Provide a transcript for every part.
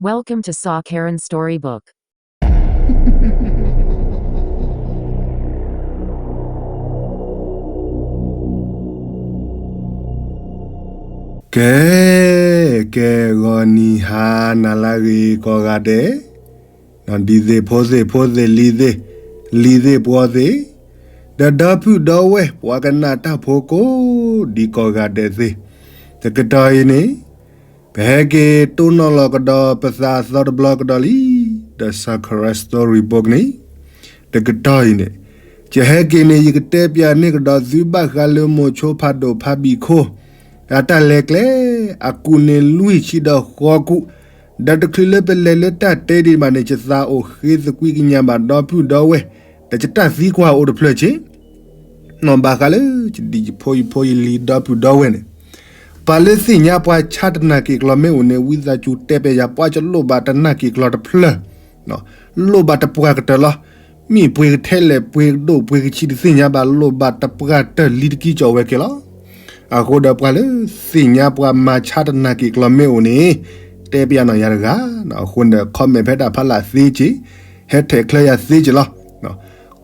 Welcome to Saw Karen Storybook. ကဲ, ကဲ, ဂီၤနံၤဟါနၤလၢအဂ့ၤကိးဂၤဒဲး, ဒ်သ့ၣ်ဖိသ့ၣ်ဖိသ့ၣ်လံၤသ့ၣ်, လံၤသ့ၣ်ပှီၤသ့ၣ်, ဒီးဒီပုၢ်ဒီဝဲၢ် ပှၤကနၣ်တၢ်ဖိကိးဒံးကိးဂၤဒဲးသ့ၣ်, တကတီၢ်အံၤန့ၣ် ပဟဲက့ၤတိၢ်နီၣ်လီၤကဒီးပသးအသီတဘျီကဒီးလံ, ဒီး Sakura Storybook န့ၣ်, တကတီၢ်အံၤန့ၣ်, ယဟဲက့ၤန့ၣ် ယကတဲပၠးန့ၢ်ကဒီးသုဘၣ်ဃးလၢမိၤဆိဖးဒိၣ်ဖးဘံၣ်ခိၣ် အတၢ်လဲၤကျဲ, အကူၣ်န့ၣ်လွံၢ်ဆံဒီးဃီကူၣ်, ဒီးတချုးလၢပလဲၤလၢတၢ်တဲဒံးဘၣ်န့ၣ် ယသးအိၣ်ဃ့သကွံၢ်ကညးဘၣ်ဒီပုၢ်ဒီဝဲၢ်, ဒီးယတၢ်သံကွၢ်အိၣ်တဖျၢၣ်ဆ့ နီၢ်ဘၣ်ဃးလၢ ယဒံၣ်ယဖိယဖိယလံၤဒီပုၢ်ဒီဝဲၢ်န့ၣ်, ပှၤလၢသ့ၣ်ညါပှၤဆါတနၢ်က့ၤကျီၤမ့ၢ်အိၣ်န့ၣ် ဝံသးစူၤတဲပၠးယၤ ပှၤကလိၣ်ဘၣ်တနၢ်က့ၤကျီၤတဖျၢၣ်, လိၣ်ဘၣ်တပှၢ်ကတၢၢ်လီၤ. မ့ၢ်ပှ့ၤကထဲလဲၣ် ပှ့ၤကဒိၣ်ပှ့ၤကဆံးတသ့ၣ်ညါဘၣ် လိၣ်ဘၣ်တပှၢ်တၢၢ်လံတကံကီးဝဲက့ၤလီၤ. အဃိဒီးပှၤလၢသ့ၣ်ညါပှၤမၤဆါတနၢ်က့ၤကျီၤမ့ၢ်အိၣ်န့ၣ်, တဲပၠးနီၢ်ယၤတဂၤ, အဃိန့ၣ်ဒီး comment ဖဲဒၣ်ဖးလၢ်သ့က့ၤ, ဟဲထဲးချၢယၤသ့က့ၤလီၤ.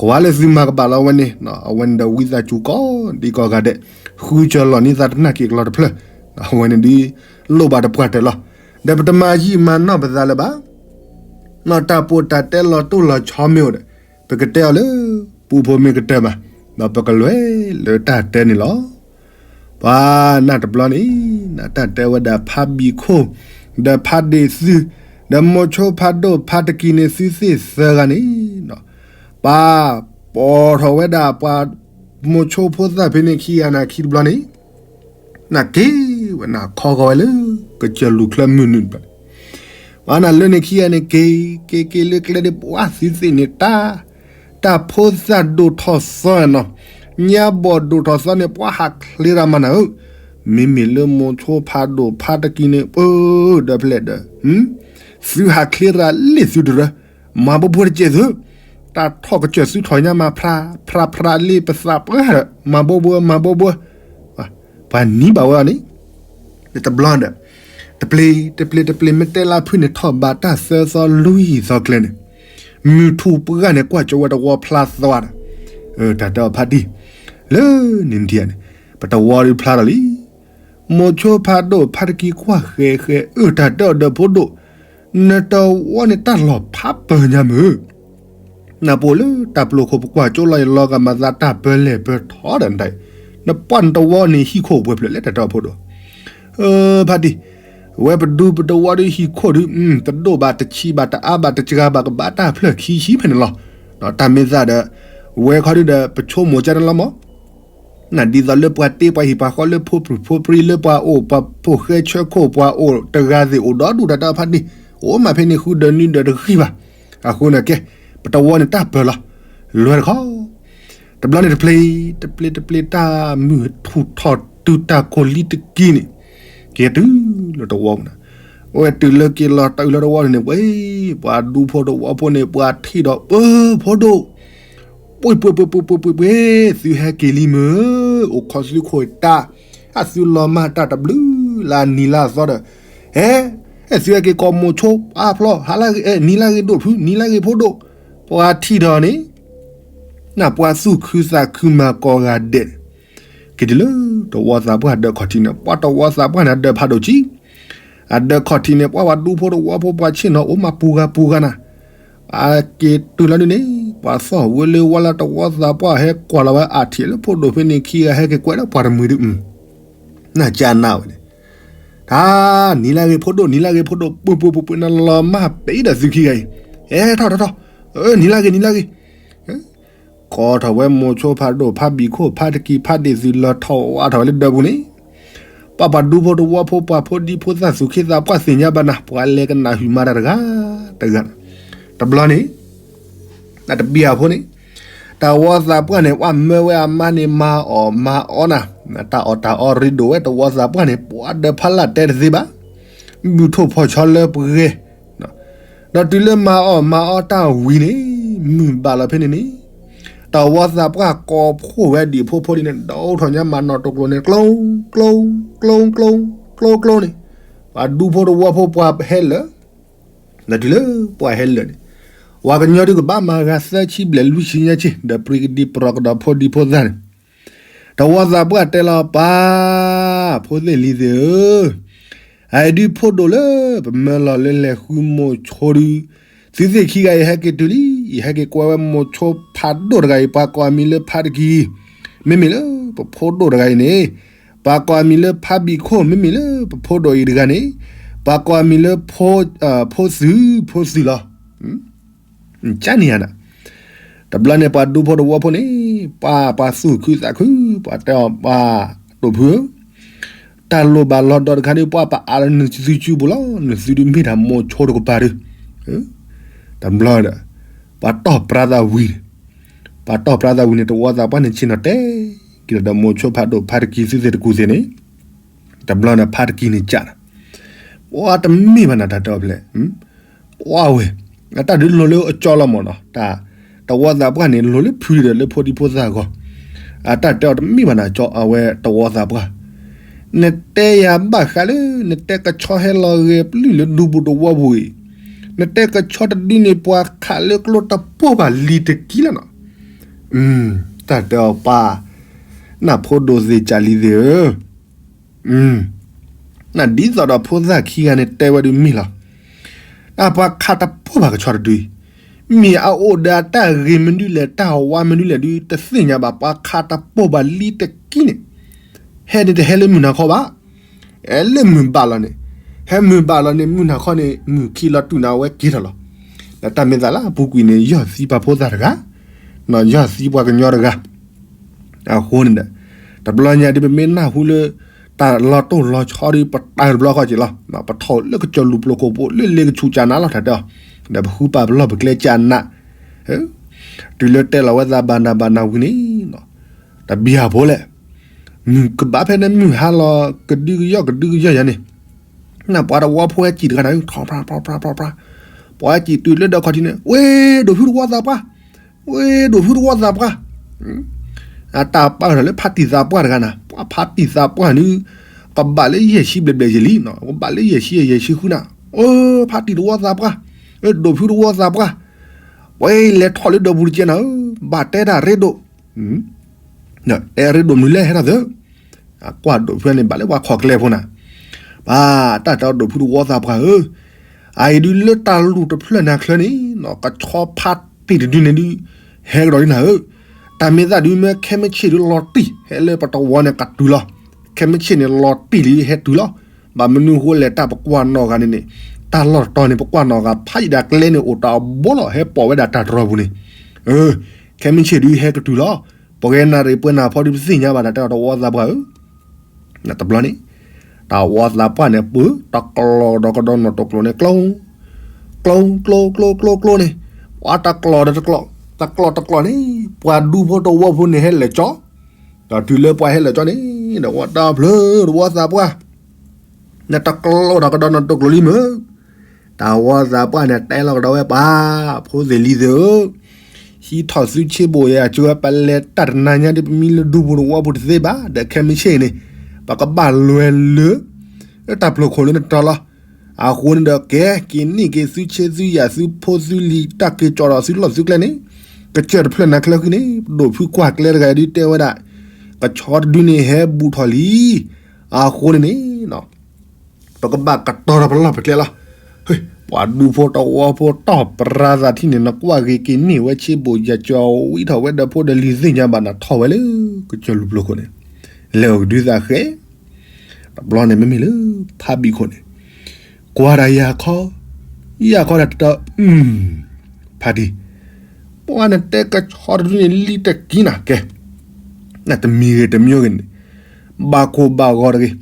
ကွၢ်လၢသုမၤကဘၣ်လီၤဝဲန့ၣ်, အဝဲန့ၣ်ဒီးဝံသးစူၤကိးဒံးကိးဂၤဒဲး, ဃုစၢၤလီၤန့ၢ်သးတနၢ်က့ၤကျီၤတဖျၢၣ်, အဝဲန့ၣ်ဒ်လိၣ်ဘၣ်တပှၢ်တၢၢ်လီၤ. ဒီးပတမၤယံာ်မၤနီၢ်ပသးလၢၤဘၣ်. နီၢ်တၢ်ပီးတၢ်တဲလီၤတိၢ်လီၤဆီမ့ၢ်အိၣ်ဒီး, ပကတဲအီၤလၢ ပူဖိမ့ၢ်ကတၢၢ်ဘၣ်, ဒီးပကလဲၤလၢတၢ်တဲန့ၣ်လီၤ. ပှၤနၢ်တဘျီန့ၣ်, နတၢ်တဲဝဲဒၣ်ဖးဘံၣ်ခိၣ်, ဒီးဖးဒ့ၣ်သု, ဒီးမိၤဆိဖးဒိၣ်ဖးတကံၤန့ၣ် သုသ့ၣ်သၢဂၤန့ၣ်, ပှၤပိာ်ထီၣ်ဝဲဒၣ်ပှၤမိၤဆိဖိသၣ်ဖဲန့ၣ်ခံဂၤန့ၣ်ခံတဘျီန့ၣ်, နက့ၤဝဲနခီဂီၤဝဲလၢ ကစၢၢ်လူၤချၢမုၢ်နုာ်တဘျီန့ၣ်, ပှၤနၢ်လၢန့ၣ်ခံဂၤန့ၣ် က့ၤက့ၤက့ၤလၢကျဲဒ်ပှၤသုသ့ၣ်န့ၣ်တၢ်, တၢ်ဖိသၣ်ဒိၣ်ထီၣ်သီနီၤ, ညါဘီၣ်ဒိၣ်ထီၣ်သီန့ၣ် ပှၤဟးချ့ရၣ်မၤနၤဧၢ, မ့မ့ၢ်လၢမိၤဆိဖးဒိၣ်ဖးတကံၤန့ၣ် ပၢဒီးဖဲလဲၣ်ဒီး သုဟးချ့ရၣ်လ့ၣ်သုတရၢ, မၤဘိဘိတစဲးသု, တၢ်ထီၣ်ကစၢၢ်သုထီၣ်ညါမၤဖြးဖြးဖြးလ့ၣ်ပသးပှၢ်ဒီး မၤဘိဘိမၤဘိဘိ, ပှၤနံၤဘၣ်ဝဲအီၤန့ၣ်, တဘျီဒီး, တပျ့ၤတပျ့ၤတပျ့ၤ မ့ၢ်တဲလၢဖုၣ်န့ၣ်ထီၣ်ဘးတၢ်သၢသီလွံၢ်သီကျဲန့ၣ်, မုၢ်ထူၣ်ပှၢ်န့ၣ် ကွၢ်ကၠိဝဲတဝီဖျါသီဒီး, တၢ်တဲအီၤဖးတံၢ်, လၢန့ၣ်ထံၣ်န့ၣ်, ပတဝီဒုးဖျါထီၣ်လံ မိၤဆိဖးဒိၣ်ဖးတကံၤကွၢ်ဃဲးဃဲး အၢ တၢ်တဲအီၤဒီးဖိဒိၣ်, နတဝီန့ၣ်တၢ်လီၤဖးပၢၤညါမုၢ်, နပအိၣ်လၢတၢ်ပျိခိၣ်ပကွၢ်ကၠိလီၤယလီၤဂာ်မၤသးတၢ်ပၢလဲၣ်ပၢထီဒီးနတၢ်အံၤ, နပှၢ်နတဝီန့ၣ်ဟံၣ်ခိၣ်ပှဲၤဖျၢၣ်လဲၣ် တၢ်တဲအီၤဖိဒိၣ်, ဖးတံၢ်, ဝဲပဒူပတဝီဒုးဟံၣ်ခိၣ်ဒုး, တဒိၣ်ဘၣ်တဆံးဘၣ်တအါဘၣ်တစှၤဘၣ်ကဘၣ်တၢ်ဖျၢၣ်ခံဆံဖဲန့ၣ်လီၤ, တၢ်မ့ၢ်သးဒီး, ဝဲခီဒုးဒီးပဆိကမိၣ်ကန့ၣ်လီၤမး နဒ်သိးလၢပှၤတ့ပှၤဟံၣ်ပှၤဃီလၢဖိပူၤဖိပြံလၢပှၤအိၣ်ပှၤဖိၣ်ဃဲဆၢခိၣ်ပှၤအိၣ်တဂၤသ့ၣ်အိၣ်ဒီဒူၣ်တၢ်တဲအီၤဖးတံၢ်, အိၣ်မးဖဲန့ၣ်ဃုဒၢးနွံဒၢးတဂံၢ်ဘၣ်, အဃိန့ၣ်ကဲ, ပတဝီန့ၣ်တၢ်ပၢၤလီၤ, လွဲတခီ တဘျီန့ၣ်တပျ့ၤ, တပျ့ၤတပျ့ၤတၢ်မုၢ်ထူၣ်ထီၣ်တုၤတၢ်ကိၢ်လံတကံၤန့ၣ်, က့ၤတုၤလၢတဝီပူၤန့ၣ်, အဝဲတုၤလၢက့ၤလီၤတုၤလၢတဝီန့ၣ်ဝဲ, ပှၤဒူဖိတဝီဖိန့ၣ် ပှၤထံၣ်ဒီးပၢဖိဒိၣ် ပှ့ၤပှ့ၤပှ့ၤပှ့ၤပှ့ၤပှ့ၤပှ့ၤ, သုဟဲက့ၤလံမုၢ်, အိၣ်ခိးသုခိၣ်တၢ်, အသုလီၤမၢ်တၢ်တဘျုးလၢအနံၤလၢအသီဒီး, ဟဲ, ဟဲသုဟဲက့ၤကိးမိၤဆိအါဖျီ, ဟါလၢဂ့ၤ, နံၤလၢဂ့ၤဒိၣ်ဖု, နံၤလၢဂ့ၤဖိဒိၣ်, ပှၤထံၣ်ဒီးန့ၣ်, နပှၤသူၣ်ခုသးခုမၤကိးဂၤဒဲး က့ၤတုၤလၢတဝီသးပှၢ်ဒၢးခီၣ်ထံးန့ၣ် ပှၤတဝီသးပှၢ်န့ၣ် အဒၢးဖးဒိၣ်ကံ, အဒၢးခီၣ်ထံးန့ၣ် ပှၤဝဲဒူဖိတဝီဖိပှၤဆ့ၣ်နီၤအိၣ်မးပူၤဂၤပူၤဂၤနၤ, အက့ၤတုၤလီၤဒုးန့ၣ် ပှၤသီၣ်ဝဲလၢဝါလၢတဝီသးပှၢ်ဟဲကွၢ်လီၤဝဲအထံၣ်လၢဖိဒိၣ်ဖဲန့ၣ်ခံဂၤဟဲက့ၤကွဲးလၢပှၤတမှံၤဒုး, နကနၣ်ဝဲန့ၣ်, တၢ်, နံၤလၢဂ့ၤဖိဒိၣ် နံၤလၢဂ့ၤဖိဒိၣ် ပှ့ၤပှ့ၤပှ့ၤပှ့ၤ နလီၤမၢ်ပ့ၤဒီးသုခံဂၤအံၤ, ဟဲထီၣ်ထီၣ်ထီၣ်, နံၤလၢဂ့ၤ နံၤလၢဂ့ၤ ကိးထီၣ်ဝဲမိၤဆိဖးဒိၣ်ဖးဘံၣ်ခိၣ်ဖးတကံၤဖးဒ့ၣ်သုလီၤထီၣ်ဝးထီၣ်ဝဲလၢဒၢးပူၤန့ၣ်, ပှၤပှၤဒူဖိတဝီဖိပှၤဖိဒံဖိသၣ်သူၣ်က့သးပှၢ်သ့ၣ်ညါဘၣ်နၤ ပှၤလဲၤကနၣ်ဟုၣ်မၤတၢ်တဂၤ, တဂၤ, တဘျီန့ၣ်, တဘံၣ်အဖိန့ၣ်, တဝီသးပှၢ်န့ၣ် ပှၤမၢဝဲအမါန့ၣ်မၤအီၣ်မၤအီနၤ, တၢ်အီၣ်တၢ်အီရ့ဒိၣ်ဝဲတဝီသးပှၢ်န့ၣ် ပှၤဒၢးဖးလၢ်တဲတသ့ဘၣ်, ဘုၣ်ထိၣ်ဖီၣ်ဆီလၢပှဲၤ ဒီးတုၤလၢမၤအီၣ်မၤအီတၢ်ဝံၤန့ၣ်, မုၢ်ဘၣ်လီၤဖဲန့ၣ်န့ၣ်, တဝီသးပှၢ်ကိးဖှိၣ်ဝဲဒံးဖိဖိဒံးန့ၣ် ဒိၣ်ထီၣ်ညါမၤနီၣ်တကျိၤန့ၣ် ကျိ ကျိ ကျိ ကျိ ကျိ ကျိန့ၣ်, ပှၤဒူဖိတဝီဖိပှၤဟဲလၢ ဒီးတုၤလၢပှၤဟဲလၢာ်န့ၣ်, ပှၤကညီဒုးကဘၣ်မၤဂၤသၢဆံဘျဲၣ်လွံၢ်ဆံညါဆံ ဒီးပြံကဒံပရီကဒီးဖိဒံဖိသၣ်န့ၣ်, တဝီသးပှၢ်တဲလီၤပၢ်, ဖိသ့ၣ်လံၤသ့ၣ်ဧၢ, အအံၤဒုးဖိဒိၣ်လၢပမၢလီၤလၢလဲၤဃုမိၤဆိဒုး, သုသ့ၣ်ခံဂၤအံၤဟဲက့ၤတုၤလံ, ယဟဲက့ၤကွဲဝဲမိၤဆိဖးဒိၣ်တဂၤအံၤ ပှၤကိးအမံၤလၢဖးတကံၤ, မ့မ့ၢ်လၢပဖိဒိၣ်တဂၤအံၤန့ၣ်, ပှၤကိးအမံၤလၢဖးဘံၣ်ခိၣ် မ့မ့ၢ်လၢပဖိဒိၣ်အံၤတဂၤန့ၣ်, ပှၤကိးအမံၤလၢ ဖိသုး ဖိသုးလီၤ. ကန့ၣ်ဧါန့ၣ်, တဘျီန့ၣ်ပှၤဒူဖိတဝီဖိန့ၣ်, ပှၤပှၤသူၣ်ခုသးခု, ပှၤတဲအီၤပှၤဒိၣ်ဖုဧၢ, တၢ်လိၣ်ဘၣ်လီၤဒီးတခါဒုး ပှၤပအးလၢနသုစုပူၤလီၤ, နသုဒုးမ့ၢ်တၢ်မိၤဆိတကပၤဒုး, တဘျီဒီး, ပှၤတီၢ်ပြါသးဝံၤန့ၣ်, ပှၤတီၢ်ပြါသးဝံၤန့ၣ် တဝီသးပှၢ်န့ၣ်ဆ့ၣ်နီၤတဲက့ၤဒီးမိၤဆိဖးဒိၣ်ဖးတကံၤသုသ့ၣ်တကူၣ်သ့ၣ်န့ၣ်, တဘျီန့ၣ်ဖးတကံၤန့ၣ်ကးနီၤ, ပှၤတမ့ၢ်ဘၣ်နၤတၢ်တဲအီၤဖဲလဲၣ်, ပှၤဝဲ, အတၢ်ဒုးလိၤလၢအကၠီလီၤမၢ်နီၤ, တၢ်, တဝီသးပှၢ်န့ၣ် လိၤလၢဖုဒီးလၢဖိဒံဖိသၣ်အဂီၢ်, အတၢ်တဲအီၤတမ့ၢ်ဘၣ်နၤကၠီ အဝဲတဝီသးပှၢ်, နတဲယၤဘၣ်ဃးလၢ နတဲကဆီဟဲလီၤဂဲၤပျုၢ်လၢဒူပူၤတဝီပူၤအံၤ, နတဲကဆီတဒုန့ၣ် ပှၤခးလၢကျိတပိၢ်ဘၣ်လံတကံလီၤနီၤ. တၢ်တဲအီၤပၢ်, နၢ်ဖိဒိၣ်သ့ၣ်ကၢ်လံၤသ့ၣ်ဧၢ, နဒ်သိးဒီးဖိသၣ်ခံဂၤန့ၣ်တဲဝဲဒုးမ့ၢ်လီၤ. အပှၤခးတပိၢ်ဘၣ်ကဆီတဒုအံၤ, မ့ၢ်အအိၣ်ဒီးအတၢ်ဂ့ၤမနုၤလဲၣ် တၢ်ဝါမနုၤလဲၣ်ဒုး တသ့ၣ်ညါဘၣ် ပှၤခးတပိၢ်ဘၣ်လံတကံန့ၣ်, ဟဲန့ၣ်တဟဲလၢမုၢ်နၤခီဘၣ်, ဟဲလၢမုၢ်ဘၣ်လီၤန့ၣ်, ဟဲမုၢ်ဘၣ်လီၤန့ၣ် မုၢ်နၤခီန့ၣ် မုၢ်ခံလီၤတုၤန့ၣ် အဝဲက့ၤထီၣ်လီၤ. ဒီးတၢ်မ့ၢ်သးလၢအပူၤကွံာ်န့ၣ် ယီၢ်သံပှၤဖိသၣ်တဂၤ, ယီၢ်သံပှၤကညီတဂၤ အဃိန့ၣ်ဒီး, တဘျီညါဒ်ပမ့ၢ်နၢ်ဟူလၢ တၢ်လီၤတိၢ်လီၤဆီဒ်ပတၢ်တဘျီဃီက့ၤလီၤ, ပထီၣ်လၢကစၢၢ်လူၤပျိၤခိၣ်ဖိလၢလ့ကဆူးကၢ်နးလီၤတၢ်တဲအီၤ, ဒီးပဃုပာ်ပလီၢ်ပကျဲကၢ်နး, တုၤလၢတဲလီၤဝဲသးဘၣ်နၤဘၣ်နၤဝံၤန့ၣ်, တဘံၣ်ဟးဖိလဲၣ်, မုၢ်ကဘၣ်ဖဲန့ၣ်မုၢ်ဟါလီၤကဒုကယီၢ်ကဒုကယီၢ်ယၤန့ၣ်, နၢ်ပှၤတဝီဖိဟဲကံၣ်တဂၤန့ၣ် ထီၣ်ဖြါဖြါဖြါဖြါဖြါ, ပှၤဟဲကံၣ်တုၤလၢဒီးခီၣ်ထံးန့ၣ် ဝ့ၢ်ဒိၣ်ဖုတဝီသးပှၢ်, ဝ့ၢ်ဒိၣ်ဖုတဝီသးပှၢ်, အတၢ်ပာ်ထီၣ်လၢဖါတံၢ်သးပှၢ်တဂၤနၤ, ပှၤဖါတံၢ်သးပှၢ်န့ၣ်, ကဘၣ်လၢယဲၢ်ဆံဘျဲၣ်ဘျဲၣ်ယဲၢ်လံ, ကဘၣ်လၢယဲၢ်ဆံယဲၢ်ဆံဃုနၤ, အိ ဖါတံၢ်တဝီသးပှၢ်, ဒိၣ်ဖုတဝီသးပှၢ်, ပှၤလဲၤထီၣ်လၢဒီပူၤတကဲနၤဧၢ, ဘၣ်တဲတၢ်ရ့ဒိၣ် တဲရ့ဒိၣ်မနုၤလဲၣ်ဟဲထီၣ်သၢ, အကွၢ်ဒိၣ်ဖုန့ၣ် ဘၣ်လၢပှၤခီၣ်ကျဲဖိနၤ, ဘၣ်တၢ်တဲအီၤဒိၣ်ဖုတဝီသးပှၢ်ဧၢ, အအံၤဒုးလၢတၢ်လူၢ်တဖျၢၣ်နၤချၢန့ၣ်, ကဆီဖါတံၢ်တဒုန့ၣ်ဒုး, ဟဲကဒီးဒ်နၤဧၢ, တၢ်မ့ၢ်သးဒုးမ့ၢ်ခဲမုၢ်ဆ့ၣ်ဒုးလီၤတံၢ် ဟဲလၢပတဝီန့ၣ်ကတုၤလီၤ, ခဲမုၢ်ဆ့ၣ်န့ၣ်လီၤတံၢ်လံဟဲတုၤလီၤ, ဘၣ်မနုၤဃိလဲၣ်တၢ်ပကွၢ်နီၣ်ဂၤန့ၣ်န့ၣ်, တၢ်လီၢ်တတီၤန့ၣ် ပကွၢ်နီၣ်ဂၤဖးယံာ်ဒၣ်ကျဲန့ၣ်အိၣ်တၢ်အဘီလီၤ ဟဲပိာ်ဝဲဒၣ်တၢ်တရီပူၤန့ၣ်, ခဲမုၢ်ဆ့ၣ်ဒုးဟဲကတုၤလီၤ, ပှၤဂဲၤနၣ်ရံၣ်ပှဲၤနၢ်ဖီဒုးပသ့ၣ်ညါဘၣ်တၢ်တဲအီၤတဝီသးပှၢ်ဧၢ တဘျီန့ၣ်, တဝီသးပှၢ်န့ၣ် ပၢတကျီဒီးကဒီးနီၣ်တိာ်ကျိၤန့ၣ် ကျိ, ကျိ ကျိ ကျိ ကျိ ကျိန့ၣ်, ပှၤတကျီဒီးတကျီ, တကျီတကျီန့ၣ်, ပှၤဒူဖိတဝီဖိန့ၣ်ဟဲလဲၤကၠီ, ဒီးတုၤလၢပှၤဟဲလဲၤကၠီန့ၣ်, ဒီးဝဲတၢ်ဖျၢၣ်တဝီသးပှၢ်, နတကျီဒီးကဒီးနီၣ်တိာ်ကျိၤလံမ့ၢ် တၢ်ဝီသးပှၢ်န့ၣ်တဲလီၤကဒီးဝဲပှၤ, ဖိသ့ၣ်လံၤသ့ၣ်ဧၢ, ဟံးထီၣ်သုဆ့ဘိၣ်ယဲၢ်အကၢ ပလဲၤတၢ်တနၤညါဒ်ပမံလၢဒူပူၤတဝီပူၤတသ့ဘၣ် ဒီးခဲမုၢ်ဆ့ၣ်န့ၣ်, ပကဘၣ်လဲၤလၢ တၢ်ပျိာ်ခိၣ်လၢနတီၤလီၤ. အဃိန့ၣ်ဒီးကဲ က့ၤန့ၢ်က့ၤသုဆ့သုယာ်သုဖိသုလံၤ တၢ်က့ၤကၠီၣ်ဒီးသုလီၢ်သုကျဲန့ၣ်, ကစၢၢ်တဖျၢၣ်နၤချၢဃီန့ၣ် ပဒိၣ်ဖုကွၢ်ကျဲတဂၤဒုးတဲဝဲဒၣ်, ကဆီတဒုန့ၣ်ဟဲဘူးထီၣ်လံ. အဃိန့ၣ်န့ၣ် ပကဘၣ်ကတီၤထီၣ်ပလီၢ်ပကျဲလီၤ. ပှၤဒူဖိတဝီဖိတီၢ်ပြၤသးထံၣ်န့ၣ် နကွၢ်ဂ့ၤက့ၤန့ၢ်ဝဲဆ့ဘိၣ်ယဲၢ်ကၠီဝံထီၣ်ဝဲဒီးဖိဒီးလံၤသ့ၣ်ညါဘၣ်နၤထီၣ်ဝဲလၢ ကစၢၢ်လူၤပျိာ်ခိၣ်န့ၣ်, လဲၤအိၣ်ကဒုသးဃဲ, တဘျီန့ၣ်မ့မ့ၢ်လၢ ဖးဘံၣ်ခိၣ်န့ၣ်, ကွၢ်ဒၣ်ယၤခီ, ယၤခီဒၣ်တတီၤ, ဖးတံၢ်, ပှၤနတဲကဆီတဒုန့ၣ်လံတကံနၤကဲ, နတမံၤဂ့ၤတမံၤဂ့ၤန့ၣ်, ဘၣ်ကိၢ်ဘၣ်ဂီၤတဂ့ၤ,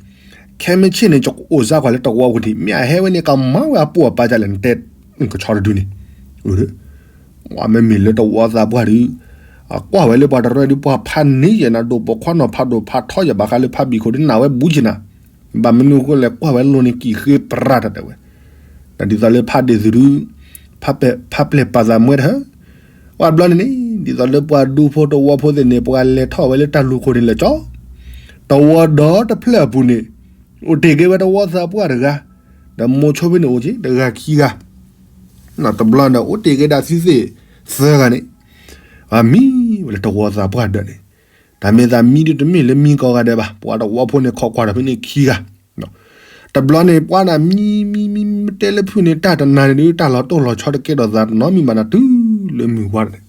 ခဲမုၢ်ဆ့ၣ်န့ၣ် ကအိၣ်စါကွၢ်လၢတဝီပူၤဒံး မ့ၢ်အဟဲဝဲန့ၣ် ကမၤဝဲအပိၢ်အပါကလဲၣ် နတဲ, ကဆီတဒုန့ၣ်, မ့မ့ၢ်လၢတဝီသးပှၢ်ဒုး, အကွၢ်ဝဲလၢပှၤတရၢဒုး ပှၤဖးန့ၢ်ယဲၢ်နၤ ဒိၣ်ပိာ်ခွါနီၢ်ဖးဒိၣ်ဖးထီယဲၢ်ဘၣ်ဃးလၢဖးဘံၣ်ခိၣ်ဒုး နၢ်ဝဲဘူးက့ၤနၤ, ဘၣ်မနုၤဃိလဲၣ် ကွၢ်ဝဲလိၤန့ၣ်ကံၣ်ဃ့ပြၤတၢ်တဲဝဲ, ဒ်သိးလၢဖးဒ့ၣ်သုးဒုး, ဖးပျဲၢ်ပာ်သးမွဲတဟၢ, ဝဲဘျီန့ၣ်န့ၣ် ဒ်သိးလၢပှၤဒူဖိတဝီဖိသ့ၣ်န့ၣ် ပှၤလဲၤထီၣ်ဝဲလၢတၢ်လူၤခိၣ်န့ၣ်လဲၤကၠီ, တဝီဒီတဖျၢၣ်အပူၤန့ၣ်, အိၣ်တ့ၢ်က့ၤဝဲတဝီသးပှၢ်တဂၤ, ဒီးမိၤဆိဖဲန့ၣ်အိၣ်က့ၤ တဂၤခံဂၤ တဘျီန့ၣ် အိၣ်တ့ၢ်က့ၤဒၣ်သုသ့ၣ်သၢဂၤန့ၣ်, အမံဝဲလၢတဝီသးပှၢ်ဒၢးန့ၣ်, တၢ်မ့ၢ်သးမံဒုးတမ့ၢ်လၢမံကိးဂၤဒဲးဘၣ်, ပှၤတဝီဖိန့ၣ်ခိးကွၢ်ဒီးဖဲန့ၣ်ခံဂၤ, တဘျီန့ၣ် ပှၤန့ၣ်မံမံမံမံတဲလၢဖုၣ်န့ၣ် တၢ်တနၤန့ၣ်ဒုး တၢ်လီၤတိၢ်လီၤဆီတကဲထီၣ်သးတနီတမံၤဘၣ်န့ၣ် တုၤလၢမုၢ်ဝါန့ၣ်,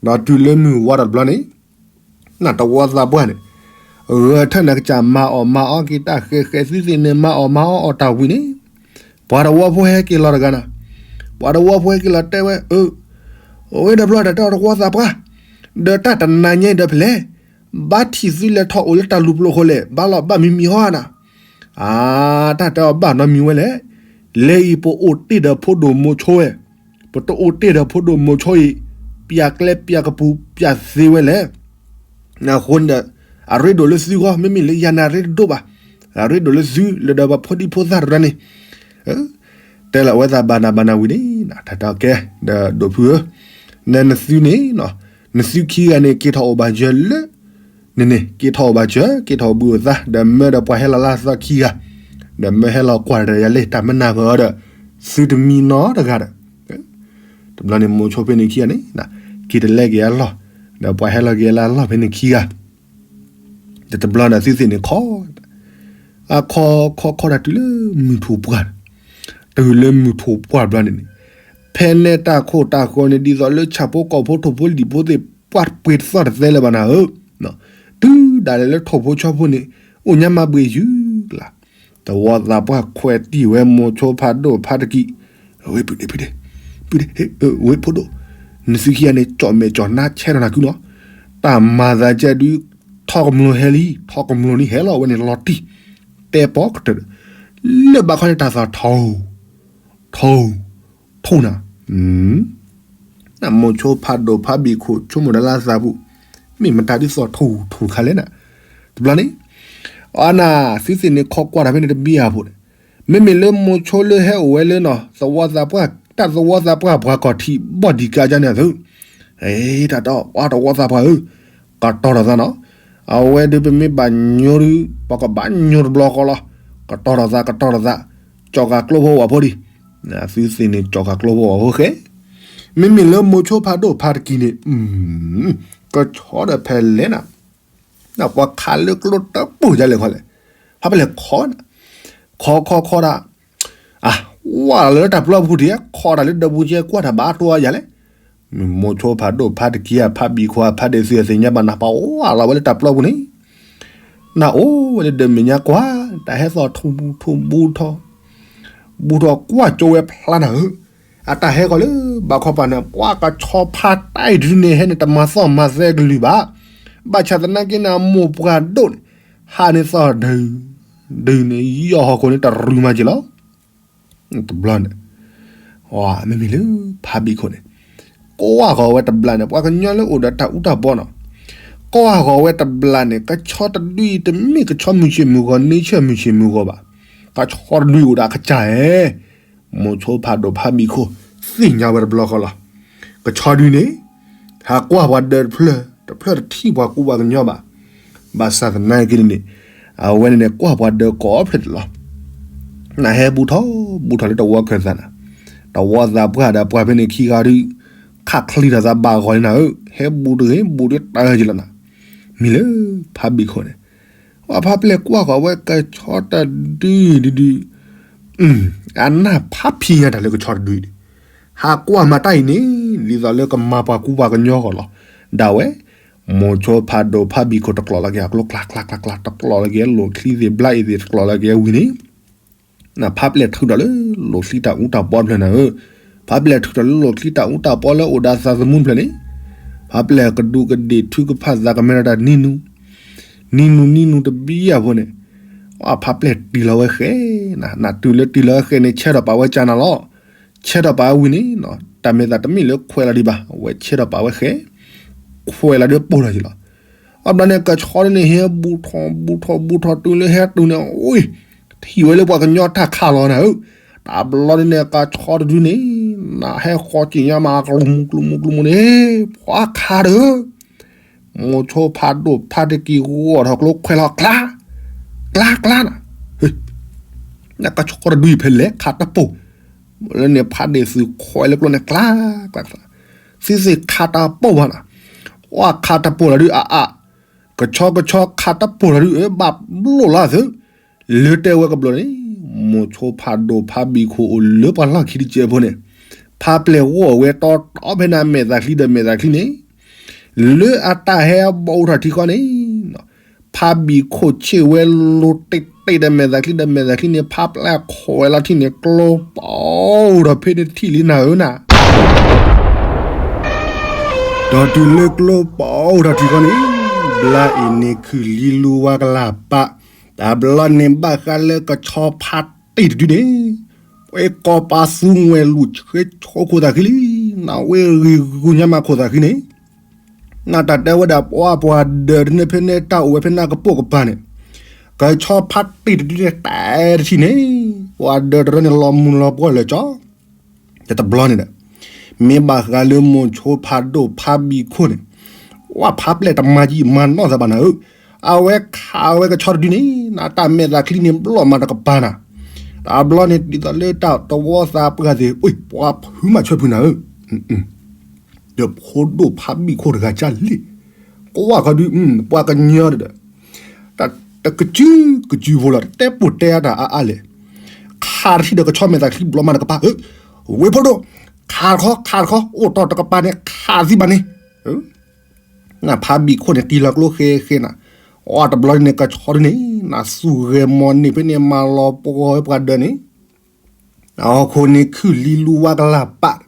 ဒီးတုၤလၢမုၢ်ဝါတဘျီန့ၣ် နတဝီသးပှၢ်န့ၣ်, ဂဲၤထၢၣ်န့ၣ်ကစၢ်မၤအီၣ်မၤအီက့ၤတၢ်ဃဲးဃဲး သုသ့ၣ်န့ၣ် မၤအီၣ်မၤအီအီၣ်တၢ်ဝံၤန့ၣ်, ပှၤတဝီဖိဟဲက့ၤလီၤတဂၤနၤ, ပှၤတဝီဖိဟဲက့ၤလီၤတဲဝဲ, အဝဲဒီးဘျီဒီးတၢ်တဝီသးပှၢ်, ဒီးတၢ်တနၤညါဒီးဖဲလဲၣ်, ဘၣ်ထံၣ်သုလဲၤထီၣ်အိၣ်လၢတၢ်လူၤပျိၢ်ဃိလဲၣ်, ဘၣ်လီၤဘၣ်မံမံဟီဧါနၤ, အတၢ်တဲအီၤဘၣ်နီတမံၤဝဲလဲၣ်, လဲၤအံၤပအိၣ်တ့ၢ်ဒီးဖိဒိၣ်မိၤဆိဝဲ ပတအိၣ်တ့ၢ်ဒီးဖိဒိၣ်မိၤဆိအံၤ, ပျၢ်ကျဲပျၢ်ကပူၤပျၢ်သ့ဝဲလဲၣ်, အဃိန့ၣ်ဒီး, အရ့ဒိၣ်လၢသုဂီၢ် မ့မ့ၢ်လၢယၤန့ၣ်အရ့တဒိၣ်ဘၣ်, အရ့ဒိၣ်လၢသုလၢဒီးပှၤဖိဒံဖိသၣ်တရၢန့ၣ်, တဲလီၤဝဲသးဘၣ်နၤဘၣ်နၤဝံၤန့ၣ် တၢ်တဲအီၤကဲ, ဒီးဒိၣ်ဖုဧၢ, နနသုန့ၣ်, နသုခံဂၤန့ၣ် က့ၤထီၣ်အိၣ်ဘၣ်စၢၤလၢ န့ၣ်န့ၣ် က့ၤထီၣ်အိၣ်ဘၣ်စၢၤ က့ၤထီၣ်အိၣ်ဘှံးအိၣ်သါ ဒီးမၢဒီးပှၤဟဲလီၤလၢအသီခံဂၤ, ဒီးမၢဟဲလီၤကွၢ်ဒီးယၤလံ တၢ်မနၤဂီၤဒီး, သုတမံနီတဂၤဒီး, တဘျီန့ၣ်မိၤဆိဖဲန့ၣ်ခံဂၤန့ၣ်, က့ၤတလဲက့ၤအလီၢ်, ဒီးပှၤဟဲလီၤက့ၤလၢအလီၢ်ဖဲန့ၣ်ခံဂၤ ဒီးတဘျီန့ၣ်သုသ့ၣ်န့ၣ်ခီ, အခီခီခီဒၣ်တုၤလၢမုၢ်ထူၣ်ပှၢ်, တုၤလၢမုၢ်ထူၣ်ပှၢ်ဘျီန့ၣ်န့ၣ်, ဖဲန့ၣ်တၢ်ခိၣ်တၢ်ဃီန့ၣ် ဒ်သိးလၢဆၣ်ဖိကီၢ်ဖိထိၣ်ဖိလံၣ်ဖိသ့ၣ် ပှၢ်ပှ့ၤတသီၣ်တသဲလၢၤဘၣ်နၤဧၢ, တုၤဒၣ်လဲာ်လၢထိၣ်ဖိဆီဖိန့ၣ်, အိၣ်ညါမၤဘှံးယုၢ်ကျါ, တဝီသးပှၢ်ခွဲးတံၢ်ဝဲမိၤဆိဖးဒိၣ်ဖးတကံၢ်, ဝဲဖုဒ့ၣ်ဖုဒ့ၣ်, ဖုဒ့ၣ်, ဝဲဖိဒိၣ်, နသုခံဂၤန့ၣ် ကၠီၣ်မဲာ်ကၠီၣ်နါဆဲးထီၣ်နၤကုနီၤ, တၢ်မၤသးကဲဒုး, ထီၣ်ကမျိာ်ဟဲလံ ထီၣ်ကမျိာ်န့ၣ်ဟဲလီၤဝဲန့ၣ်လီၤတံၢ်, တဲပိာ်ကတၢၢ်, လၢဘၣ်ခီန့ၣ်တၢ်သီၣ်ထီၣ်, ထီၣ်, ထီၣ်နၤ မိၤဆိဖးဒိၣ်ဖးဘံၣ်ခိၣ်ဆိကမိၣ်ဒီးလၢသးပူၤ, မ့ၢ်မတၤဒ်သိးထူၣ်ထူၣ်ခါလဲၣ်နၤ, တဘျီန့ၣ်, အနၤ, သုသ့ၣ်န့ၣ်ခီကွၢ်တၢ်ဖဲန့ၣ်တဘံၣ်အပူၤန့ၣ်, မ့မ့ၢ်လၢမိၤဆိလၢဟဲအိၣ်ဝဲလၢနီၤ သဝီသးပှၢ် တၢ်သဝီသးပှၢ်ပှၤကီၢ်ထံးဘီၣ်ဒံးကါကန့ၣ်သု, တၢ်တအီၣ်တဝီသးပှၢ်ဧၢ, ကတီၤထီၣ်သးနီၤ, အဝဲဒုးပမ့ၢ်ဘၣ်ညိဒုး ပှၤကဘၣ်ညိတဘျီဃီလီၤ, ကတီၤထီၣ်သး ကတီၤထီၣ်သး, ကၠီၣ်ဃာ်ကျိဖိဝဲဖိဒံး, သုသ့ၣ်န့ၣ်ကၠီၣ်ဃာ်ကျိဖိဝဲဖိဃဲ, မ့မ့ၢ်လၢမိၤဆိဖးဒိၣ်ဖးတကံၢ်န့ၣ်, ကဆီဒီးဖဲလဲၣ်နၤ, ပှၤခးလၢကျိတပူၤဒ်လဲၣ်ခီလဲၣ်, ဖးပလဲၣ်ခီနၤ, ခီခီခီဒၣ် အဝဲလၢတၢ်ပျီပူၤဒံး ခီတၢ်လၢဒၢးပူၤကဲကွၢ်တၢ်ဘၣ်တိၢ်အယၤလဲၣ်, မိၤဆိဖးဒိၣ်ဖးတကံၢ်ဧါ ဖးဘံၣ်ခိၣ်ဧါဖးဒ့ၣ်သုအသ့ၣ်ညါဘၣ်နၤ ပှၤဝဲလၢတၢ်ပျီပူၤန့ၣ်, နအိၣ်ဝဲလၢဒၢးမဲာ်ညါကွၢ် တၢ်ဟဲသီၣ်ထူၣ်ထူၣ်ဘူးထီၣ် ဘူးထီၣ်ကွၢ်ကၠိဝဲဖျါနၤဧၢ, အတၢ်ဟဲဃီၤလၢ ဘၣ်ခီပၤန့ၣ် ပှၤကဆီဖးတၢ်အံၤဒုန့ၣ် ဟဲန့ၣ်တမၤသီၣ်မၤသဲကလုၢ်ဘၣ်, ဘၣ်ဆၣ်သနာ်က့န့ၣ် အမိၢ်ပှၢ်ဒိၣ်န့ၣ် ဟးန့ၣ်သီၣ်ဒုး, ဒုးန့ၣ် ယီၢ်ဟီၣ်ခိၣ်န့ၣ်တရူးမးက့ၤလီၤ, တဘျီန့ၣ် မ့မ့ၢ်လၢ ဖးဘံၣ်ခိၣ်န့ၣ် ကွၢ်ဃီၤဝဲတဘျီန့ၣ် ပှၤကညီလၢအိၣ်ဒီးတၢ်အူတၢ်ပီနီၤ, ကွၢ်ဃီၤဝဲတဘျီန့ၣ် ကဆီတဒုအံၤတမ့ၢ်ကဆီမုၢ်ဆ့ၣ်မုၢ်ဂီၤ န့ဆၢၣ်မုၢ်ဆ့ၣ်မုၢ်ဂီၤဘၣ်, ကဆီတဒုအံၤအိၣ်ဒီးအကစၢ်ဧဲ, မိၤဆိဖးဒိၣ်ဖးဘံၣ်ခိၣ် သ့ၣ်ညါဝဲတဘျီဃီလီၤ, ကဆီဒုန့ၣ် ဟးကွၢ်ပှၤဒၢးတဖျၢၣ် တဖျၢၣ်တထံၣ်ပှၤကူပှၤကညီဘၣ်, ဘၣ်ဆၣ်သနာ်က့န့ၣ် အဝဲန့ၣ်န့ၣ် ကွၢ်ပှၤဒၢးကိးဖျၢၣ်တလီၤ, နဟဲဘူးထီၣ် ဘူးထီၣ်လၢတဝီခၢၣ်သးနၤ, တဝီသးပှၢ်ဒီးပှၤဖဲန့ၣ်ခံဂၤဒုး ခးချံထီၣ်သးဘၣ်ဂီၤန့ၣ်နၤဧၢ, ဟဲဘူးတဂ့ၤဘူးတတၢၢ်က့ၤလီၤနၤ, မ့ၢ်လၢ ဖးဘံၣ်ခိၣ်န့ၣ် ပှၤဖးပျဲၢ်ကွၢ်ဃီၤဝဲကဆီတဒုဒုဒု အနၢ်ဖးဖံးညါတၢ်လၢကဆီတဒုအံၤန့ၣ်, ဟးကွၢ်မၤတၢ်အံၤန့ၣ် ဒ်သိးလၢကမၤပှၤကူပှၤကညီဃီၤလီၤ, ဒၣ်ဝဲ မိၤဆိဖးဒိၣ်ဖးဘံၣ်ခိၣ်တကျိးလီၤက့ၤအကျိကျါကျါကျါကျါ တကျိးလီၤက့ၤလိၣ်ချံသ့ၣ်ဘျါအံၤသ့ၣ် တကျိးလီၤက့ၤအဝံၤန့ၣ် နဖးပျဲၢ်ထုးထီၣ်လၢလိၣ်ချံတၢ်အူတၢ်ပီတဖျၢၣ်နၤဧၢ, ဖးပျဲၢ်ထုးထီၣ်လၢလိၣ်ချံတၢ်အူတၢ်ပီလၢအိၣ်ဒီးသးသမူတဖျၢၣ်န့ၣ်, ဖးပျဲၢ်ကဒူးကဒ့ၣ်ထုကဖၣ်သးကမဲထီၣ်တၢ်နံၤနူၤ, နံၤနူၤနံၤနူၤတဘံၣ်အဖိန့ၣ်, အဖးပျဲၢ်တံၢ်လီၤဝဲဃဲ, နတုၤလၢတံၢ်လီၤဝဲဃဲန့ၣ် ဆဲထီၣ်ပာ်ဝဲကၢ်နၤလီၤ, ဆဲထီၣ်ပာ်ဝဲဝံၤန့ၣ်, တၢ်မဲာ်သးတမ့ၢ်လၢခွဲးလီၤဒံးဘၣ်, အဝဲဆဲထီၣ်ပာ်ဝဲဃဲ, ခွဲးလီၤဒ်ပိၢ်ထီၣ်က့ၤလီၤ အဘျီန့ၣ် ကဆီဒုန့ၣ် ဟဲဘူးထီၣ်ဘူးထီၣ်ဘူးထီၣ်တုၤလၢဟဲတုၤန့ၣ် အိၣ်, ထံၣ်ဝဲလၢပှၤကညီတၢ်ခးလီၤနၤဧၢ, တဘျီဒုန့ၣ် ကဆီတဒုန့ၣ်, နဟဲဃီက့ၤညါမး ကျိမူကျိမူကျိမူန့ၣ်, ပှၤခးဒီး, မိၤဆိဖးဒိၣ်ဖးတကံၢ်ဂီၢ်ထီၣ်ကျိခွဲးလီၤ ကျါ, ကျါကျါနၤ, နကဆီတဒုအံၤဖဲလဲၣ်ခးတပိၢ်, လၢန့ၣ်ဖးဒ့ၣ်သုးခွဲးလၢကျိန့ၣ် ကျါကျါကျါ, သုသ့ၣ်ခးတၢ်ပိၢ်ဘၣ်နီၤ, အီၣ်ခးတၢ်ပိၢ်လီၤဒုးအါအါ, ကဆီကဆီခးတၢ်ပိၢ်လီၤဒုး အဘၣ်ဘျိၣ်လီၤသု, လၢတဲဝဲကဘျီန့ၣ်, မိၤဆိဖးဒိၣ်ဖးဘံၣ်ခိၣ်အိၣ်လၢပှၤလီၢ်ခံတစဲးဖိန့ၣ်, ဖးပျဲၢ်ဂီၢ်ဝဲတီတီဖဲန့ၣ် မဲာ်သးချံဒီးမဲာ်သးချံန့ၣ်, လၢအတၢ်ဟဲဘီအိၣ်ထီၣ်ထံဃီန့ၣ်, ဖးဘံၣ်ခိၣ်ဆ့ၣ်ဝဲလိၤတ့ၢ်တ့ၢ်ဒီးမဲာ်သးချံဒီးမဲာ်သးချံန့ၣ် ဖးပျဲၢ်ခိၣ်ဝဲလီၤထံန့ၣ် ကျိပိၢ်ထီၣ်ဖဲန့ၣ်တထံၣ်လံနၤဧၢနၤ ဒီးတုၤလၢကျိပိၢ်ထီၣ်ထံဃီန့ၣ်, ဘျါအံၤန့ၣ်ခုၣ်လံလူဝါကလၢ်ပာ်, တဘျီန့ၣ်ဘၣ်ဃးလၢကဆီဖးတ့ၢ်တဒုန့ၣ်, ဝဲကိးပသူငွဲၢ်လူၢ်ဆှဲဆိခိၣ်သးဃံလံ, နဝဲဂ့ၤဂူာ်ညါမးခိၣ်သးဃံန့ၣ်, နတၢ်တဲဝဲဒၣ်ပှၤပှၤဒၢးတန့ၢ်ဖဲန့ၣ်တၢ်အိၣ်ဝဲဖဲန့ၣ်ကပိာ်ကပၤန့ၣ်, ကဆီဖးတ့ၢ်တဒုန့ၣ်တဲတထံၣ်န့ၣ်, ပှၤဒၢးတရၢန့ၣ်လီၤမုၢ်လီၤပှီၢ်လၢာ်ကၠီ တဘျီန့ၣ်ဒီး, မ့ၢ်ဘၣ်ဃးလၢမိၤဆိဖးဒိၣ်ဖးဘံၣ်ခိၣ်န့ၣ်, ဝဲဖးပျဲၢ်တမၤကံမၤနီၢ်သးဘၣ်နၤဧၢ, အဝဲခးဝဲကဆီတဒုန့ၣ် နတၢ်မဲာ်သးချံန့ၣ်ဘျီၣ်မးတကပၤနၤ, တဘျီန့ၣ်ဒ်သိးလၢတၢ်တဝီသးပှၢ်သ့ၣ် ပှၤဖုးမးဆွဲဖုးနၤဧၢ ဒီးဖိဒိၣ်ဖးဘံၣ်ခိၣ်တဂၤကၢ်လံ, ကွၢ်ခီဒုး, ပှၤကညီဒီး, တကစုကစုဖိလီၤ တတဲပိာ်တဲအတၢ်အါအါလဲၣ်, ခးတထံၣ်ဒီးကဆီမဲာ်သးချံဘျီၣ်မးတကပၤဧၢ, ဝ့ၢ်ဖိဒိၣ်, ခးတခီ ခးတခီ အိၣ်တီၢ်တကပၤန့ၣ် ခးသံဘၣ်န့ၣ် နဖးဘံၣ်ခိၣ်န့ၣ် တံၢ်လီၤကျိဃဲဃဲနၤ, အတဘျီန့ၣ် ကဆီဒုန့ၣ် နသူၣ်ဂဲၤမီၤန့ၢ်ဖဲန့ၣ် မၤလီၤပှီၢ်ဝဲပှၤဒၢးန့ၣ် အဟီၣ်ခိၣ်န့ၣ်ခုၣ်လံလူဝါကလၢ်ပာ်,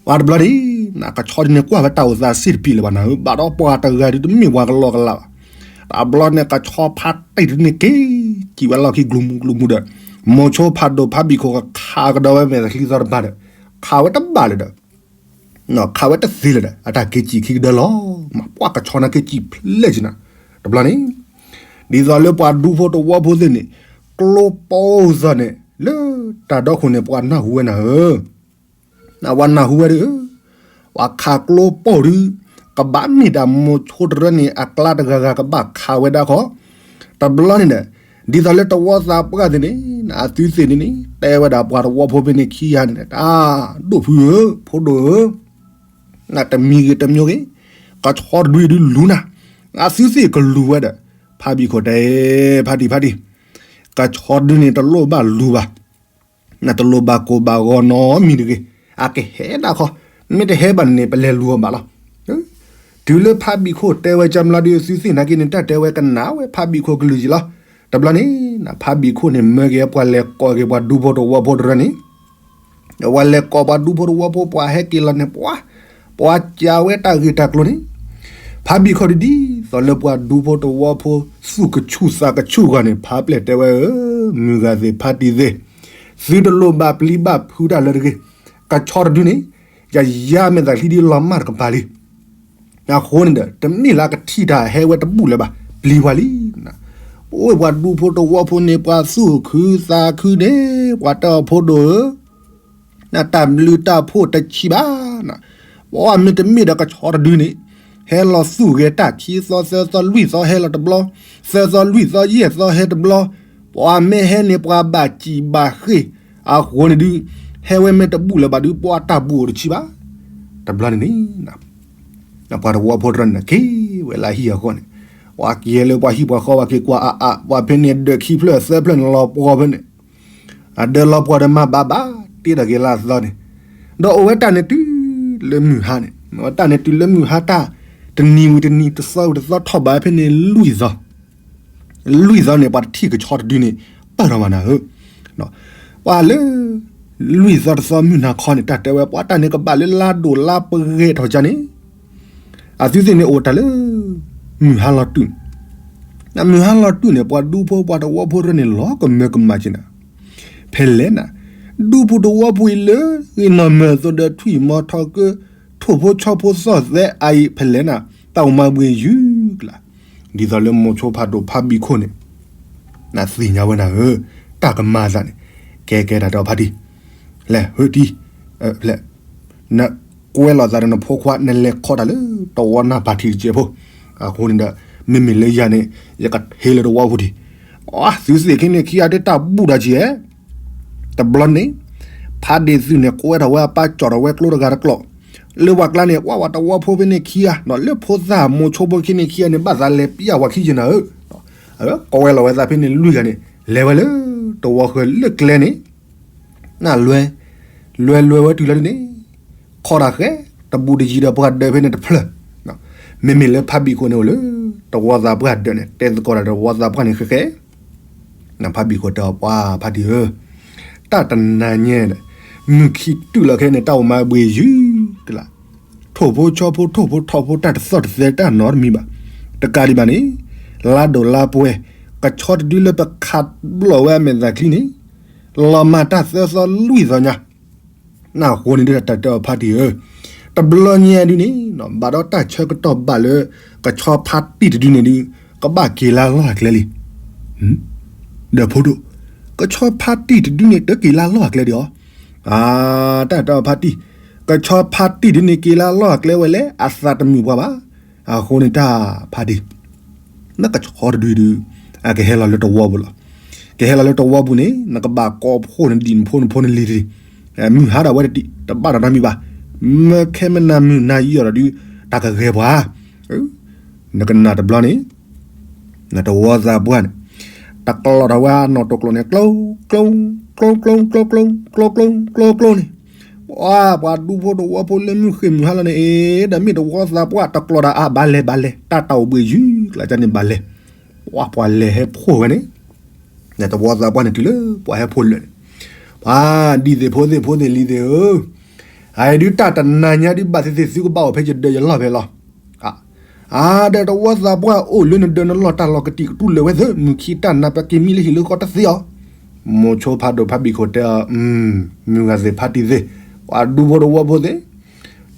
ပှၤတဘျီန့ၣ်, ကဆီဒုန့ၣ်ကွၢ်ဝဲတၢ်အိၣ်သးစ့ၢ်တပံၤလၢၤဘၣ်နၤဧၢ, ဘၣ်ဒီးပှၤတဂၤဒုးတမ့ၢ်ပှၤကလီကလီဘၣ်, တဘျီန့ၣ် ကဆီဖးတ့ၢ်တန့ၣ်က့ၤ, စံၣ်ဝဲလီၢ်ခံကျိၤမူကျိၤမူဒီး, မိၤဆိဖးဒိၣ်ဖးဘံၣ်ခိၣ်ကခးကဒီးဝဲမဲာ်သးချံသီတဘၣ်ဒီး, ခးဝဲတဘၣ်လၢၤဒီး ခးဝဲတသ့လၢၤဒီး အတၢ်က့ၤစံၣ်ခံကဒၢလီၤ, မ့ၢ်ပှၤကဆီန့ၣ်က့ၤစံၣ်ဖျဲၣ်က့ၤနၤ, တဘျီန့ၣ်, ဒ်သိးလၢပှၤဒူဖိတဝီဖိသ့ၣ်န့ၣ်, ကျိပိၢ်သီၣ်န့ၣ် လၢတၢ်ဒီခိၣ်န့ၣ် ပှၤနၢ်ဟူဝဲနၤဧၢ, ပှၤနၢ်ဟူဝဲဒုး, ပှၤခးကျိပိၢ်ဒုး, ကဘၣ်မ့ၢ်ဒၣ်မိၤဆိတရၢန့ၣ် အကျါတဂၤဂၤကဘၣ်ခးဝဲဒၣ်ခီ, တဘျီန့ၣ်ဒီး, ဒ်သိးလၢတဝီသးပှၢ်သ့ၣ်န့ၣ်, အသုသ့ၣ်န့ၣ်န့ၣ် တဲဝဲဒၣ်ပှၤတဝီဖိဖဲန့ၣ်ခံဂၤန့ၣ်, တၢ်ဒိၣ်ဖုဧၢ, ဖိဒိၣ်ဧၢ နတမံၤဂ့ၤတမံၤဂ့ၤ, ကဆီတဒုဒုလူၤနၤ, အသုသ့ၣ်ကလူၤဝဲဒီး, ဖးဘံၣ်ခိၣ်တဲ, ဖးတံၢ်ဖးတံၢ်, ကဆီတဒုန့ၣ်တလိၣ်ဘၣ်လူၤဘၣ်, နတလိၣ်ဘၣ်ကိၢ်ဘၣ်ဂီၤနီတမံၤတဂ့ၤ, အကဟဲဒၣ်ခီ, မ့ၢ်တဟဲဘၣ်န့ၣ် ပလဲၤလူၤအီၤဘၣ်လီၤ. တုၤလၢဖးဘံၣ်ခိၣ်တဲဝဲကၢ်မျီဒုး သုသ့ၣ်နာ်က့န့ၣ် တၢ်တဲဝဲကနၣ်ဝဲဖးဘံၣ်ခိၣ်ကလုၢ်ယံၤလီၤ. တဘျီန့ၣ်, ဖးဘံၣ်ခိၣ်န့ၣ် မၢက့ၤပှၤလဲၤကိးက့ၤပှၤဒူဖိတဝီဖိတရၢန့ၣ် ဝဲလဲၤကိးပှၤဒူဖိတဝီဖိ ပှၤဟဲက့ၤလီၤန့ၣ် ပှၤ, ပှၤစံးဝဲတၢ်ဂ့ၢ်တၢ်ကျိၤန့ၣ်, ဖးဘံၣ်ခိၣ်ဒ်သိးလၢပှၤဒူဖိတဝီဖိ သူၣ်ကဆူၣ်သးကဆူၣ်ဂီၢ်န့ၣ် ဖးပျဲၢ်တဲဝဲဧၢ, မုၢ်ဂၤသ့ၣ်ဖးတံၢ်သ့ၣ်, သုတလိၣ်ဘၣ်ပျံၤဘၣ်ဖုးတၢ်လၢတဂ့ၤ, ကဆီတဒုန့ၣ်, ယယါမဲာ်သးချံဒ်လီၤမၢ်တကပၤလံ. အဃိန့ၣ်ဒီး တမ့ၢ်လၢအကထံၣ်တၢ်ဟဲဝဲတဘူၣ်လၢၤဘၣ်, ပျံၤပှၤလံ. အိၣ်ပှၤဒူဖိတဝီဖိန့ၣ် ပှၤသူၣ်ခုသးခုန့ၣ် ပှၤတဲအီၤဖိဒိၣ်ဧၢ, နတၢ်ဘျုးတၢ်ဖှိၣ်တဆံးဘၣ်, ပှၤမ့တမ့ၢ်ဒီးကဆီတဒုန့ၣ်, ဟဲလီၤသူၣ်ဂဲၤတၢ်ခံသီသၢသီလွံၢ်သီဟဲလီၤတဘျီ, သၢသီလွံၢ်သီယဲၢ်သီဟဲတဘျီ, ပှၤမ့ၢ်ဟဲန့ၣ်ပှၤဘၣ်စံၣ်ဘၣ်ဃ့ၢ်, အဃိန့ၣ်ဒုး, ဟဲဝဲမ့ၢ်တဘူၣ်လၢၤဘၣ်ဒုး ပှၤတၢ်ဘူၣ်အိၣ်တဆံးဘၣ်. တဘျီန့ၣ်န့ၣ် ပှၤတဝီဖိတရၢန့ၣ် က့ၤဝဲလၢဟံၣ်အဃိန့ၣ်, ပှၤက့ၤလၢပှၤဟံၣ်ပှၤဃီ ပှၤက့ၤကွၢ်အါအါ ပှၤဖဲန့ၣ်ဒၢးခံဖျၢၣ်သၢဖျၢၣ်န့ၣ်လီၤပှီၢ်ဖဲန့ၣ်, အဒၢးလီၤပှီၢ်ဒီးမၤဘၣ်ဘၣ် တ့ဒီးက့ၤလၢအသီန့ၣ်, ဒီးအိၣ်ဝဲတၢ်န့ၣ်တုၤလၢမုၢ်ဟါန့ၣ်, တၢ်န့ၣ်တုၤလၢမုၢ်ဟါတၢ်, တနံၤဝံၤတနံၤ တသီဝံၤတသီထီၣ်ဘၣ်ဖဲန့ၣ်လွံၢ်သီ လွံၢ်သီန့ၣ် ပှၤတထံၣ်ကဆီတဒုန့ၣ် ပၢၢ်ထီၣ်မးနၤဧၢ, ပှၤလၢ လွံၢ်သီတသီမုၢ်နၤခီန့ၣ် တၢ်တဲဝဲ ပှၤတၢ်န့ၣ်ကဘၣ်လၢလါဒိၣ်လါပဂဲၤထီၣ်ကန့ၣ်, အသုသ့ၣ်န့ၣ်အိၣ်တၢ်လၢ မုၢ်ဟါလီၤတုၤ, မုၢ်ဟါလီၤတုၤန့ၣ် ပှၤဒူဖိပှၤတဝီဖိတရၢန့ၣ် လီၤကမၢကမၣ်က့ၤနၤ, ဖဲလဲၣ်နၤ, ဒူဖိတဝီဖိအံၤလၢ ဂ့ၤနီၢ်မၢၢ်သိးဒီးထွံၣ်မီၤထီၣ်ကၢ ထိၣ်ဖိဆီဖိသီၣ်သဲအအံၤ ဖဲလဲၣ်နၤ တၢ်အိၣ်မၤဘှံးယုၤကျါ, ဒ်သိးလၢမိၤဆိဖးဒိၣ်ဖးဘံၣ်ခိၣ်န့ၣ် နသ့ၣ်ညါဝဲနၤဧၢ, တၢ်ကမၤအသးန့ၣ်, ကဲကဲတၢ်ဒီးဖါတံၢ်, လဲၤဟၢတံၢ်, လဲၤ, နကွဲးလိာ်သးဒီးနဖိခွါ နလဲၤခီတၢ်လၢတဝီနၢ်ပၢ်ထံးတစဲးဖိ, အဃိန့ၣ်ဒီး, မ့မ့ၢ်လၢယၤန့ၣ်, ယကဟ့လၢတဝီဖိထံး, အသုသ့ၣ်ခံန့ၣ်ခံဂၤဒၣ်တၢ်ဘူၣ်တၢ်ဆံးဧဲ, တဘျီန့ၣ်, ဖးဒ့ၣ်သုးန့ၣ် ကွဲထီၣ်ဝဲအပၢ် ကၠီၣ်ထီၣ်ဝဲကျိတဂၤတကျိာ်, လၢပှၤကျါန့ၣ် ကွၢ်ဝဲတဝီဖိဖဲန့ၣ်ခံဂၤ, လၢဖိသၣ်မိၤဆိဖိခံန့ၣ်ခံဂၤန့ၣ် ဘၣ်သးလဲၤပျၢ်ဝဲခံယဲၢ်နၤဧၢ, ကွဲလီၤဝဲသးဖဲန့ၣ်လွံၢ်ဂၤန့ၣ် လဲၤဝဲလၢတဝီဃၢၤလၢကျဲန့ၣ် နလွဲ, လွဲလွဲဝဲတုၤလီၤဒ်န့ၣ်, ခီတၢ်ဃဲ, တဘူးတယံၤဒီးပှၤဒၢးဖဲန့ၣ်တဖျၢၣ်, မ့မ့ၢ်လၢဖးဘံၣ်ခိၣ်န့ၣ်အိၣ်လၢ တဝီသးပှၢ်ဒၢးန့ၣ် တဲသကိးတၢ်တဝီသးပှၢ်န့ၣ်ဃဲဃဲ, ဖးဘံၣ်ခိၣ်တဲအီၤ ပှၤဖးတံၢ်ဧၢ, တၢ်တနၤညါဒီး မုၢ်ခံတုၤလီၤခဲန့ၣ် တၢ်အိၣ်မၤဘှံးယုၢ်ကလး, ထိၣ်ဖိဆီဖိ ထိၣ်ဖိထီၣ်ဖိ တၢ်တသီၣ်တသဲတၢ်နီတမံၤဘၣ်, တကးဒံးဘၣ်န့ၣ် လါဒိၣ်လါပှဲၤ ကဆီတဒုလၢပခးဘျီၣ်ဝဲအမဲာ်သၣ်ချံန့ၣ် လီၤမၢ်တၢ်သၢသီလွံၢ်သီညါ, နၢ်ဟူန့ၣ်ဒုးတၢ်တဲအီၤဖးတံၢ်ဧၢ, တဘျီညါဒုးန့ၣ် ဘၣ်ဒီးတၢ်ဆၢကတီၢ်ဘၣ်လၢ ကဆီဖါတံၢ်တဒုန့ၣ်ဒုး ကဘၣ်က့ၤလၢလီၢ်အကျဲလံ, ဒီးဖိဒိၣ်, ကဆီဖါတံၢ်တဒုန့ၣ် တက့ၤလၢလီၢ်အကျဲဒံးဧါ, တၢ်တဲအီၤဖါတံၢ်, ကဆီဖါတံၢ်တဒုန့ၣ် က့ၤလၢလီၢ်အကျဲဝဲလဲၣ် အသးတမုာ်ပှၤဘၣ်, အဃိန့ၣ်တၢ်ဖးတံၢ် နကဆီတဒုဒုး အကဟဲလီၤလၢတဝီပူၤလီၤ, ကဟဲလီၤလၢတဝီပူၤန့ၣ် နကဘၣ်ကိးဖှိၣ်နဒံၣ်နဖိနဖိနလံၤတဒံး, မုၢ်ဟါဒၣ်ဝဲတဒံး တဘၣ်တၢ်နီတမံၤဘၣ်, မ့ၢ်ခဲမနၤမုၢ်နၤယံာ်အီၤဒီးဒုး တၢ်ကဂဲၤပှၤ, နကနၣ်တဘျီန့ၣ် နတဝီသးပှၢ်န့ၣ် တကျီၢ်ထီၣ်ဝဲအနီၣ်တိာ်ကျိာ်န့ၣ် ကျိ ကျိ ကျိ ကျိ ကျိ ကျိ ကျိ ကျိ ကျိ ကျိ ကျိ န့ၣ်, ပှၤဒူဖိတဝီဖိလၢမုၢ်ဃ့ၢ်မုၢ်ဟါလီၤန့ၣ် အ့ ဒီးမ့ၢ်တဝီသးပှၢ်တကျီၢ်တၢ်အါ ဘၣ်လဲၤဘၣ်လဲၤ တၢ်တၢ်အိၣ်ဘှံးယုၢ်ကျါန့ၣ်ဘၣ်လဲၤ, ပှၤပှၤလဲၤဟဲဖှိၣ်ဝဲန့ၣ် တဝီသးပှၢ်န့ၣ်တုၤလၢပှၤဟဲဖှိၣ်လၢာ်န့ၣ်, ပှၤဒ်သ့ၣ်ဖိသ့ၣ်ဖိသ့ၣ်လံၤသ့ၣ်ဧၢ, အအံၤဒုးတၢ်တနၤညါဒုးဘၣ်သ့ၣ်သ့ၣ် သုကဘၣ်အိၣ်ဖဲယဒၢးယလီၢ်ဖဲလီၤ, အါ ဒီးတဝီသးပှၢ်အိၣ်လၢနဒၢးနလီၢ်တၢ်လီၢ်ကတံာ်ကတူၢ်လၢာ်ဝဲသ့ၣ် မုၢ်ခံတၢ်နါပက့ၤမံလၢဟံၣ်လၢဃီတသ့အီၤ, မိၤဆိဖးဒိၣ်ဖးဘံၣ်ခိၣ်တဲအီၤ, မုၢ်ဂၤသ့ၣ်ဖါတံၢ်သ့ၣ်, ပှၤဒူဖိတဝီဖိသ့ၣ်,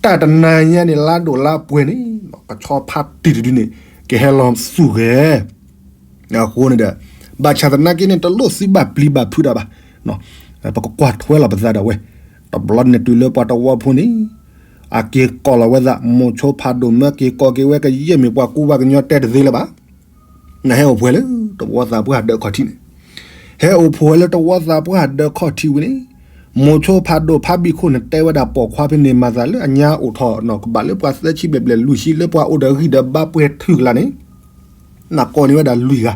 တၢ်တနၤညါန့ၣ် လါဒိၣ်လါပှဲၤန့ၣ် ကဆီဖါတံၢ်တဒုန့ၣ် ကဟဲလီၤသူၣ်ဂဲၤ အဃိန့ၣ်ဒီး ဘၣ်ဆၣ်သနာ်က့န့ၣ် တလိၣ်သုဘၣ်ပျံၤဘၣ်ဖုးတၢ်ဘၣ်, ပကကွၢ်ထွဲလီၤပသးဒၣ်ဝဲ, တဘျီန့ၣ်တုၤလၢပှၤတဝီဖိန့ၣ် အက့ၤကိးလီၤဝဲသး မိၤဆိဖးဒိၣ်မၢက့ၤကိးက့ၤဝဲကယဲၢ်မ့ၢ်ပှၤကူပှၤကညီတဲတသ့လၢၤဘၣ်, နဟဲအိၣ်ဖှိၣ်လၢတဝီသးပှၢ်ဒၢးခီၣ်ထံးန့ၣ်, ဟဲအိၣ်ဖှိၣ်ဝဲလၢတဝီသးပှၢ်ဒၢးခီၣ်ထံးဝံၤန့ၣ်, မိၤဆိဖးဒိၣ်ဖးဘံၣ်ခိၣ်န့ၣ် တဲဝဲဒၣ်ပိာ်ခွါဖဲန့ၣ် မၤသးလၢအညါအိၣ်ထီၣ်နီၢ်ကဘၣ်လၢပှၤသၢဆံဘျဲၣ်ဘျဲၣ်လွံၢ်ဆံ လၢပှၤအိၣ်ဒီးဂံၢ်ဒီးဘါပှဲၤထုးကလာ်န့ၣ် နကိးန့ၢ်ဝဲဒၣ်လွံၢ်ဂၤ,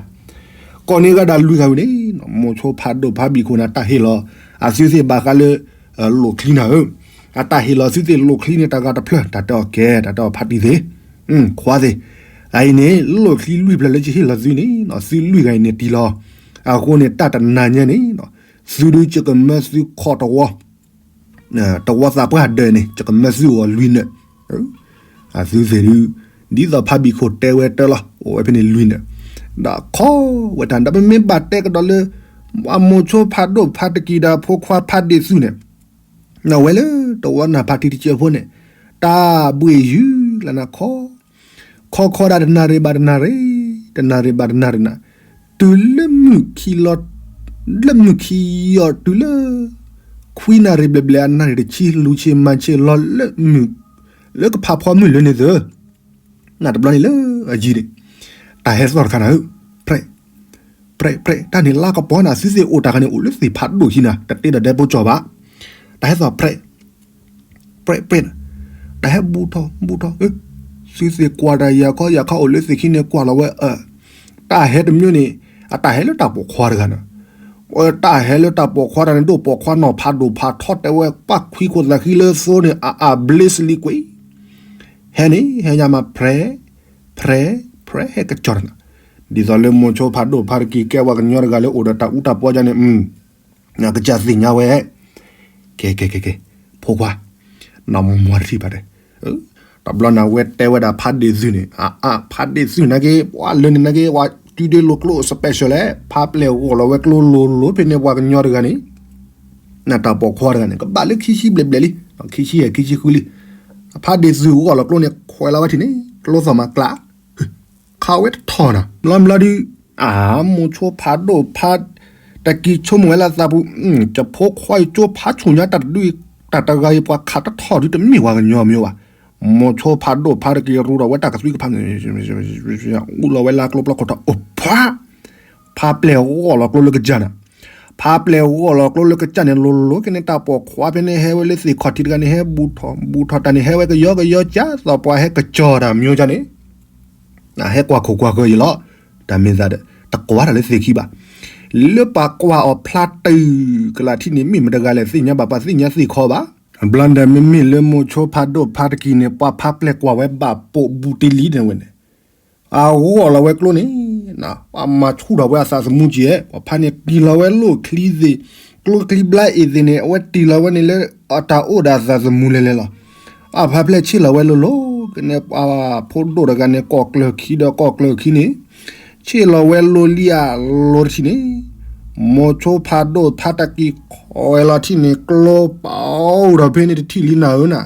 ကိးန့ၢ်ဝဲဒၣ်လွံၢ်ဂၤဝံၤန့ၣ် မိၤဆိဖးဒိၣ်ဖးဘံၣ်ခိၣ်န့ၣ် အတၢ်ဟ့ၣ်လီၤအသုသ့ၣ်ဘၣ်ဃးလၢ လိၣ်ချံနၤဧၢ, အတၢ်ဟ့ၣ်လီၤသုသ့ၣ်လိၣ်ချံန့ၣ် တဂၤတဖျၢၣ် တၢ်တဲအီၤကဲ တၢ်တဲအီၤဖးတံၢ်သ့ၣ်, ခွါသ့ၣ်, အအံၤန့ၣ် လိၣ်ချံလွံၢ်ဖျၢၣ်လၢယဟ့ၣ်လီၤသုန့ၣ် သုလွံၢ်ဂၤအံၤန့ၣ်တံၢ်လီၤ, အဃိန့ၣ် တၢ်တနၤညါန့ၣ် သုဒုးယကမၢသုခီၣ်တဝီ တဝီသးပှၢ်ဒၢးန့ၣ် ယကမၢသုအိၣ်လွံၢ်နၢၣ်, အသုသ့ၣ်ဒုး ဒ်သိးဖးဘံၣ်ခိၣ်တဲဝဲတၢ်လီၤ အိၣ်ဝဲဖဲန့ၣ်လွံၢ်နၢၣ်, ဒီးခီဝဲတၢ် ဒီးပမ့ၢ်ဘၣ်တဲကဒီးလၢ မိၤဆိဖးဒိၣ်ဖးတကံၢ်ဒီးဖိခွါဖးဒ့ၣ်သုးန့ၣ် နဝဲလၢတဝီနၢ်ဖးထံတစဲးဖိန့ၣ် တၢ်ဘှံးယုၢ်လၢနၤခီ ခီခီဒၣ်တနၣ်ရံၣ်ဘၣ်တနၣ်ရံၣ်, တနၣ်ရံၣ်ဘၣ်တနၣ်ရံၣ်နၤ, တုၤလၢမုၢ်ခံလီၤ, လၢမုၢ်ခံယီၤတုၤလၢ ခွံနၣ်ရံၣ်ဘျဲၣ်ဘျဲၣ်အနၣ်ရံၣ်တဆံ လူၤဆ့မၤဆ့လီၤလၢမုၢ်, လၢကဖးဖီမုၢ်လၢန့ၣ်သၢ, နတဘျီန့ၣ်လၢအယံၤန့ၣ်, တၢ်ဟဲသီၣ်တခါနၤဧၢ, ဖြဲး, ဖြဲးဖြဲး တၢ်န့ၣ်လါကပီၤနၤ သုသ့ၣ်အိၣ်တၢ်ခါန့ၣ် အိၣ်လၢသ့ၣ်ဖးဒိၣ်ဟံးနၤ တတ့ဒီးဒဲဖိကၠီၤဘၣ်, တၢ်ဟဲသီၣ်ဖြဲး ပြဲးပြဲး, တၢ်ဟဲဘူးထီၣ်ဘူးထီၣ်, သုသ့ၣ်ကွၢ်တၢ်ယၤခီယၤခီအိၣ်လၢသ့ၣ်ခံန့ၣ်ကွၢ်လီၤဝဲ, တၢ်ဟဲတမံၤန့ၣ် အတၢ်ဟဲလၢတၢ်ပိာ်ခွါတဂၤန့ၣ်, တၢ်ဟဲလၢတၢ်ပိာ်ခွါတဂၤန့ၣ် ဒိၣ်ပိာ်ခွါနီၢ်ဖးဒိၣ်ဖးထီတဲဝဲ ပှၢ်ခွံခိၣ်သးဃံလၢသိန့ၣ် အအဘျ့စလံကွံာ်, ဟဲန့ၣ် ဟဲညါမးဖြဲး, ဖြဲး, ဖြဲးဟဲကကၠီၤတဂၤ, ဒ်သိးလၢမိၤဆိဖးဒိၣ်ဖးတကံၢ်ကဲပှၤကညီတဂၤလၢအိၣ်ဒီးတၢ်အူတၢ်ပီယါန့ၣ် ကစၢ်သ့ၣ်ညါဝဲ, ကဲကဲကဲကဲ, ဖိခွါ, နမၤတထံၣ်ဘၣ်တဲ, တဘျီနၤဝဲတဲဝဲဒၣ်ဖးဒ့ၣ်သုးန့ၣ်, အအ ဖးဒ့ၣ်သုးနာ်က့ ပှၤလၢန့ၣ်နာ်က့ ပှၤတုၤဒ့လိာ်ကျိ special လဲၣ်, ဖးပျဲၢ်ဂီၢ်လီၤဝဲကျိလိၤလိၤဖဲန့ၣ် ပှၤကညီတဂၤန့ၣ်, နတၢ်ပိာ်ခွါတဂၤန့ၣ် ကဘၣ်လၢခံဆံဘျဲၣ်ဘျဲၣ်လံ, ခံဆံယဲၢ်ခံဆံဃုလံ, ဖးဒ့ၣ်သုးဂီၢ်လီၤကျိန့ၣ် ခွဲးလီၤဝဲထံၣ်န့ၣ် ကျိသီၣ်မးကျး ခးဝဲတထီၣ်နၤ ဘျီဘျီဒုး, အါ မိၤဆိဖးဒိၣ်ဖးတကံၢ်ဆိကမိၣ်ဝဲလၢသးပူၤ, ယဖိခွါအံၤကၠိဖးဆူၣ်ညါတၢ်တဒုအံၤ, တၢ်တဂၤအံၤပှၤခးတထီၣ်ဒုးတမ့ၢ်ပှၤကညီမ့ၢ်ဘၣ်, မိၤဆိဖးဒိၣ်ဖးတကံၢ်ရူဒီးဝဲတၢ်ကသွံကဖး, အူလီၤဝဲလၢကျိပျီခိၣ်ထီၣ် အိၣ်ဖး, ဖးပျဲၢ်ဂီၢ်လီၤကျိလၢကစၢ်နၤ, ဖးပျဲၢ်ဂီၢ်လီၤကျိလၢကစၢ်န့ၣ် လိၤလိၤက့ၤန့ၣ် တၢ်ပိာ်ခွါဖဲန့ၣ် ဟဲဝဲလၢသ့ၣ်ခီၣ်ထံးတဂၤန့ၣ် ဟဲဘူးထီၣ်ဘူးထီၣ်တၢ်န့ၣ် ဟဲဝဲကယီကယီကၢ်သီၣ်ပှၤဟဲကစီၤတၢ်မၠိကန့ၣ် ဟဲကွၢ်ခိၣ်ကွၢ်ဃၢၤယံၤလီၤ. တၢ်မ့ၢ်သးဒီး တကွၢ်တၢ်လၢသ့ၣ်ခံဘၣ်. လၢပှၤကွၢ်အီၤဖျါတုၤကလာ်ထံးန့ၣ် မ့ၢ်မတဂၤလဲၣ်သ့ၣ်ညါဘၣ် ပှၤသ့ၣ်ညါသ့ၣ်ခီဘၣ်. ဘျီဒီးမ့မ့ၢ်လၢမိၤဆိဖးဒိၣ်ဖးတကံၤန့ၣ် ပှၤဖးပျဲၢ်ကွၢ်ဝဲဘၣ်ပိာ်ဘူးတ့လံန့ၣ်ဝဲန့ၣ် အဂီၢ်လီၤဝဲကျိန့ၣ် ပှၤမၤဆူၣ်ထီၣ်ဝဲအသးသမူကဲ ပှၤဖးန့ၣ်တံၢ်လီၤဝဲလိၣ်ချံသ့ၣ် ကျိချံဘျါအ့ၣ်သ့ၣ်န့ၣ် အဝဲတံၢ်လီၤဝဲန့ၣ်လၢအတၢ်အိၣ်ဒီးအသးသမူလဲၤလဲၤလီၤ. အဖးပျဲၢ်ဆ့ၣ်လီၤဝဲလိၤလိၤကန့ၣ် ပှၤဖိဒိၣ်တဂၤန့ၣ် ကီၢ်ကျၢၢ်ခံဒီးကီၢ်ကျၢၢ်ခံန့ၣ် ဆ့ၣ်လီၤဝဲလိၤလံအလိၤတထံၣ်န့ၣ် မိၤဆိဖးဒိၣ်ဖးတကံၤခိးဝဲလီၤထံၣ်န့ၣ် ကျိပအိၣ်ထီၣ်ဖဲန့ၣ်တထံၣ်လံနၤဧၢနၤ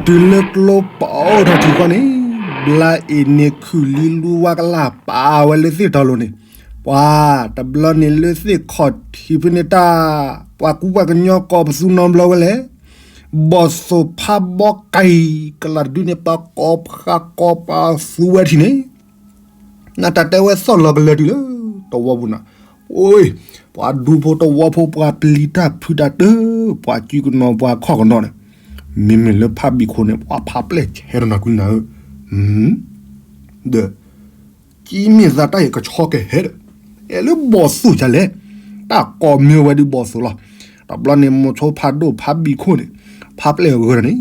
ဒီးတုၤလၢကျိပအိၣ်ထီၣ်ထံၣ်ဃီန့ၣ် ဘျါအ့ၣ်န့ၣ်ခုၣ်လံလူဝါကလၢ်ပာ်ဝဲလၢသ့ၣ်တီၤလိၤန့ၣ် ပှၤတဘျီန့ၣ်လၢသ့ၣ်ခီၣ်ထံးဖဲန့ၣ်တၢ် ပှၤကူပှၤကညီကိးပသူနီတဘျီဝဲလဲၣ် ဘီၣ်သိၣ်ဖးဘီကံၤကလၤတဒုန့ၣ် ပှၤကိးဖးကိးပသူဝဲထံၣ်န့ၣ် နတၢ်တဲဝဲသီၣ်လီၤကလၢာ်တုၤလၢတဝီပူၤနၤ, အိ, ပှၤဒူဖိတဝီဖိ ပှၤပျံၤတၢ်ဖုးတၢ်တၢၢ်, ပှၤကံကနီၤ ပှၤခီၣ်ကနီၤန့ၣ်, မ့မ့ၢ်လၢဖးဘံၣ်ခိၣ်န့ၣ် ပှၤဖးပျဲၢ်ဆဲးဒီးနၤကွံနၤဧၢ, ဒီး ကံမ့ၢ်သးတၢ်အံၤကဆီကဟဲဒီး အဲၣ်လၢဘီၣ်သိၣ်ယၤလဲၣ်, တၢ်ကိးမ့ၢ်ဝဲဒုးဘီၣ်သိၣ်လီၤ. တဘျီန့ၣ် မိၤဆိဖးဒိၣ်ဖးဘံၣ်ခိၣ်န့ၣ် ဖးပျဲၢ်ဂၢၢ်ဒီးန့ၣ်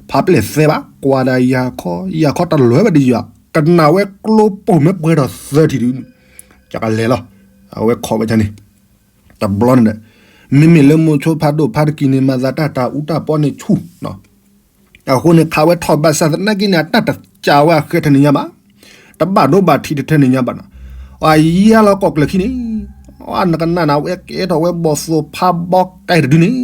ဖးပျဲၢ်သဲဘၣ် ကွၢ်ဒၣ်ယၤခီ ယၤခီတလွဲဘၣ်ဒီးယွၤ ကနၣ်ဝဲကျိပိာ်မ့ၢ်ပှဲၤထီၣ်သၢထံၣ်ဒုး ကကလဲၤလီၤ. အဝဲခိးဝဲဒ်န့ၣ် တဘျီန့ၣ်ဒီး မ့မ့ၢ်လၢမိၤဆိဖးဒိၣ်ဖးတကံၤန့ၣ် မၤသးတၢ်တၢ်အူတၢ်ပီန့ၣ်ဆူၣ် အဃိန့ၣ် ခးဝဲထီၣ်ဘၣ်ဆၣ်သနာ်က့န့ၣ် အတၢ်တစၢ်ဝဲအဃဲထၢၣ်န့ၣ်ညါဘၣ်, တဘၣ်ဒိဘၣ်ထံးတထၢၣ်န့ၣ်ညါဘၣ်နီၤ, အယါလီၤကီၢ်ကျၢၢ်ခံန့ၣ်, နကနၣ်နၤ အဝဲကဲထီၣ်ဝဲဘီၣ်သိၣ်ဖးဘီကဲတဒုန့ၣ်,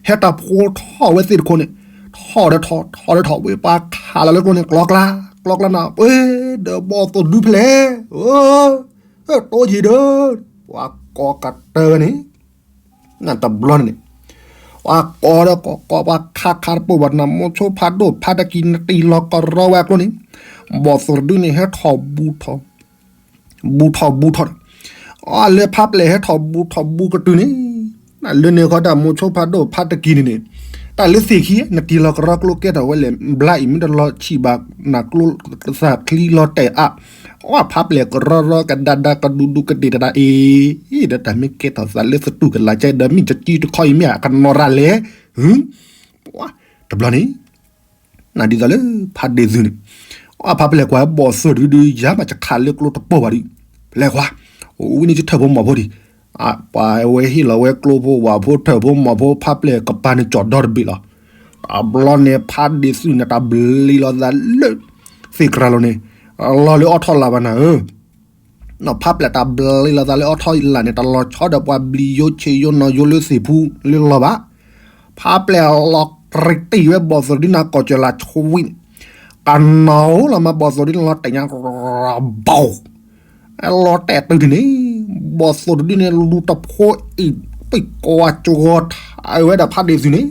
ဟဲတၢ်ဖိထီၣ်ဝဲသ့ၣ်တခိၣ်န့ၣ်, ထီၣ်ဒီးထီၣ် ထီၣ်ဒီးထီၣ် ဝဲပှၤခးလီၤလၢကျိန့ၣ် ကျီကျါ, ကျီကျါနၤ ပှဲၤဒီးဘီၣ်သိၣ်ဒုဖဲလဲၣ် တိယံၤဒီး ပှၤကိးကတၢၢ်ဝဲန့ၣ်, နတဘျီန့ၣ် ပှၤကိးဒီးကိးကိး ပှၤခးခးတပိၢ်ဘၣ်နၤ မိၤဆိဖးဒိၣ်ဖးတကံၤ နတံၢ်လီၤကရီဝဲအကျိန့ၣ်, ဘီၣ်သိၣ်တဒုန့ၣ် ဟဲထီၣ် ဘူးထီၣ်ဘူးထီၣ်န့ၣ်, အလၢဖးပျဲၢ်ဟဲထီၣ်ဘူးထီၣ်ဘူးကတုၤန့ၣ်, လၢန့ၣ်ဃီတၢ်မိၤဆိဖးဒိၣ်ဖးတကံၤန့ၣ်န့ၣ်, တၢ်လၢသ့ၣ်ခံ နတံၢ်လီၤကရီကျိကဲထီၣ်ဝဲလဲၣ် ဘျါအံၤမ့ၢ်တလီၤဆံးဘၣ်နၤကျိသၣ်ချံလီၤတဲာ်အါ, အဖးပျဲၢ်ကရီရီကဒါဒါကဒူးဒူးကဒ့ၣ်တဒါအံၤ, ဒီးတၢ်မ့ၢ်ကဲထီၣ်သးလၢသတူၢ်ကလာ်ကဲဒီး မ့ၢ်တကံတခီအံၤမ့ၢ်အကနီၤရၤလဲၣ်, တဘျီန့ၣ် နဒ်သိးလၢဖးဒ့ၣ်သုးန့ၣ်, အဖးပျဲၢ်ကွၢ်ဘီၣ်သိၣ်တဒုဒုး ယၤမးကခးလၢကျိတပိၢ်ဘၣ်ဒုး, ပျဲၢ်ကွၢ်, အိၣ်ဝံၤန့ၣ်ကထၢၣ်ဖိမီၢ်ဖိဒံး, ပှၤဝဲဟ့ၣ်လီၤဝဲကျိဖိဝၣ်ဖိထၢၣ်ဖိမီၢ်ဖိဖးပျဲၢ်ကပၤန့ၣ်ကၠီၣ်ဒီတဘ့ၣ်လီၤ. တဘျီန့ၣ် ဖးဒ့ၣ်သုးန့ၣ် တၢ်ဘျံးလီၤသးလၢ သ့ၣ်ကြၤလီၤန့ၣ်, လီၤလၢအီထီၣ်လာ်ဘၣ်နၤဧၢ ဖးပျဲၢ်တၢ်ဘျံးလီၤသးလၢအီထီၣ်လာ်န့ၣ် တလီၤဆီဒီးပှၤဘျံးယိဆ့ယိနီၤယိလၢသ့ၣ်ဖူလၢလီၤဘၣ်. ဖးပျဲၢ်လီၤတံၢ်တံၢ်ဝဲဘီၣ်သိၣ်ဒုးနၤကီၢ်စၢၤလၢဆိဝံၤန့ၣ်, ကနီၤလီၤမးဘီၣ်သိၣ်ဒုးန့ၣ်လီၤတဲာ်ညါ ဘီၣ် လီၤတဲာ်တုၤန့ၣ်, ဘီၣ်သိၣ်တဒုန့ၣ် လူၤတဖိအံၤ ပံၣ်ကွၢ်ကဂီၤထးဝဲဒၣ်ဖးဒ့ၣ်သုးန့ၣ်,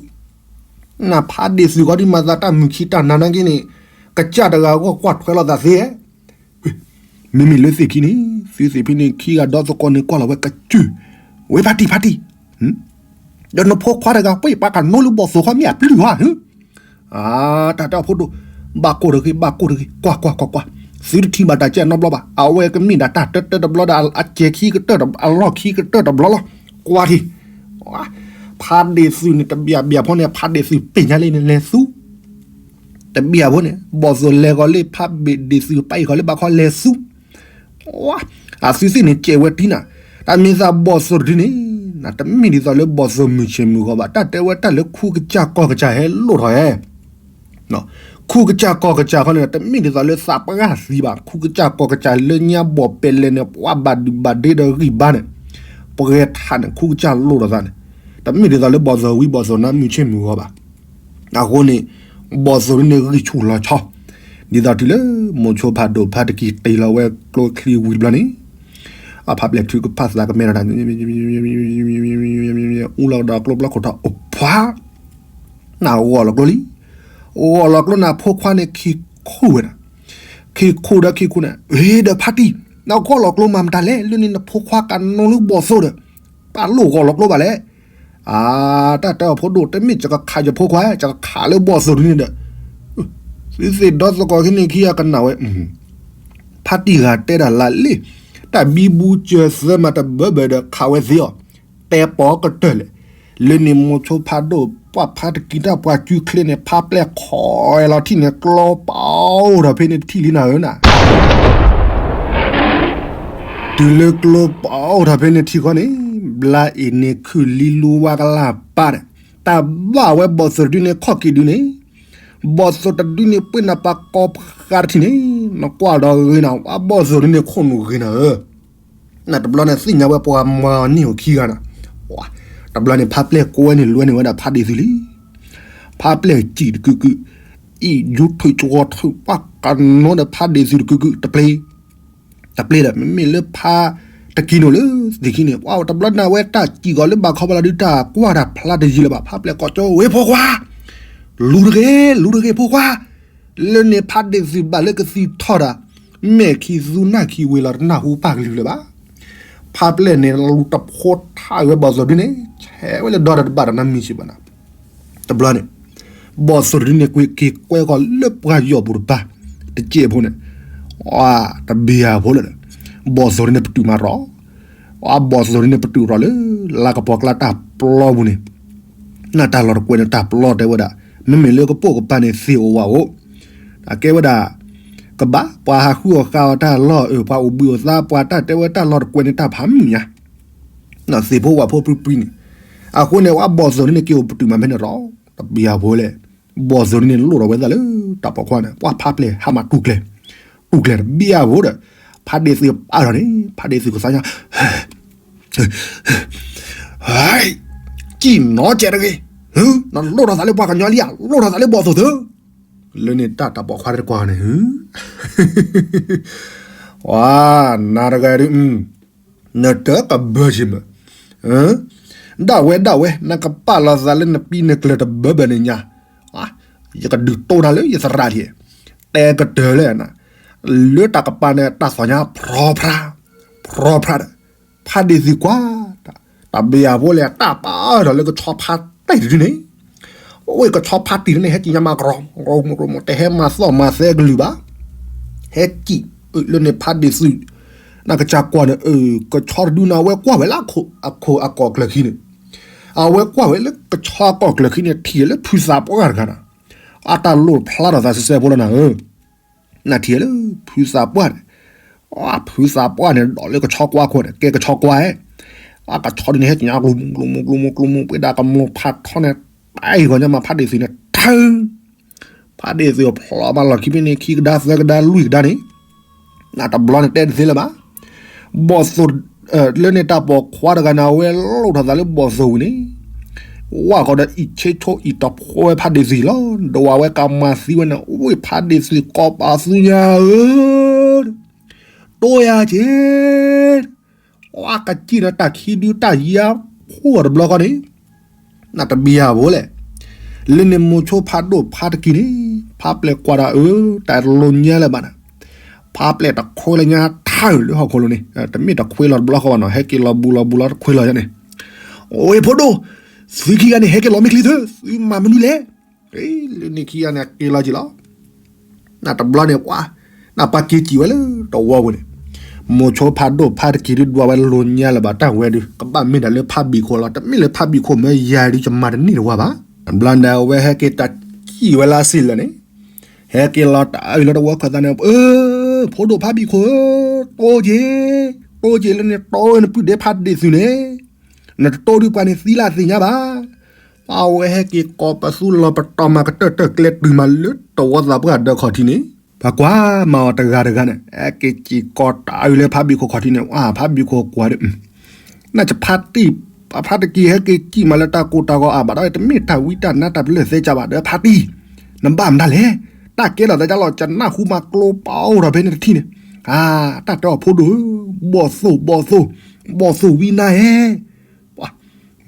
နဖးဒ့ၣ်သုးဃီဒုးမၤသးတၢ်မုာ်ခံတၢ်နါနာ်က့န့ၣ်, ကစၢ်တဂၤဂီၢ်ကွၢ်ထွဲလိာ်သးသ့ မ့မ့ၢ်လၢသ့ၣ်ခံန့ၣ်, သုသ့ၣ်ဖဲန့ၣ်ခံဂၤဒီသကိးန့ၣ်ကွၢ်လီၤဝဲကစၢၢ်, ဝဲဖးတံၢ်ဖးတံၢ်, ဒီးနဖိခွါတဂၤ ပှၤကနိလၢဘီၣ်သိၣ်ဃီမ့ၢ်အပျုၢ်ဧါ, တၢ်တဲအဖိဒိၣ်, ဘၣ်ကိၢ်တဂ့ၤ ဘၣ်ကိၢ်တဂ့ၤ ကွၢ်ကွၢ်ကွၢ်ကွၢ်, သုတထံၣ်ဘၣ်တၢ်ကဲနီတဘျီဘၣ် အဝဲကမ့ၢ်ဒၣ်တၢ်တၢတၢတဘျီဒီးအကဲခံကတၢၢ်အလီၢ်ခံကတၢၢ်တဘျီလီၤ, ကွၢ်ထံၣ် ဖးဒ့ၣ်သုးန့ၣ် တဘျီဘျီဖိန့ၣ် ဖးဒ့ၣ်သုးပ့ၢ်ညါလံန့ၣ်လဲၤသူ တဘျီဖိန့ၣ် ဘီၣ်သိၣ်လဲၤဃီၤလၢဖးဘ့ၣ်ဒ့ၣ်သုးပၢ်အံၤဃီၤလၢဘၣ်ခီလဲၤသူ, အသုသ့ၣ်န့ၣ်ကဲဝဲတံၢ်နၤ, တၢ်မ့ၢ်သးဘီၣ်သိၣ်တဒုန့ၣ်, တမ့ၢ်ဒ်သိးလၢဘီၣ်သိၣ်မုၢ်ဆ့ၣ်မုၢ်ဂီၤဘၣ် တၢ်တဲဝဲတၢ်လၢခူကစၢ်ကီၢ်ကစၢ်ဟဲလိၣ်ထီၣ်ဟဲ ခူကစၢ်ကီၢ်ကစၢ်ခီန့ၣ် တမ့ၢ်ဒ်သိးလၢသးပှၢ်သံဘၣ် ခူကစၢ်ကီၢ်ကစၢ်လၢညါဘီၣ်ပဲလဲၣ်န့ၣ် ပှၤဘၣ်ဒုးဘၣ်ဒ့ဒီးဂံၢ်ဘါန့ၣ်, ပှဲၤထးန့ၣ် ခူကစၢ်လိၣ်ထီၣ်သးန့ၣ်, တမ့ၢ်ဒ်သိးလၢဘီၣ်သိၣ်ဝံဘီၣ်သိၣ်နါမုၢ်ဆ့ၣ်မုၢ်ဂီၤဘၣ်. အဃိန့ၣ် ဘီၣ်သိၣ်ဒုန့ၣ်ဂံၢ်ဆူၣ်လီၤဆီ, ဒ်သိးတုၤလၢ မိၤဆိဖးဒိၣ်ဖးတကံၢ်တ့ၢ်လီၤဝဲကျိချံဝံၤတဘျီန့ၣ်, အဖးပျဲၢ်ထုကဖၣ်သးကမဲထီၣ်တၢ် အူလီၤကဒီးကျိပျီခိၣ်ထီၣ်အိၣ်ဖှါ နဂီၢ်လီၤကျိလံ, ဂီၢ်လီၤကျိန့ၣ် ဖိခွါန့ၣ်ခံခူၣ်ဝဲဒၣ်, ခံခူၣ်ဒီးခံခူၣ်န့ၣ် အ့ဒီးဖးတံၢ် နဂီၢ်လီၤကျိမၤမတၤလဲၣ်, လၢန့ၣ်နဖိခွါကနိလၢဘီၣ်သိၣ်ဒီး ပာ်လိၣ်ဂီၢ်လီၤကျိဘၣ်လဲၣ်. အၢ တၢ်တဲအီၤဖိဒိၣ် တမ့ၢ်ယကခးယဖိခွါ, ယကခးလၢဘီၣ်သိၣ်ဒ်န့ၣ်ဒီး သုသ့ၣ်ဒီသကိးခဲန့ၣ်ခံဂၤကနၣ်ဝဲ, ဖါတံၢ်ဂၤတဲဒၣ်လၢလံ, တၢ်ဘံဘူစၢၤသၢမၤတဘၢဘၢဒီးခးဝဲသ့အီၤ, တဲပီကတၢၢ်လဲၣ်. လၢန့ၣ်မိၤဆိဖးဒိၣ် ပှၤဖါတကံတၢ်ပှၤကုချ့န့ၣ် ဖါပျဲၢ်ခိးဝဲလီၤထံၣ်န့ၣ် ကျိပအိၣ်ထီၣ်ဖဲန့ၣ်တထံၣ်လံနၤဧၢနၤ တုၤလၢကျိပအိၣ်ထီၣ်ဖဲန့ၣ်ထံဃီန့ၣ်, ဘျါအ့ၣ်န့ၣ်ခုၣ်လံလူဝါကလၢ်ပၢ်ဒီး တၢ်ဘၣ်ဝဲဘီၣ်သိၣ်တဒုန့ၣ်ခီၣ်က့ၤဒုန့ၣ်, ဘီၣ်သိၣ်တဒုန့ၣ်ပှ့ၤနၤပာ်ကီဖးတထံၣ်န့ၣ်, နကွၢ်ဒီးဂ့ၤနၤ ဝဲဘီၣ်သိၣ်တဒုန့ၣ်ခိၣ်နူာ်ဂ့ၤနၤဧၢ. နတဘျီန့ၣ်သ့ၣ်ညါဝဲပှၤမၤန့ၢ်အီၤခံဂၤနၤ, တဘျီန့ၣ်ဖါပျဲၢ်ကွဲန့ၣ်လွဲန့ၢ်ဝဲဒၣ်ဖါဒ့ၣ်သုလံ. ဖါပျဲၢ်စံၣ်တကုာ်ကုာ်, အံၣ်ယူထုးကဝီၤထုးပှၢ်ကနိဒီးဖါဒ့ၣ်သုတကုာ်ကုာ် တပျ့ၤ တပျ့ၤဒီး မ့မ့ၢ်လၢဖါတကံၤန့ၣ်လၢသ့ၣ်ခံန့ၣ် ပှၤတဘျီန့ၣ်ဝဲတၢ်စံၣ်ဂီၤလၢဘၣ်ခီဘၣ်လီၤဒုး တၢ်ကွၢ်တၢ်ဖျါတယံာ်လၢၤဘၣ် ဖါပျဲၢ်ကိးကၠိဝဲဖိခွါ, လူၤတဂ့ၤ လူၤတဂ့ၤဖိခွါ, လၢန့ၣ်ဖါဒ့ၣ်သုဘၣ်လၢကသံၣ်ထီၣ်တၢ်, မဲာ်ခံသူနၢ်ခံဝ့ၤလီၤတနၢ်ဟူပၢ်ကလုၢ်လၢၤဘၣ်. ဖါပျဲၢ်န့ၣ်လူၤတဖိထါဝဲဘီၣ်သိၣ်ဒုန့ၣ် ဆဲးဝဲလၢဒီတဘၣ်တနၢ်မံၤစံးဘၣ်နၤ တဘျီန့ၣ်, ဘီၣ်သိၣ်တဒုန့ၣ် ကွ့က့ၤကွဲကီၤလၢပှၤယီၢ်ပူၤတပၤ, တစဲးဖိန့ၣ်, တဘ့ၣ်ဧါဖိလၢာ်, ဘီၣ်သိၣ်တဒုန့ၣ်ပတုာ်မၤရီၤ, ဘီၣ်သိၣ်တဒုန့ၣ်ပတုာ်ရီၤလၢ လါကပီၤကျါတၢ်ပျီပူၤန့ၣ်, နတၢ်လီၢ်တကွဲးန့ၣ်တၢ်ပျီတဲဝဲဒၣ်, မ့မ့ၢ်လၢကပိာ်ကပၤန့ၣ်သ့ၣ်အိၣ်ဝးအိၣ်, အကဲဝဲဒၣ်, ကဘၣ်ပှၤဟးဃုအီၣ်ဃုအီတၢ်လီၢ်အၢၣ် ပှၤအိၣ်ဘှံးအိၣ်သါ ပှၤတၢ်တဲဝဲတၢ်လီၢ်တကွဲးန့ၣ်တၢ်ဖးမုၢ်ညါ သ့ၣ်ဖိဝဲဖိပြံပြံန့ၣ်, အဃိန့ၣ် ဝဲဘီၣ်သိၣ်န့ၣ်က့ၤအိၣ်ပတုာ်မၤဖဲန့ၣ်ရီၤ, တဘ့ၣ်ဧါဖိလဲၣ်, ဘီၣ်သိၣ်န့ၣ်လိၣ်ထီၣ်ဝဲသးလၢတၢ်ပိာ်ခွါန့ၣ် ပှၤဖါပျဲၢ်ဟးမၤတူၢ်ကျဲၤ, တူၢ်ကျဲၤတဘ့ၣ်ဧါဖိဒီး, ဖါဒ့ၣ်သုးပာ်ထီၣ်န့ၣ် ဖါဒ့ၣ်သုးကသါညါ ကံၣ်နီကဲးတဂ့ၤ, နလိၣ်ထီၣ်သးလၢပှၤကညီလံဧါ လိၣ်ထီၣ်သးလၢဘီၣ်သိၣ်သု, လၢန့ၣ်တၢ်တၢ်ပိာ်ခွါတကွၢ်န့ၣ်, ဝါ, နၤတဂၤဒုး, နတကဘၢၣ်ယမၢ, ဒၣ်ဝဲဒၣ်ဝဲ နကပာ်လီၤသးလၢနပံနကျၢၤတဘၢဘၢန့ၣ်ညါ, ယကဒုးတိၢ်နၤလၢယသရၣ်ထံး, တဲကတၢၢ်လၢ, လၢတၢ်ကပၤန့ၣ်တၢ်သီၣ်ညါ ဖြီဖြါ, ဖြီဖြါဒီး, ဖါဒ့ၣ်သုးကွၢ် တၢ်ဘ့ၣ်ဧါဖိလဲၣ် တၢ်ပာ်ထီၣ်လၢကဆီဖါတံၢ်တဒုန့ၣ်, အိၣ်ကဆီဖါတံၢ်တန့ၣ် ဟဲက့ၤညါမးကရီ, တဟဲမၤသီၣ်မၤသဲကလုၢ်ဘၣ်, ဟဲက့ၤ, လၢန့ၣ်ဖါဒ့ၣ်သုး, နကစၢ်ကွၢ်န့ၣ် ကဆီတဒုန့ၣ် အဝဲကွၢ်ဝဲလၢအခိၣ်အကီၢ်ကျၢၢ်ခံန့ၣ်, အဝဲကွၢ်ဝဲလၢကဆီကီၢ်ကျၢၢ်ခံန့ၣ် ထံၣ်လၢဖုသးပှၢ်တဂၤန့ၣ်, အတၢ်လိၣ်ဖျါထီၣ်သးစဲစဲဖိလီၤနၤဧၢ နထံၣ်လၢဖုသးပှၢ်န့ၣ်, ဖုသးပှၢ်န့ၣ် ဒိးလၢကဆီကွၢ်ခိၣ်န့ၣ် ကဲကဆီကွၢ်ဧဲ, အကဆီဒ်န့ၣ် ဟဲက့ၤညါကျိၤမူကျိၤမူကျိၤမူကျိၤမူ ပှဲၤဒၣ်ကမျီဖးထီန့ၣ် တၢ်အံၤဂီၤညါမး ဖါဒ့ၣ်သုးန့ၣ် ထၢ, ဖါဒ့ၣ်သုးဖျိးမးလီၢ်ခံဖဲန့ၣ် ခံကဒါသၢကဒါလွံၢ်ကဒါန့ၣ်, နတဘျီန့ၣ်တဲတသ့လၢၤဘၣ် ဘီၣ်သိၣ်, လၢန့ၣ်တၢ်ပိာ်ခွါတဂၤန့ၣ် အဝဲလိၣ်ထီၣ်သးလၢဘီၣ်သိၣ်ဝံၤန့ၣ်, ဝၢ်ဃီဒီးအံၣ်ဆ့ဆိအံၣ်တဖိဝဲဖါဒ့ၣ်သုးလီၤ, ဒီးဝဲကမၤသံဝဲန့ၣ် အိၣ်ဖါဒ့ၣ်သုးကိးပသူညါဧၢ, တိၢ်ယၤက့ၤ, ဝၢ်ကစံၣ်န့ၣ်တၢ်ခံဒုတၢ်ယါဖိအီၤတဘျီဃီန့ၣ် နတဘံယၤဖိလဲၣ်. လၢန့ၣ်မိၤဆိဖးဒိၣ်ဖါတကံၤန့ၣ်, ဖါပျဲၢ်ကွၢ်ဒီးအၢ, တၢ်တလိၤညါလၢၤဘၣ်န့ၣ်, ဖါပျဲၢ်တခွဲလၢညါထါအုးလၢဟီၣ်ခိၣ်လိၤန့ၣ်, တမ့ၢ်တခွဲလီၤတဘျီဃီဘၣ်နီၤ, ဟဲက့ၤလီၤဘူးလီၤဘူးလီၤတခွဲလီၤယါန့ၣ်, အိၣ်ဖိဒိၣ်, သုခံဂၤန့ၣ် ဟဲက့ၤလီၤမ့ၢ်ချ့သု, သုမၤမနုၤလဲၣ်. လၢန့ၣ်ခံဂၤန့ၣ် က့ၤလီၤက့ၤလီၤ နတဘျီန့ၣ်ပှၤ, နပှၤက့ၤစံၣ်ဝဲလၢတဝီပူၤန့ၣ်, မိၤဆိဖးဒိၣ်ဖါတကံၤဒုးဒွးဝဲလိၤညါလၢၤဘၣ်တၢ်ဝဲဒုး, ကဘၣ်မ့ၢ်ဒၣ်လၢဖးဘံၣ်ခိၣ်လီၤ, တမ့ၢ်လၢဖးဘံၣ်ခိၣ်မ့ၢ်ယၤဒုး ယမၤတန့ၢ်တဝၤဘၣ်. တဘျီန့ၣ်အဝဲဟဲက့ၤတၢ်စံၣ်ဝဲလၢအစ့ၢ်လၢာ်န့ၣ်, ဟဲက့ၤလီၤတၢ်အုးလၢတဝီခၢၣ်သးန့ၣ်, အၢ, ဖိဒိၣ်ဖးဘံၣ်ခိၣ်ဧၢ, တိၢ်က့ၤ, တိၢ်က့ၤလၢန့ၣ် တိၢ်နပုၢ်ဒဲးဖးဒ့ၣ်သုးန့ၣ်, နတတိၢ်ဒုးပှၤန့ၣ်သံလၢအသ့ၣ်ညါဘၣ်. ပှၤဝဲဟဲက့ၤကိးပသူလီၤပတီၢ်မၤကတၢၢ်တၢၢ်ကျဲတုၤမးလၢတဝီသးပှၢ်ဒၢးခီၣ်ထံးန့ၣ်, ပှၤကွၢ်မၤအီၤတဂၤတဂၤန့ၣ် ဟဲက့ၤစံၣ်ကိးတၢ်အုးလၢဖးဘံၣ်ခိၣ်ခီၣ်ထံးန့ၣ်, အၢ ဖးဘံၣ်ခိၣ်ကွၢ်ဒီး, နတဖါတံၢ်, ဖါတကံၤဟဲက့ၤစံၣ်မးလၢတၢ်ကိၢ်တၢ်ဂီၤအါဘၣ်ဒီး တမ့ၢ်တၢ်ဝံတၢ်နါတၢ်ပလၢၢ်သဲကၢဘၣ်ဒီးဖါတံၢ်, နဘၣ်မတၤလဲၣ်, တၢ်ကဲထီၣ်သးကၢလီၤ ကနၢ်ဟူမၤကျိပာ်အိၣ်ထီၣ်ဖဲန့ၣ်တထံၣ်န့ၣ်, အၢ တၢ်တဲအီၤဖိဒိၣ်ဧၢ, ဘီၣ်သိၣ် ဘီၣ်သိၣ်, ဘီၣ်သိၣ်ဝံနါဧဲ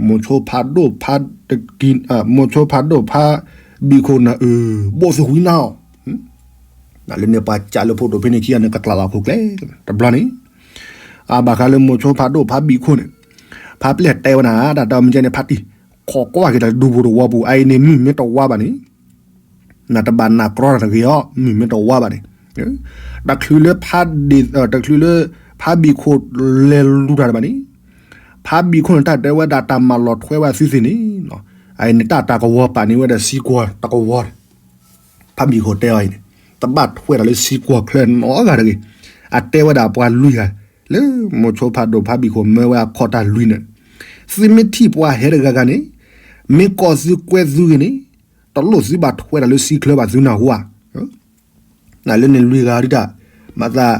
မိၤဆိဖးဒိၣ်ဖး, မိၤဆိဖးဒိၣ်ဖးဘံၣ်ခိၣ်နၤအၢ, ဘီၣ်သိၣ်ဝံနါအီၤ, လၢန့ၣ်ပှၤကးလၢဖိဒိၣ်ဖဲန့ၣ်ခံဂၤန့ၣ် ကကျးလီၤခိၣ်ကျဲ, တဘျီန့ၣ် အဘၣ်ဃးလၢမိၤဆိဖးဒိၣ်ဖးဘံၣ်ခိၣ်န့ၣ်, ဖးပျဲၢ်တဲဝဲနၤ တၢ်တမံၤကဲန့ၣ် ဖးတံၢ်ခိးကွၢ်က့ၤတၢ်ဒူဖိတဝီပူၤ အအံၤန့ၣ်မုၢ်မ့ၢ်တဝါဘၣ်န့ၣ် နတဘၣ်နာ်ကြီတဂ့ၤအီၤ မုၢ်မ့ၢ်တဝါဘၣ်န့ၣ်, တချုးလၢဖးဒ့ၣ် တချုးလၢ ဖးဘံၣ်ခိၣ်လဲၤလူၤတၢ်တဘၣ်န့ၣ်, ဖးဘံၣ်ခိၣ်န့ၣ် တၢ်တဲဝဲဒၣ်တၢ်မၤလီၤထွဲဝဲအသုသ့ၣ်န့ၣ်, အအံၤန့ၣ် တၢ်တၢ်ကဝီၤပာ်န့ၢ်ဝဲဒီးစံကွီၤတကဝီၤ ဖးဘံၣ်ခိၣ်တဲအီၤအံၤန့ၣ်, တဘၣ်ထွဲတၢ်လၢစံကွီၤချၢနီတဂၤတဂ့ၤ, အတဲဝဲဒၣ်ပှၤလွံၢ်ဂၤ, လၢမိၤဆိဖးဒိၣ်ဖးဘံၣ်ခိၣ်မၢဝဲအခီၣ်တၢ်လွံၢ်န့ၣ်, သုမ့ၢ်ထံၣ်ပှၤဟဲတဂၤဂၤန့ၣ်, မ့ၢ်ကိးသုကွဲသုဂ့ၤန့ၣ်, တလိၣ်သုဘၣ်ထွဲတၢ်လၢစံချၢဘၣ်သုနၢ်ဟူဧါ နလၢန့ၣ်လွံၢ်ဂၤဒုတၢ်, မၤသး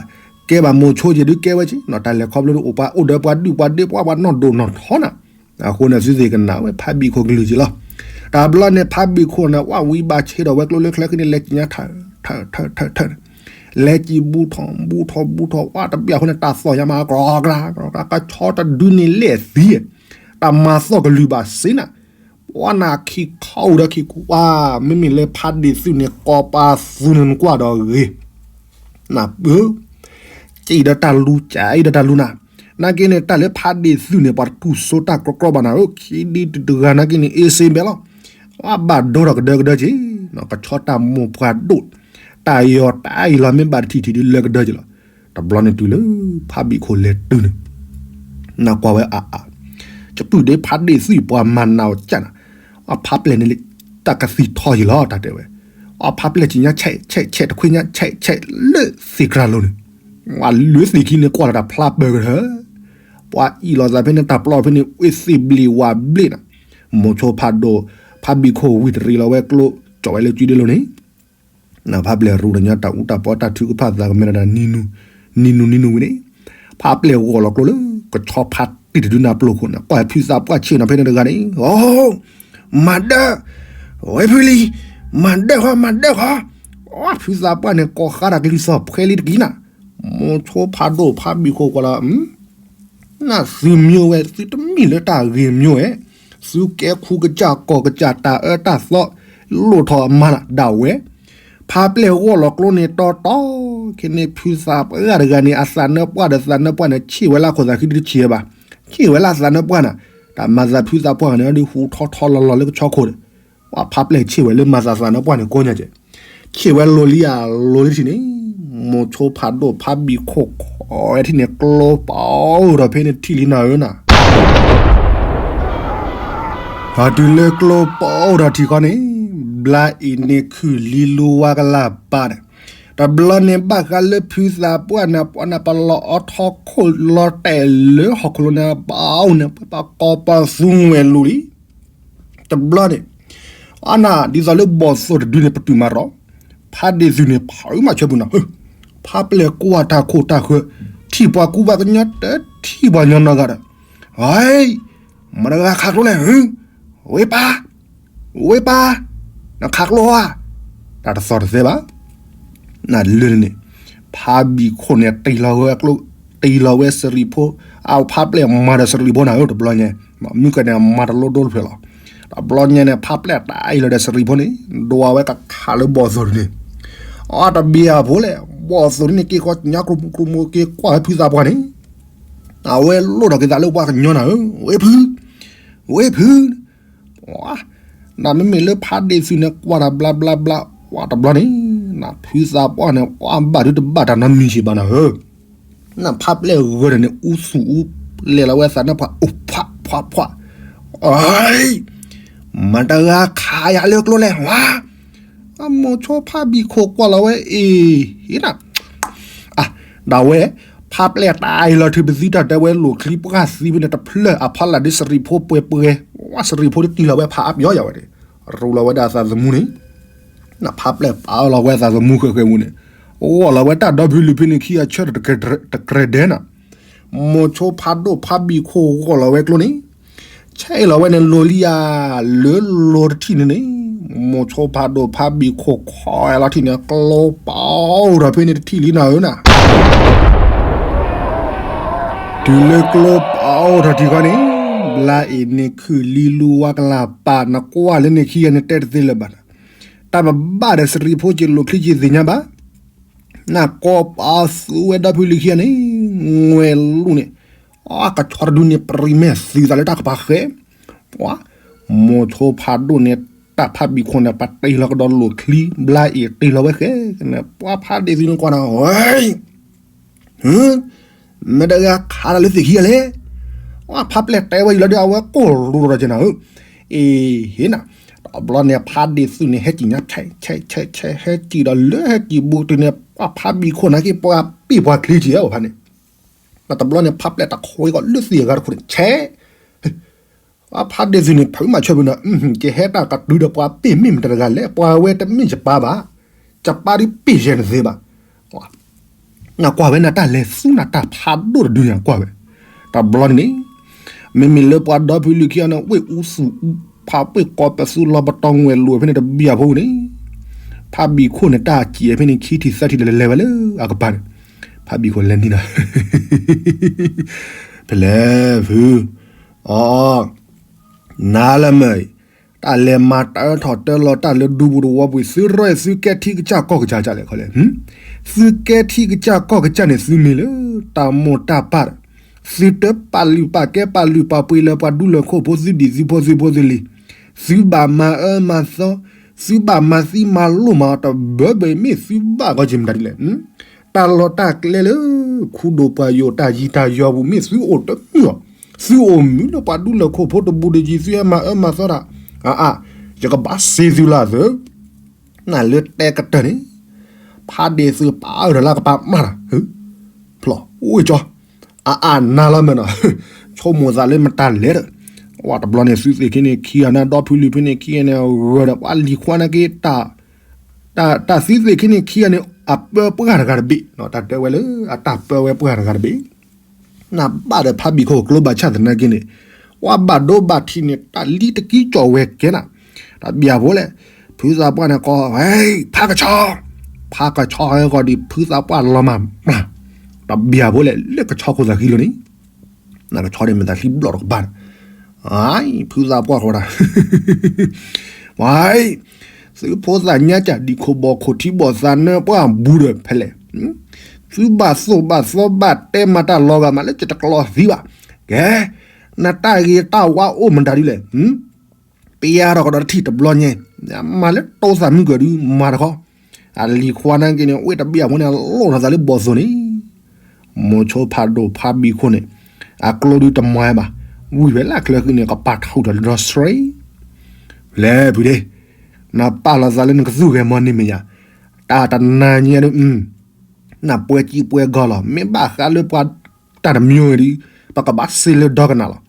ကဲဘၣ်မိၤဆိက့ၤဒုကဲဝဲက့ၤ, တၢ်လဲၤခီဖျိအိၣ်ပှၤအိၣ်ဒီးပှၤဒုၣ်ပှၤဒ့ပှၤပှၤနီၢ်ဒိၣ်နီၢ်ထီနၤ, အဃိန့ၣ်သုသ့ၣ်ကနၣ်ဝဲဖးဘံၣ်ခိၣ်ကလုၢ်က့ၤလီၤ. တဘျီန့ၣ်ဖးဘံၣ်ခိၣ်န့ၣ် ဝဲဝံၤဘၣ်ဆ့ဒီးဝဲကျိလၢချၢဃံန့ၣ် လဲၤက့ၤညါထၢၣ်ထၢၣ်ထၢၣ်ထၢၣ်န့ၣ်, လဲၤက့ၤဘူးထီၣ်ဘူးထီၣ်ဘူးထီၣ် ဝဲတဘျီအဃိန့ၣ် တၢ်သီၣ်ညါမး ကြီကြီကြီကြီ ကဆီတဒုန့ၣ်လဲၣ်သံ, တၢ်မၤသီၣ်ကလုၢ်ဘၣ်စ့နၤ ပှၤနၢ်ခံခီအိၣ်ဒီးခံကူ, မ့မ့ၢ်လၢဖးဒ့ၣ်သုးန့ၣ် ကိးပသူန့ၣ်နကွၢ်ဒီးဂ့ၤ, နပၢ, ကအံၤဒီးတၢ်လူၤ ကအံၤဒီးတၢ်လူၤနၤ, နာ်က့န့ၣ် တၢ်လၢဖးဒ့ၣ်သုးန့ၣ် ပှၤတတူၢ်စိတၢ်ကြီကြီဘၣ်နၤဧၢ, ခံဒုတဂၤနာ်က့န့ၣ် အ့စ့ဘဲလီၤ, အဘၣ်ဒိဒီးကဒၢကဒၢက့ၤ, ကဆီတၢ်မိၢ်ပှၢ်ဒိၣ်, တၢ်ယီၤတၢ်အံၤလီၤ မ့ၢ်ဘၣ်တထံၣ်ထံၣ်ဒုလၢကဒၢက့ၤလီၤ, တဘျီန့ၣ်တုၤလၢ ဖးဘံၣ်ခိၣ်လဲၤတုၤန့ၣ် နကွၢ်ဝဲအါအါ, ကပုၢ်ဒ့ဖးဒ့ၣ်သုးပှၤမၤနးအီၤကၢ်နၤ, အဖးပျဲၢ်န့ၣ်လၢ တၢ်ကသံၣ်ထီယံာ်လီၤ တၢ်တဲဝဲ, အဖးပျဲၢ်ဆံၣ်ညါဆဲးဆဲးဆဲး တခွံညါဆဲးဆဲးလၢသ့ၣ်ကြၢးလိၤန့ၣ်, ဝဲလၢသ့ၣ်ခံန့ၣ်ကွၢ်လီၤတၢ်ဖျါပၢၤကတၢၢ်, ပှၤအံၣ်လိာ်သးဖဲန့ၣ် တၢ်ပျီဖဲန့ၣ် ဝ့သ့ၣ်ဘျ့ၣ်ဝၣ်ဘျ့ၣ်နၤ, မိၤဆိဖးဒိၣ် ဖးဘံၣ်ခိၣ်ဝံၤတရံးလီၤဝဲကျိ ကၠီၣ်ဝဲလၢကုဒ့လိၤန့ၣ် နဖးပျဲၢ်ရူၤတညီတၢ်အူတၢ်ပီတၢ်ထုကဖၣ်သးကမဲာ်ဒီးတၢ်နံၤနူၤ, နံၤနူၤနံၤနူၤဝံၤန့ၣ်, ဖးပျဲၢ်ဂီၢ်လီၤကျိလၢ ကဆီဖးတံၢ်တဒုနၢ်ပျိၢ်ခိၣ်န့ၣ် ကွၢ်ဖုသးပှၢ်ဆ့ၣ်နီၤဖဲန့ၣ်တဂၤန့ၣ်, အိ, မၤဒၢ, ဝဲဖုလံ, မၤဒၢဃီ မၤဒၢဃီ, ဖုသးပှၢ်န့ၣ် ကိးဃါတၢ်ကလံၤစီၤဖှဲလံတကံနၤ, မိၤဆိဖးဒိၣ်ဖးဘံၣ်ခိၣ်ကွၢ်လီၤ နသုမ့ၢ်ဝဲ သုတမ့ၢ်လၢတၢ်ဂ့ၤမ့ၢ်ဝဲ, သုကဲခူကစၢ်ကီၢ်ကစၢ်တၢ်အၢတၢ်သီ, လိၣ်ထီၣ်အမၤဒၣ်ဝဲ, ဖးပျဲၢ်ဂီၢ်လီၤကျိန့ၣ်တီတီ, ခဲန့ၣ်ဖုသးပှၢ်တဂၤန့ၣ် အသးနၢပှၢ်ဒီးသးနၢပှၢ်န့ၣ် ဆ့ၣ်ဝဲလၢအခိၣ်သးခံဒုတဆံးဝဲဘၣ်, ဆ့ၣ်ဝဲလၢအသးနၢပှၢ်နၤ, တၢ်မၤသးဖုသးပှၢ်န့ၣ် ဒုးဟူထီထီလီၤလီၤလၢကဆီခိၣ်ဒီး, ပှၤဖးပျဲၢ်ဆ့ၣ်ဝဲလၢမၤသးသးနၢပှၢ်န့ၣ်ကိးညါကဲ ဆ့ၣ်ဝဲလိၤလံဧါ လိၤလံထံၣ်န့ၣ်, မိၤဆိဖးဒိၣ်ဖးဘံၣ်ခိၣ်ခိးဝဲထံၣ်န့ၣ် ကျိပအိၣ်ဒီးဖဲန့ၣ်တထံၣ်လံနၤဧၢနၤ, ပှၤတုၤလၢကျိပအိၣ်ဒီးထံၣ်ခီန့ၣ်, ဘျါအံၤန့ၣ်ခုၣ်လံလူဝါကလၢ်ပာ်ဒီး, တဘျီန့ၣ်ဘၣ်ဃးလၢဖုသးပှၢ်န့ၣ် ပှၤနၢ်ပလီၤအီထီခိၣ်လီၤတဲာ်လၢဟီၣ်ခိၣ်လိၤန့ၣ် ပအိၣ်န့ၣ် ပှၤကိးပသူဝဲလိၤလံ တဘျီန့ၣ်, အနၢ်ဒ်သိးလၢဘီၣ်သိၣ်တဒုန့ၣ် ပတုာ်မၤရီ, ဖးဒ့ၣ်သုးန့ၣ် ဖးမၤဆၢပူၤနၤ, ဖးပျဲၢ်ကွၢ်တၢ်ခိၣ်တၢ်ဃၢၤ, ထံၣ်ပှၤကူပှၤကညီတထံၣ်ပှၤညီနီတဂၤဒီး, ဟဲ, မတၤဂၤခးကျိလဲၣ်, ဝ့ၢ်ပၢ်, ဝ့ၢ်ပၢ်, နခးကျိဧါ, တၢ်တသီၣ်တသဲဘၣ် နလၢန့ၣ်, ဖးဘံၣ်ခိၣ်န့ၣ် တံၢ်လီၤဝဲကျိ, တံၢ်လီၤဝဲစရံးဖိ, အဖးပျဲၢ်မၤဒီးစရံးဖိနၤဧၢ တဘျီညါ, မုၢ်ကန့ၣ်မၤတလိဒိတဖျၢၣ်လီၤ, တဘျီညါန့ၣ် ဖးပျဲၢ်တၢ်အံၤလီၤဒီးစရံးဖိန့ၣ်, ဒွးဝဲကခးလၢဘီၣ်သိၣ်န့ၣ်, အတဘၣ်အဖိလဲၣ်, ဘီၣ်သိၣ်န့ၣ်က့ၤဃီညါကျိမူကျိမူက့ၤကွၢ်ဝဲဖုသးပှၢ်န့ၣ်, အဝဲလိၣ်ထီၣ်က့ၤသးလၢပှၤကညီနၤဧၢ, ဝ့ၢ်ဖု, ဝ့ၢ်ဖု နမ့မ့ၢ်လၢဖးဒ့ၣ်သုးန့ၣ် ကွၢ်တၢ်ဘျါဘျါဘျါ, ဝဲတဘျီန့ၣ်, နဖုသးပှၢ်န့ၣ် ဝဲဘၣ်ဒုတဘၣ်တၢ်နီတမံၤဘၣ်နၤဧၢ, နဖးပျဲၢ်ဂၢၢ်န့ၣ် အူသူၣ်အူ, လဲၤလီၤဝဲသးနၢပှၢ် အိၣ်ဖှးဖှးဖှး, အ, မတၤဂၤခးယၤလၢကျိလဲၣ်ဝါ အမိၤဆိဖးဘံၣ်ခိၣ်ကွၢ်လီၤဝဲအ့ၣ်, ဟ့နၤ, ဒၣ်ဝဲ, ဖးပျဲၢ်တၢ်အံၤလီၤထုးပသံတၢ်တဲဝဲလိၣ်ချံပှၢ်သံဖဲန့ၣ်တဖျၢၣ်အဖီလာ်ဒ်စရံးဖိပှဲၤပှဲၤ, ဝဲစရံးဖိဒ်တံၢ်လီၤဝဲဖးအါပယီၤယၤဝဲန့ၣ်, ရူးလီၤဝဲဒၣ်အသးသမူန့ၣ်, နဖးပျဲၢ်ပာ်လီၤဝဲအသးသမူဃဲးဃဲးမူန့ၣ်, ဂီၢ်လီၤဝဲတၢ်ဒီဖုလံၤဖဲန့ၣ်ခံဂၤဆၢထၢၣ်တကြဲးဒဲးနၤ မိၤဆိဖးဒိၣ်ဖးဘံၣ်ခိၣ်ဂီၢ်လီၤဝဲကျိန့ၣ်, ဆဲးလီၤဝဲန့ၣ်လိၤလံဧါ, လၢလိၤတထံၣ်န့ၣ်န့ၣ်, မိၤဆိဖးဒိၣ်ဖးဘံၣ်ခိၣ်ခိးဝဲလီၤထံၣ်န့ၣ် ကျိပအိၣ်ထီၣ်ဖဲန့ၣ်တထံၣ်လံနၤဧၢနၤ, တုၤလၢကျိပအိၣ်ထီၣ်ထံၣ်ခီန့ၣ်, ဘျါအံၤန့ၣ်ခုၣ်လံလူဝါကလၢ်ပာ်နကွၢ်လၢန့ၣ်ခံဂၤန့ၣ်တဲတသ့လၢၤဘၣ်နၤ, တၢ်ပဘၣ်ဒီးစရံးဖိက့ၤလိၣ်ချံက့ၤသ့ၣ်ညါဘၣ် နကိးပသူဝဲဒီဖုလံၤခံဂၤန့ၣ်, ငွဲၢ်လူၢ်န့ၣ်, အကဆီတဒုန့ၣ် ပြံမဲာ်သုသးလၢတၢ်ကပၤဃဲ, ပှၤ, မိၤဆိဖးဒိၣ်န့ၣ် တၢ်ဖးဘံၣ်ခိၣ်န့ၣ် ပှၤတ့လီၤကဒီးလိာ်ချံ ဘျါအ့ၣ်တ့လီၤဝဲဃဲ, ပှၤဖးဒ့ၣ်သုန့ၣ်ကွၢ်နၤ, မ့ၢ်တဂၤခးတၢ်လၢသ့ၣ်ခံဂၤလဲၣ်, ပှၤဖးပျဲၢ်တဲဝဲအံၤလီၤဒီးအဝဲကိၢ်ရူၤဒီးကနၤဧၢ, အ့ၣ်ဟ့ၣ်နၤ, တဘျီန့ၣ် ဖးဒ့ၣ်သုန့ၣ် ဟဲကံၣ်ညါ ဆဲးဆဲးဆဲးဆဲး ဟဲကံၣ်ဒီးလၢဟဲကံၣ်ဘူးတုၤန့ၣ် ပှၤဖးဘံၣ်ခိၣ်န့ၣ်က့ၤ ပှၤပ့ၢ်ပှၤချံက့ၤအီၤဖးန့ၣ်, တဘျီန့ၣ် ဖးပျဲၢ်တခွ့ကီးလၢသ့ၣ်အဂၤတခိၣ်န့ၣ် ဆဲး ဖးဒ့ၣ်သုန့ၣ် ဖုးမၤဆၢဖုးနၤ, ကဟဲတၢ်ကတုၤဒီးပှၤပ့ၢ်မ့ၢ်မတၤတဂၤလဲၣ်, ပှၤဝဲတမ့ၢ်ယပၢ်ဘၣ်, ယပၢ်ဒုးပ့ၢ်ယဲၢ်နသ့ဘၣ်, နကွၢ်ဝဲနတၢ်လဲၤသူနတၢ်ဖးဒိၣ်တဒုန့ၣ်ကွၢ်ဝဲ, တဘျီန့ၣ်န့ၣ်, မ့မ့ၢ်လၢပှၤဒီဖုလံၤခံဂၤန့ၣ် ဝ့ၢ်အူသူၣ်အူဖးပှ့ၢ်ကီးပသူလီၤပတီၢ်ငွဲၣ်လိာ်ဖဲန့ၣ်တဘျီအဖိန့ၣ်, ဖးဘံၣ်ခိၣ်န့ၣ် တၢ်စံၣ်ဖဲန့ၣ် ခံထံၣ်သၢထံၣ်ဒီးလဲၤဝဲလၢအကပၤန့ၣ်, ဖးဘံၣ်ခိၣ်လဲၤနံၤလီၤ ဖဲလဲၣ်ဖု, အီ, နၤလၢမ့ၢ်, တၢ်လဲၤမၤတၢထီၣ်တၢလီၤတၢ်လၢဒူပူၤတဝီပူၤ သုရၢၢ်သုကဲထံကစၢ်ကီၢ်ကစၢ်လဲၣ်ခီလဲၣ်, သုကဲထံကစၢ်ကီၢ်ကစၢ်န့ၣ် သုမ့ၢ်လၢတၢ်မိၢ်တၢ်ပၢ်ဒီး, သုတပာ်လုၢ်ပာ်ကဲပာ်လုၢ်ပာ်ပှ့ၤလၢပှၤဒူလၢၢ်ခိၣ်ဖိ သုဒံၣ်သုဖိသုဖိသုလံၤ, သုဘၣ်မၤအၢမၤသီ, သုဘၣ်မၤသံမၤလိမၤအီၤတဘၢဘၢအံၤ မ့ၢ်သုဘၣ်ကီၢ်က့ၤမတၤဒ်လဲၣ်, တၢ်လီၢ်တၢ်ကျဲလၢ ခူဒိၣ်ပှၢ်ယိာ်တၢ်ယံၤတၢ်ယီၤပူၤ မ့ၢ်သုအိၣ်တမုာ်အီၤ, သုအိၣ်မုာ်လၢပှၤဒူလၢၢ်ခိၣ်ဖိတဘူးတယံၤ သုဟဲမၤအၢမၤသီတၢ်, အါအါ, ယကဘၣ်စံးသုလၢအသိး, နလၢတဲကတၢၢ်န့ၣ်, ဖးဒ့ၣ်သုပာ်အၢၣ်ဒီးလၢကပၤမးတၢ်, ဖျီၣ်အိၣ်ကၠီ, အါအါနၤလီၤမ့ၢ်နီၤ, ဆိကမိၣ်သးလၢမတၤလဲၣ်ဒီး, ဝဲတဘျီန့ၣ် သုသ့ၣ်ခံန့ၣ်ခံဂၤန့ၣ် ဒီဖုလံၤဖဲန့ၣ်ခံဂၤန့ၣ် ဂၢၢ်ဒီးပှၤလံၤခွါန့ၣ်က့ၤ တၢ်, တၢ်သုသ့ၣ်ခံန့ၣ်ခံဂၤန့ၣ် အပၢပှၢ်တဂၤတဘ့ၣ်, တၢ်တဲဝဲလၢအတၢ်ပၢဝဲပှၢ်တဂၤတဘ့ၣ်, နဘၣ်ဒီးဖးဘံၣ်ခိၣ်ကျိဘၣ်ဆၣ်သနာ်က့န့ၣ်, ပှၤဘၣ်ဒိဘၣ်ထံးန့ၣ် တၢ်လံတကံကၠီၣ်ဝဲကဲနၤ, တၢ်ဘံၣ်အဖိလဲၣ်, ဖုသးပှၢ်န့ၣ်ကီး, ဖးကဆီ, ဖးကဆီဟဲကီးဒ်ဖုသးပှၢ်လီၤမၢ်, တၢ်ဘံၣ်အဖိလဲၣ် လၢကဆီခိၣ်သးဃံလီၤန့ၣ် နကဆီန့ၣ်မ့ၢ်သးသံဘျီၣ်တကပၤန့ၣ်, ဖုသးပှၢ်ဃီဒၣ်, ဝဲ, သုဖိသၣ်ညါကၢ်ဒံးခိၣ်ဘီၣ်ခိၣ်ထံဘီၣ်သးနၢပှၢ်ဘူးဒီးဖဲလဲၣ်, သုဘၣ်သိၣ်ဘၣ်သီဘၣ်တဲမၤတၢ်လီၤဂာ်မးလၢယတကျီသံဘၣ်, ကဲ, နတၢ်ဂ့ၤတၢ်ဝါအိၣ်မတၤဒ်လဲၣ် ပယါထီၣ်ကဒီးတထံၣ်တဘျီညါ, မၤလၢတိသးမုၢ်ကၢၤဒုးမၤတခီ, အလံၤခွါနာ်က့န့ၣ် ဝ့ၢ်တဘ့ၣ်အဖိန့ၣ် လိၣ်ထီၣ်သးလၢဘီၣ်သိၣ်န့ၣ်, မိၤဆိဖးဒိၣ်ဖးဘံၣ်ခိၣ်န့ၣ်, အကျိဒုးတမၤဘၣ်, ဝံၤဖဲလၢကျဲဃုာ်န့ၣ် ကပာ်ထီၣ်ဒီးဒီစရ့, လဲၤဖုဒ့, နပာ်လီၤသးလၢနကသူၣ်ဂဲၤမီၢ်န့ၢ်မဲာ်ညါ, တၢ်တနၤညါဒုး နပှဲၤကံပှဲၤဂီၤလီၤ, မ့ၢ်ဘၣ်ဃးလၢပှၤတၢ်တမံၤဝဲဒုး, ပကဘၣ်စ့လၢဒီကနၣ်လီၤ.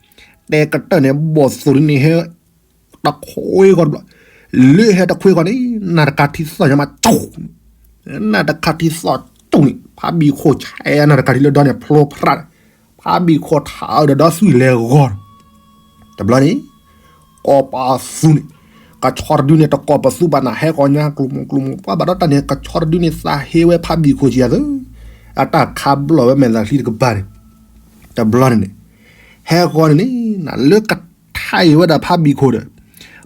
တဲကတၢၢ်န့ၣ် ဘီၣ်သိၣ်ဒ်န့ၣ်ဟဲတခွ့ဂီၤတဘျီ, လၢဟဲတခွ့ဂီၤန့ၣ် နၢ်တကးထံသီၣ်ညါမးကၠူၣ်, နၢ်တကးထံသီၣ်ကၠူၣ်န့ၣ် ဖးဘံၣ်ခိၣ်ဆဲးနၢ်တကးထံလၢဒီန့ၣ် ဖျိဖရၣ်, ဖးဘံၣ်ခိၣ်ထးအၢဒီးဒီသွံၣ်လဲၤဂီၤ တဘျီန့ၣ် ကိးပသူန့ၣ်, ကဆီတဒုန့ၣ် တကိးပသူဘၣ်နၤ ဟဲဃီၤညါကျိၤမိၢ်ကျိၤမိၢ် ပှၤဘၣ်ဒီးတၢ်န့ၣ် ကဆီတဒုန့ၣ် သးဟ့ဝဲဖးဘံၣ်ခိၣ်ဆံးအသိး, အတၢ်ခးဘျီၣ်ဝဲမဲာ်သးချံတကပၤန့ၣ်, တဘျီန့ၣ်န့ၣ်, ဟဲဃီၤန့ၣ်န့ၣ် နလၢကထါအံၤဝဲဒၣ်ဖးဘံၣ်ခိၣ်ဒီး,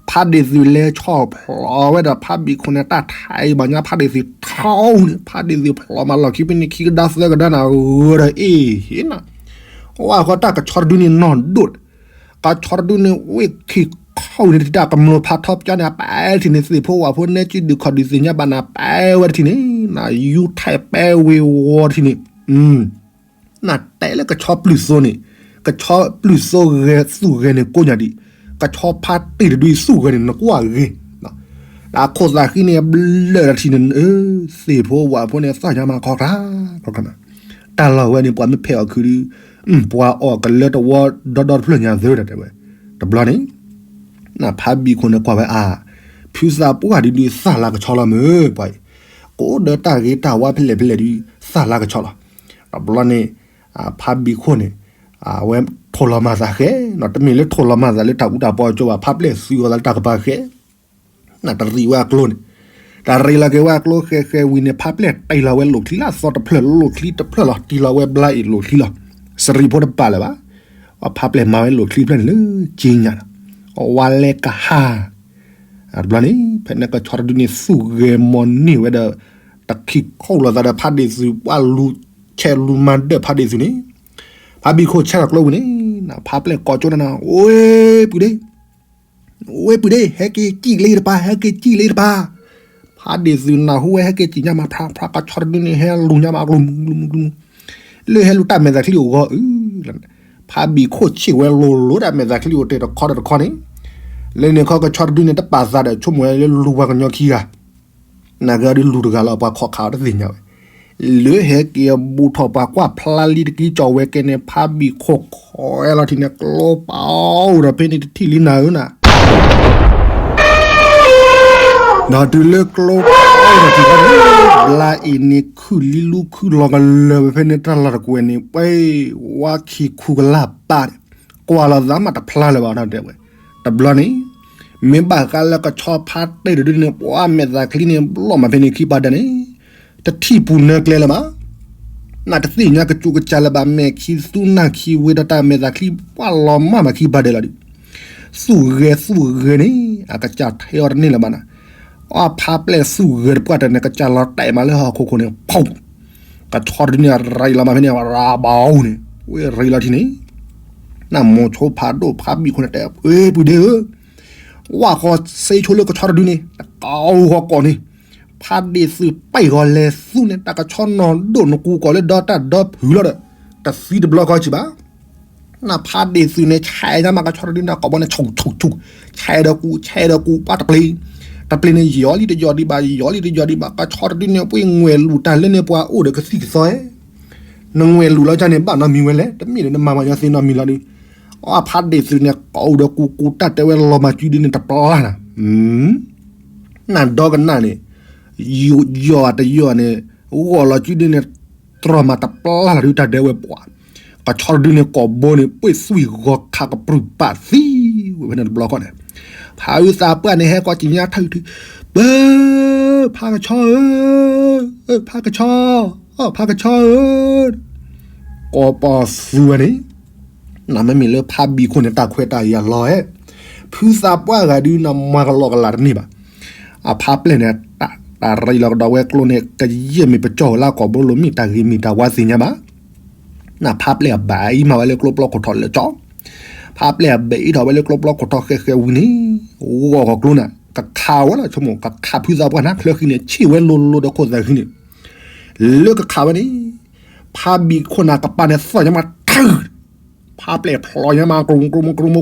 ဖးဒ့ၣ်သုးလဲၤဆီၣ်ဖျိးဝဲဒၣ်ဖးဘံၣ်ခိၣ်န့ၣ် တၢ်ထါအံၤဘၣ်ညါ ဖးဒ့ၣ်သုးထီန့ၣ် ဖးဒ့ၣ်သုးဖျိးမးလီၢ်ခံဖဲန့ၣ်ခံကဒါသၢကဒါနၤဂၢၢ်ဒီးအ့ၣ်ဟ့ၣ်နၤ ဝဲဃီတၢ်ကဆီတဒုန့ၣ်နီၢ်ဒိၣ်, ကဆီတဒုန့ၣ် ဝ့ၢ်ခံခီဝံၤန့ၣ် တၢ်ကမျၢၢ်ဖးထီပကၠီန့ၣ် အပာ်ထံၣ်န့ၣ် သ့ၣ်ဖိဝၣ်ဖိနဲကံဒုးခီၣ်ဒုးသ့ၣ်ညါဘၣ်နၤ ပာ်ဝဲတထံၣ်န့ၣ်, နယူၤထဲးပာ်ဝ့ၤဝီၤတထံၣ်န့ၣ်, နတဲလၢကဆီပျုၢ်သိန့ၣ်, ကဆီပျုၢ်သိဂဲၤသူၣ်ဂဲၤန့ၣ်ကိးညါဒံး, ကဆီဖးတ့ၢ်တဒုအံၤသူၣ်ဂဲၤန့ၣ် နကွၢ်ဂ့ၤ အခိၣ်သးဃံန့ၣ် ဘျၢၣ်တထံၣ်န့ၣ်, သ့ၣ်ဖိဝၣ်ဖိန့ၣ် သီၣ်ညါမးခီခါ, တၢ်လီၢ်ဝဲန့ၣ် ပှၤမ့ၢ်ဖဲးအီၤခုဒုး, ပှၤအီၣ်ကလၢတဝီဒီဒီတဖျၢၣ်ညါသ့ဝဲဒၣ်တဲဝဲ, တဘျီန့ၣ်, နဖးဘံၣ်ခိၣ်န့ၣ်ကွၢ်ဝဲအါ, ဖုသးပှၢ်ဒုးဒုးသၣ်လၤကဆီလီၤမ့ၢ်ပှၤအံၤ, ကိးဒီးတၢ်ဂ့ၤတၢ်ဝါဖဲလဲၣ်ဖဲလဲၣ်ဒုး, သၣ်လၤကဆီလီၤ, တဘျီန့ၣ်, ဖးဘံၣ်ခိၣ်န့ၣ်, အဝဲထိၣ်လီၤမၤသးဃဲ, တမ့ၢ်လၢထိၣ်လီၤမၤသးလၢတၢ်အူတၢ်ပီအကၠိဘၣ် ဖးပျဲၢ်သုးဂီၤသးလၢတၢ်ကပၤဃဲ နတရံးဝဲအကျိန့ၣ်, တၢ်ရံးလီၤက့ၤဝဲအကျိဃဲဃဲဝံၤန့ၣ် ဖးပျဲၢ်တ့လီၤဝဲလိာ်ချံလၢအသီတဖျၢၣ် လိာ်ချံတဖျၢၣ်လီၤ တ့လီၤဝဲဘျါအ့ၣ်လိာ်ချံလီၤ, စရံးဖိတပာ်လၢၤဘၣ်, အဖးပျဲၢ်မၤဝဲလိာ်ချံဖျၢၣ်န့ၣ်လၢက့ညါလီၤ, အဝဲလဲၤကဟါ, တဘျီန့ၣ် ဖဲန့ၣ်ကဆီတဒုန့ၣ် သူၣ်ဂဲၤမီၢ်န့ၢ်ဝဲဒီး, တခံခိၣ်လိာ်သးဒီးဖးဒ့ၣ်သုးပှၢ်လူၤ ဆဲးလူၤမၤဒၢၣ်ဖးဒ့ၣ်သုးန့ၣ်, ဖးဘံၣ်ခိၣ်ဆဲးလီၤကျိပူၤန့ၣ်, ဖးပျဲၢ်ကိးကၠိနၤနၤ, ဝ့ၢ်ပုၢ်ဒ့, ဝ့ၢ်ပုၢ်ဒ့, ဟဲက့ၤစံၣ်လၢယတပၤ, ဟဲက့ၤစံၣ်လၢယတပၤ. ဖးဒ့ၣ်သုးနၢ်ဟူဝဲဟဲက့ၤစံၣ်ညါမး ဖြးဖြး ကဆီတဒုန့ၣ် ဟဲလူၤညါမး ကျူမူကျူမူကျူမူ, လၢဟဲလူၤတၢ်မဲာ်သးချံအိၣ်ဂီၢ်အု, ဖးဘံၣ်ခိၣ်ဆံၣ်ဝဲလိၤလိၤတၢ်မဲာ်သးချံအိၣ်တ့ၢ်တခီဒီးတခီန့ၣ်, လၢန့ၣ်ခီကဆီတဒုန့ၣ် တပာ်သးဒီးဆိကမိၣ်ဝဲလၢလူၤပှၤကညီခံဂၤ နဂၤဒုးလူၤတဂၤလီၤ ပှၤခိးခးအီၤတသ့ၣ်ညါဝဲ, လၢဟဲက့ၤအဘူးထီၣ်ပှၤကွၢ်ဖျါလံတကံကၠီၣ်ဝဲကဲန့ၣ် ဖးဘံၣ်ခိၣ်ခိးဝဲလီၤထံးန့ၣ် ကျိပာ်အိၣ်ဒီးဖဲန့ၣ်တထံၣ်လံနၤဧၢနၤ, ဒီးတုၤလၢကျိပာ်အိၣ်ဒီးထံးခီန့ၣ်, ဘျါအံၤန့ၣ်ခုၣ်လံလူခုၣ်လီၤကလၢာ်ဝဲဖဲန့ၣ် တၢ်လီၢ်တကွဲၤန့ၣ် ပှဲၤဝါခံခူကလၢ်ပၢ်ဒီး ကွၢ်လီၤသးမးတဖျါလၢၤဘၣ်နီတဲဝဲ, တဘျီန့ၣ် မ့ၢ်ဘၣ်ဃးလၢကဆီဖါတ့ၢ်တဒုန့ၣ် ပှၤမဲာ်သးချံန့ၣ် ဘျီၣ်မးဖဲန့ၣ်ခံပၤဒဲးန့ၣ်, တထံၣ်ပူၤနၢကျဲလၢၤဘၣ်. နတသ့ၣ်ညါကစူးကစၢ်လၢၤဘၣ် မဲာ်ခံသူနၢ်ခံဝ့ဒီးတၢ်မဲာ်သးချံ ပှၤလီၤမၢ်မးခံပၤဒဲးလီၤဒုး, သူၣ်ဂဲၤသူၣ်ဂဲၤန့ၣ် အကစၢ်ထဲအီၤတန့ၢ်လၢၤဘၣ်နၤ, အဖါပျဲၢ်သူၣ်ဂဲၤတပှၢ်တၢၢ်န့ၣ် ကစၢ်လီၤတဲာ်မးလၢဟီၣ်ခိၣ်ခိၣ်န့ၣ် ဖီၣ် ကဆီတဒုန့ၣ် ရံးလီၤမးဖဲန့ၣ် ရၤဘၣ်အူန့ၣ် ဝ့ၢ်ရံးလီၤထံးန့ၣ်, နမိၤဆိဖးဒိၣ်ဖးဘံၣ်ခိၣ်န့ၣ်တဲ ဝ့ၢ်ပုၢ်ဒ့ဧၢ, ဝၣ်ဃီစ့ဆိလၢကဆီတဒုန့ၣ် တကးဂီၤကိးန့ၣ်, ဖးဒ့ၣ်သုးပၢၢ်ဂီၤလဲၤသူန့ၣ် တၢ်ကဆီနီၢ်ဒိၣ်နကူကီၢ်လၢဒီတၢ်ဒီဖုးလီၤဒီး တသံတဘျီဃီစံးဘၣ် နဖးဒ့ၣ်သုးန့ၣ် ဆဲးညါမးကဆီတဒုန့ၣ် ကိးဘီန့ၣ် ဆူၣ်ဆူၣ်ဆူၣ်, ဆဲးဒီးကူ ဆဲးဒီးကူ ပှၤတပျ့ၤ, တပျ့ၤန့ၣ် ယီၤလံတယီၤဒံးဘၣ် ယီၤလံတယီၤဒံးဘၣ် ကဆီတဒုန့ၣ် ပှ့ၤငွဲၢ်လူၤတၢ်လၢန့ၣ်ပှၤအိၣ်ဒီးကသံၣ်ကသီဧၢ, နငွဲၢ်လူၤလီၤကၢ်န့ၣ် ဘၣ်နီတမံၤဝဲလဲၣ် တမ့ၢ်ဒီးနမၤမၤညီသ့နီတမံၤလီၤဒုး, အဖးဒ့ၣ်သုးန့ၣ် ကိးဒီးကူကူတၢ်တဲဝဲလီၤမၢ်ကုဒုန့ၣ်တပျၢ်နၤ နဒီကနၣ်န့ၣ်, ယီၤတယီၤန့ၣ်, ဂီၤလီၤကုဒုန့ၣ်, တြီမးတပျၢ်လီၤဒုးတၢ်ဒဲးဝဲပှၤ, ကဆီတဒုန့ၣ်ကိးဘီန့ၣ် ပှ့ၤသွံၣ်ဂီၤခးကပြုၢ်ပာ်သံဝဲဖဲန့ၣ်တဘျီဃီန့ၣ်, ဖးအုးသးပှၢ်န့ၣ် ဟဲကီးကံညါထၢၣ်ထု, ပၢ်, ဖးကဆီဧၢ, ဖးကဆီ, ဖးကဆီဧၢ, ကိးပီၤသူဝဲန့ၣ် နမ့မ့ၢ်လၢဖးဘံၣ်ခိၣ်န့ၣ် တၢ်ခွဲးတၢ်ယာ်လီၤဧဲ, ဖုသးပှၢ်ဂၤဒုးနမၤကလီကလးတန့ၢ်ဘၣ်, အဖါပျဲၢ်န့ၣ်, တၢ်ရံးလီၤကဒီးဝဲကျိန့ၣ် ကယဲၢ်မ့ၢ်ပကၠီၣ်ဝဲလၢကိာ်ဘိလိၤမ့ၢ် တၢ်ဂ့ၤမ့ၢ်တၢ်ဝါသ့ၣ်ညါဘၣ်, နဖါပျဲၢ်အဘၣ်အံၤမၤဝဲလၢကျိပျီခိၣ်ထီၣ်လၢကၠီ, ဖါပျဲၢ်အဘၣ်အံၤထီၣ်ဝဲလၢကျိပျီခိၣ်ထီၣ်ဃဲးဃဲးဝံၤန့ၣ်, ဂီၢ်ဂီၢ်ကျိန့ၣ် ကခးဝဲလီၤဆိကမိၣ် ကခးဖုသးပှၢ်န့ၣ် ချၢဃံန့ၣ် ဆံၣ်ဝဲလိၤလိၤဒီးခိၣ်သးဃံန့ၣ် လၢကခးဝဲန့ၣ်, ဖါဘံၣ်ခိၣ်န့ၣ်ကပၤန့ၣ်သီၣ်ညါမးထၢၣ်, ဖါပျဲၢ်ဖျိးညါမး ကြိမူကြိမူကြိမူ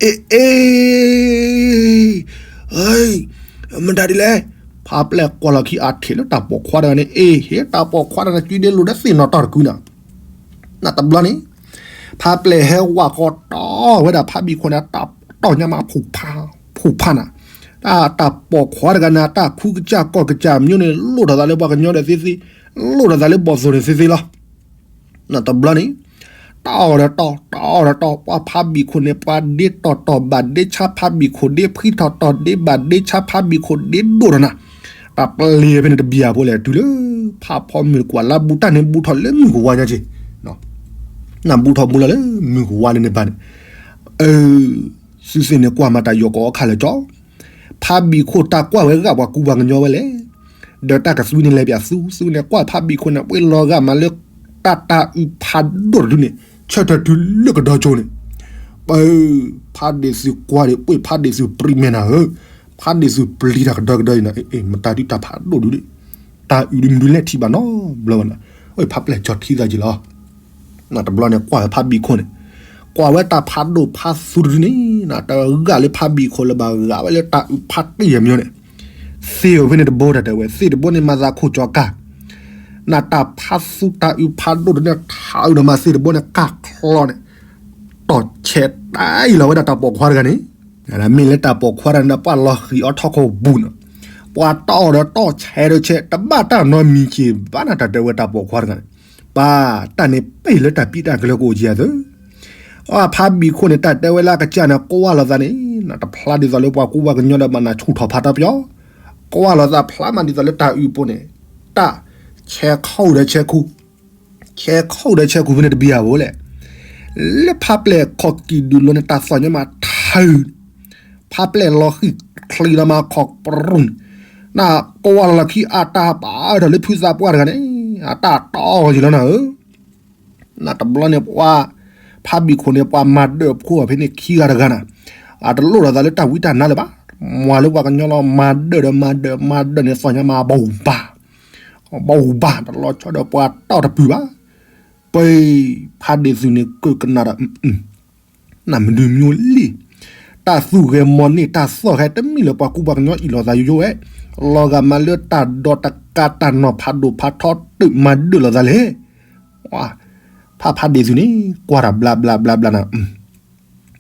အ့ၣ်အ့ၣ်, မတၤဒ်လဲၣ်, ဖါပျဲၢ်ကွၢ်လီၤခံအါထံးလၢတၢ်ပိာ်ခွါတဂၤန့ၣ် အ့ၣ် ဟ့ၣ်တၢ်ပိာ်ခွါတဂၤန့ၣ် ကုဒဲလိၤဒီးသ့ၣ်နီၣ်တီၢ်တကုန့ၣ်, နတဘျီန့ၣ် ဖါပျဲၢ်ဟဲဝၣ်ဃီတီၢ်ဝဲဒၣ်ဖါဘံၣ်ခိၣ်န့ၣ် တၢ်တီၢ်ညါမး ဖူးဖးနၤ, တၢ်တၢ်ပိာ်ခွါတဂၤန့ၣ် တၢ်ခူကစၢ်ကီၢ်ကစၢ်မၠိန့ၣ် လိၣ်ထီၣ်သးလၢပှၤကညီဒီးသ့သ့, လိၣ်ထီၣ်သးလၢဘီၣ်သိၣ်န့ၣ်သ့သ့လီၤ. နတဘျီန့ၣ် တၢ်အီၣ်ဒီးတီၢ် တၢ်အီၣ်ဒီးတီၢ် ပှၤဖါဘံၣ်ခိၣ်န့ၣ် ပှၤဒ့တီၢ်တီၢ်ဘၣ်ဒ့ဆါဖါဘံၣ်ခိၣ် ဒ့ဖှံထီၣ်တီၢ်ဒ့ဘၣ်ဒ့ဆါဖါဘံၣ်ခိၣ် ဒ့ဒိၣ်ထီၣ်နၤ, တၢ်ပျ့ၤဖဲန့ၣ်တဘံၣ်အဖိလဲၣ် တုၤလၢဖးဖီမုၢ်တကွၢ်လၢဘူးတၢ်န့ၣ် ဘူးထီၣ်လၢမုၢ်ကဝါညါက့ၤ, နဘူးထီၣ်ဘူးလီၤလၢမုၢ်ကဝါလၢန့ၣ်ဘၣ်န့ၣ်, အၢ သုသ့ၣ်န့ၣ်ကွၢ်မၤတၢ်ယိာ်ကီအီၣ်ခါလၢကၠီ ဖါဘံၣ်ခိၣ်တၢ်ကွၢ်ဝဲဂာ်ပှၤကူပှၤကညီဝဲလဲၣ်, ဒီးတၢ်ကသွံန့ၣ်လဲၤပၠးသူ သူန့ၣ်ကွၢ်ဖါဘံၣ်ခိၣ်န့ၣ် ပှ့ၤလီၤဂာ်မးလၢ တၢ်တၢ်အုးဖးဒိၣ်တဒုန့ၣ် ဆၢထၢၣ်တုၤလၢကဒီကၠိန့ၣ်, ပၢ် ဖါဒ့ၣ်သုးကွၢ်ဒီး ပှ့ၤဖါဒ့ၣ်သုးပြံမဲာ်နၤဧၢ, ဖါဒ့ၣ်သုးပျံၤတၢ်ကဒီကဒီအံၤနၤ, မတၤဒုတၢ်ဖးဒိၣ်ဒုဒ့ၣ်, တၢ်အုးဒုမနုၤလဲၣ်ထံၣ်ဘၣ်နီတဘျီဘၣ်နၤ, အဖါပျဲၢ်ကၠီထံသးက့ၤလီၤ နတဘျီန့ၣ် ကွၢ်ဝဲဖါဘံၣ်ခိၣ်န့ၣ်, ကွၢ်ဝဲတၢ်ဖးဒိၣ်ဖးသူတဒုန့ၣ် နတဂာ်လၢဖါဘံၣ်ခိၣ်လၢၤဘၣ် ဂာ်ဝဲလၢတၢ်အုးဖးတ့ၢ်အမၠိန့ၣ်, သ့ၣ်ဧိၤဖဲန့ၣ်တဘိတၢ်တဲဝဲ သ့ၣ်တဘိန့ၣ်မၤသးခိၣ်ကၠီကၢ်, နတၢ်ဖးသူတၢ်အုးဖးဒိၣ်တဒုန့ၣ် ထးအုးဒီးမၤသ့ၣ်တဘိန့ၣ် ကၢ်ချီန့ၣ်, တီၢ်ဆဲးတၢ်အံၤလီၤဝဲဒၣ်တၢ်ပိာ်ခွါတဂၤန့ၣ်, မ့ၢ်လၢတၢ်ပိာ်ခွါတဂၤန့ၣ် ပှၤလီၤဃံၤအီထီၣ်ခိၣ်ဘူးန့ၣ်, ပှၤတီၢ်ဒီးတီၢ်ဆဲးဒီးဆဲး တဘၣ်တၢ်နီတမံၤက့ၤဘၣ်နၤ တၢ်တဲဝဲတၢ်ပိာ်ခွါတဂၤန့ၣ်, ပၢ် တၢ်န့ၣ်ပ့ၢ်လၢတၢ်ပံတၢ်ကလၢကအိၣ်ကယၤသၢ, အဖါဘံၣ်ခိၣ်န့ၣ် တၢ်တဲဝဲလၢအကစၢ်န့ၣ် ကွၢ်လီၤသးန့ၣ် နတဖျါဒ်သိးလၢပှၤကူပှၤကညီဒီးဘၣ်နၤဆူၣ်ထီၣ်ဖးတၢ်ပယီၤ, ကွၢ်လီၤသးဖျါမးဒ်သိးလၢတၢ်အုးပူၤန့ၣ်, တၢ်ဆဲးခီၣ်ဒီးဆဲးခူ ဆဲးခီၣ်ဒီးဆဲးခူဖဲန့ၣ်တဘံၣ်အဖိလဲၣ်, လၢဖါပျဲၢ်ခီၣ်ကံၢ်ဒုးလိၤန့ၣ် တၢ်သီၣ်ညါမးထၢၣ်, ဖါပျဲၢ်လီၤဃံၤချံးဒီးမၤခီၣ်ပရူၣ်န့ၣ်, နကွၢ်လီၤလီၤခံအတၢ်ပာ်ဒီးလၢဖုသးပှၢ်တဂၤန့ၣ် အတၢ်တီၢ်အီၤက့ၤလီၤနၤဧၢ. နတဘျီန့ၣ်ပှၤ ဖးဘံၣ်ခိၣ်န့ၣ် ပှၤမၤဒၢးဖိအီၤဖဲန့ၣ်ခံဂၤတဂၤနၤ, အတလိၣ်လီၤသးလၢတၢ်ဝံတၢ်နါလၢၤဘၣ်. မၤလၢပှၤကညီလီၤ မၤဒၢးဒီးမၤဒၢး မၤဒၢးန့ၣ်သီၣ်ညါမး ဘၣ်အူဘၣ် ဘၣ်အူဘၣ် တလီၤဆီဒီးပှၤတီၢ်တပုၢ်ဘၣ်. ပှၤ ဖးဒ့ၣ်သုးန့ၣ် ကၢၣ်ကနၣ်ဒီး နမဒုးမၠိလံ, တၢ်သူၣ်ဂဲၤမီၤန့ၢ် တၢ်သီၣ်ဂဲၤတမ့ၢ်လၢပှၤကူပှၤကညီအံၤလီၤသးယိယိဝဲ, လီၤဂာ်မးလၢတၢ်ဒီတကးတၢ်နီၤဖးဒိၣ်ဖးထီတၢ်မၤဒၢးလီၤသးလဲၣ်. ဖးဖးဒ့ၣ်သုးန့ၣ် ကွၢ်တၢ်ဘျါဘျါဘျါဘျါနၤ,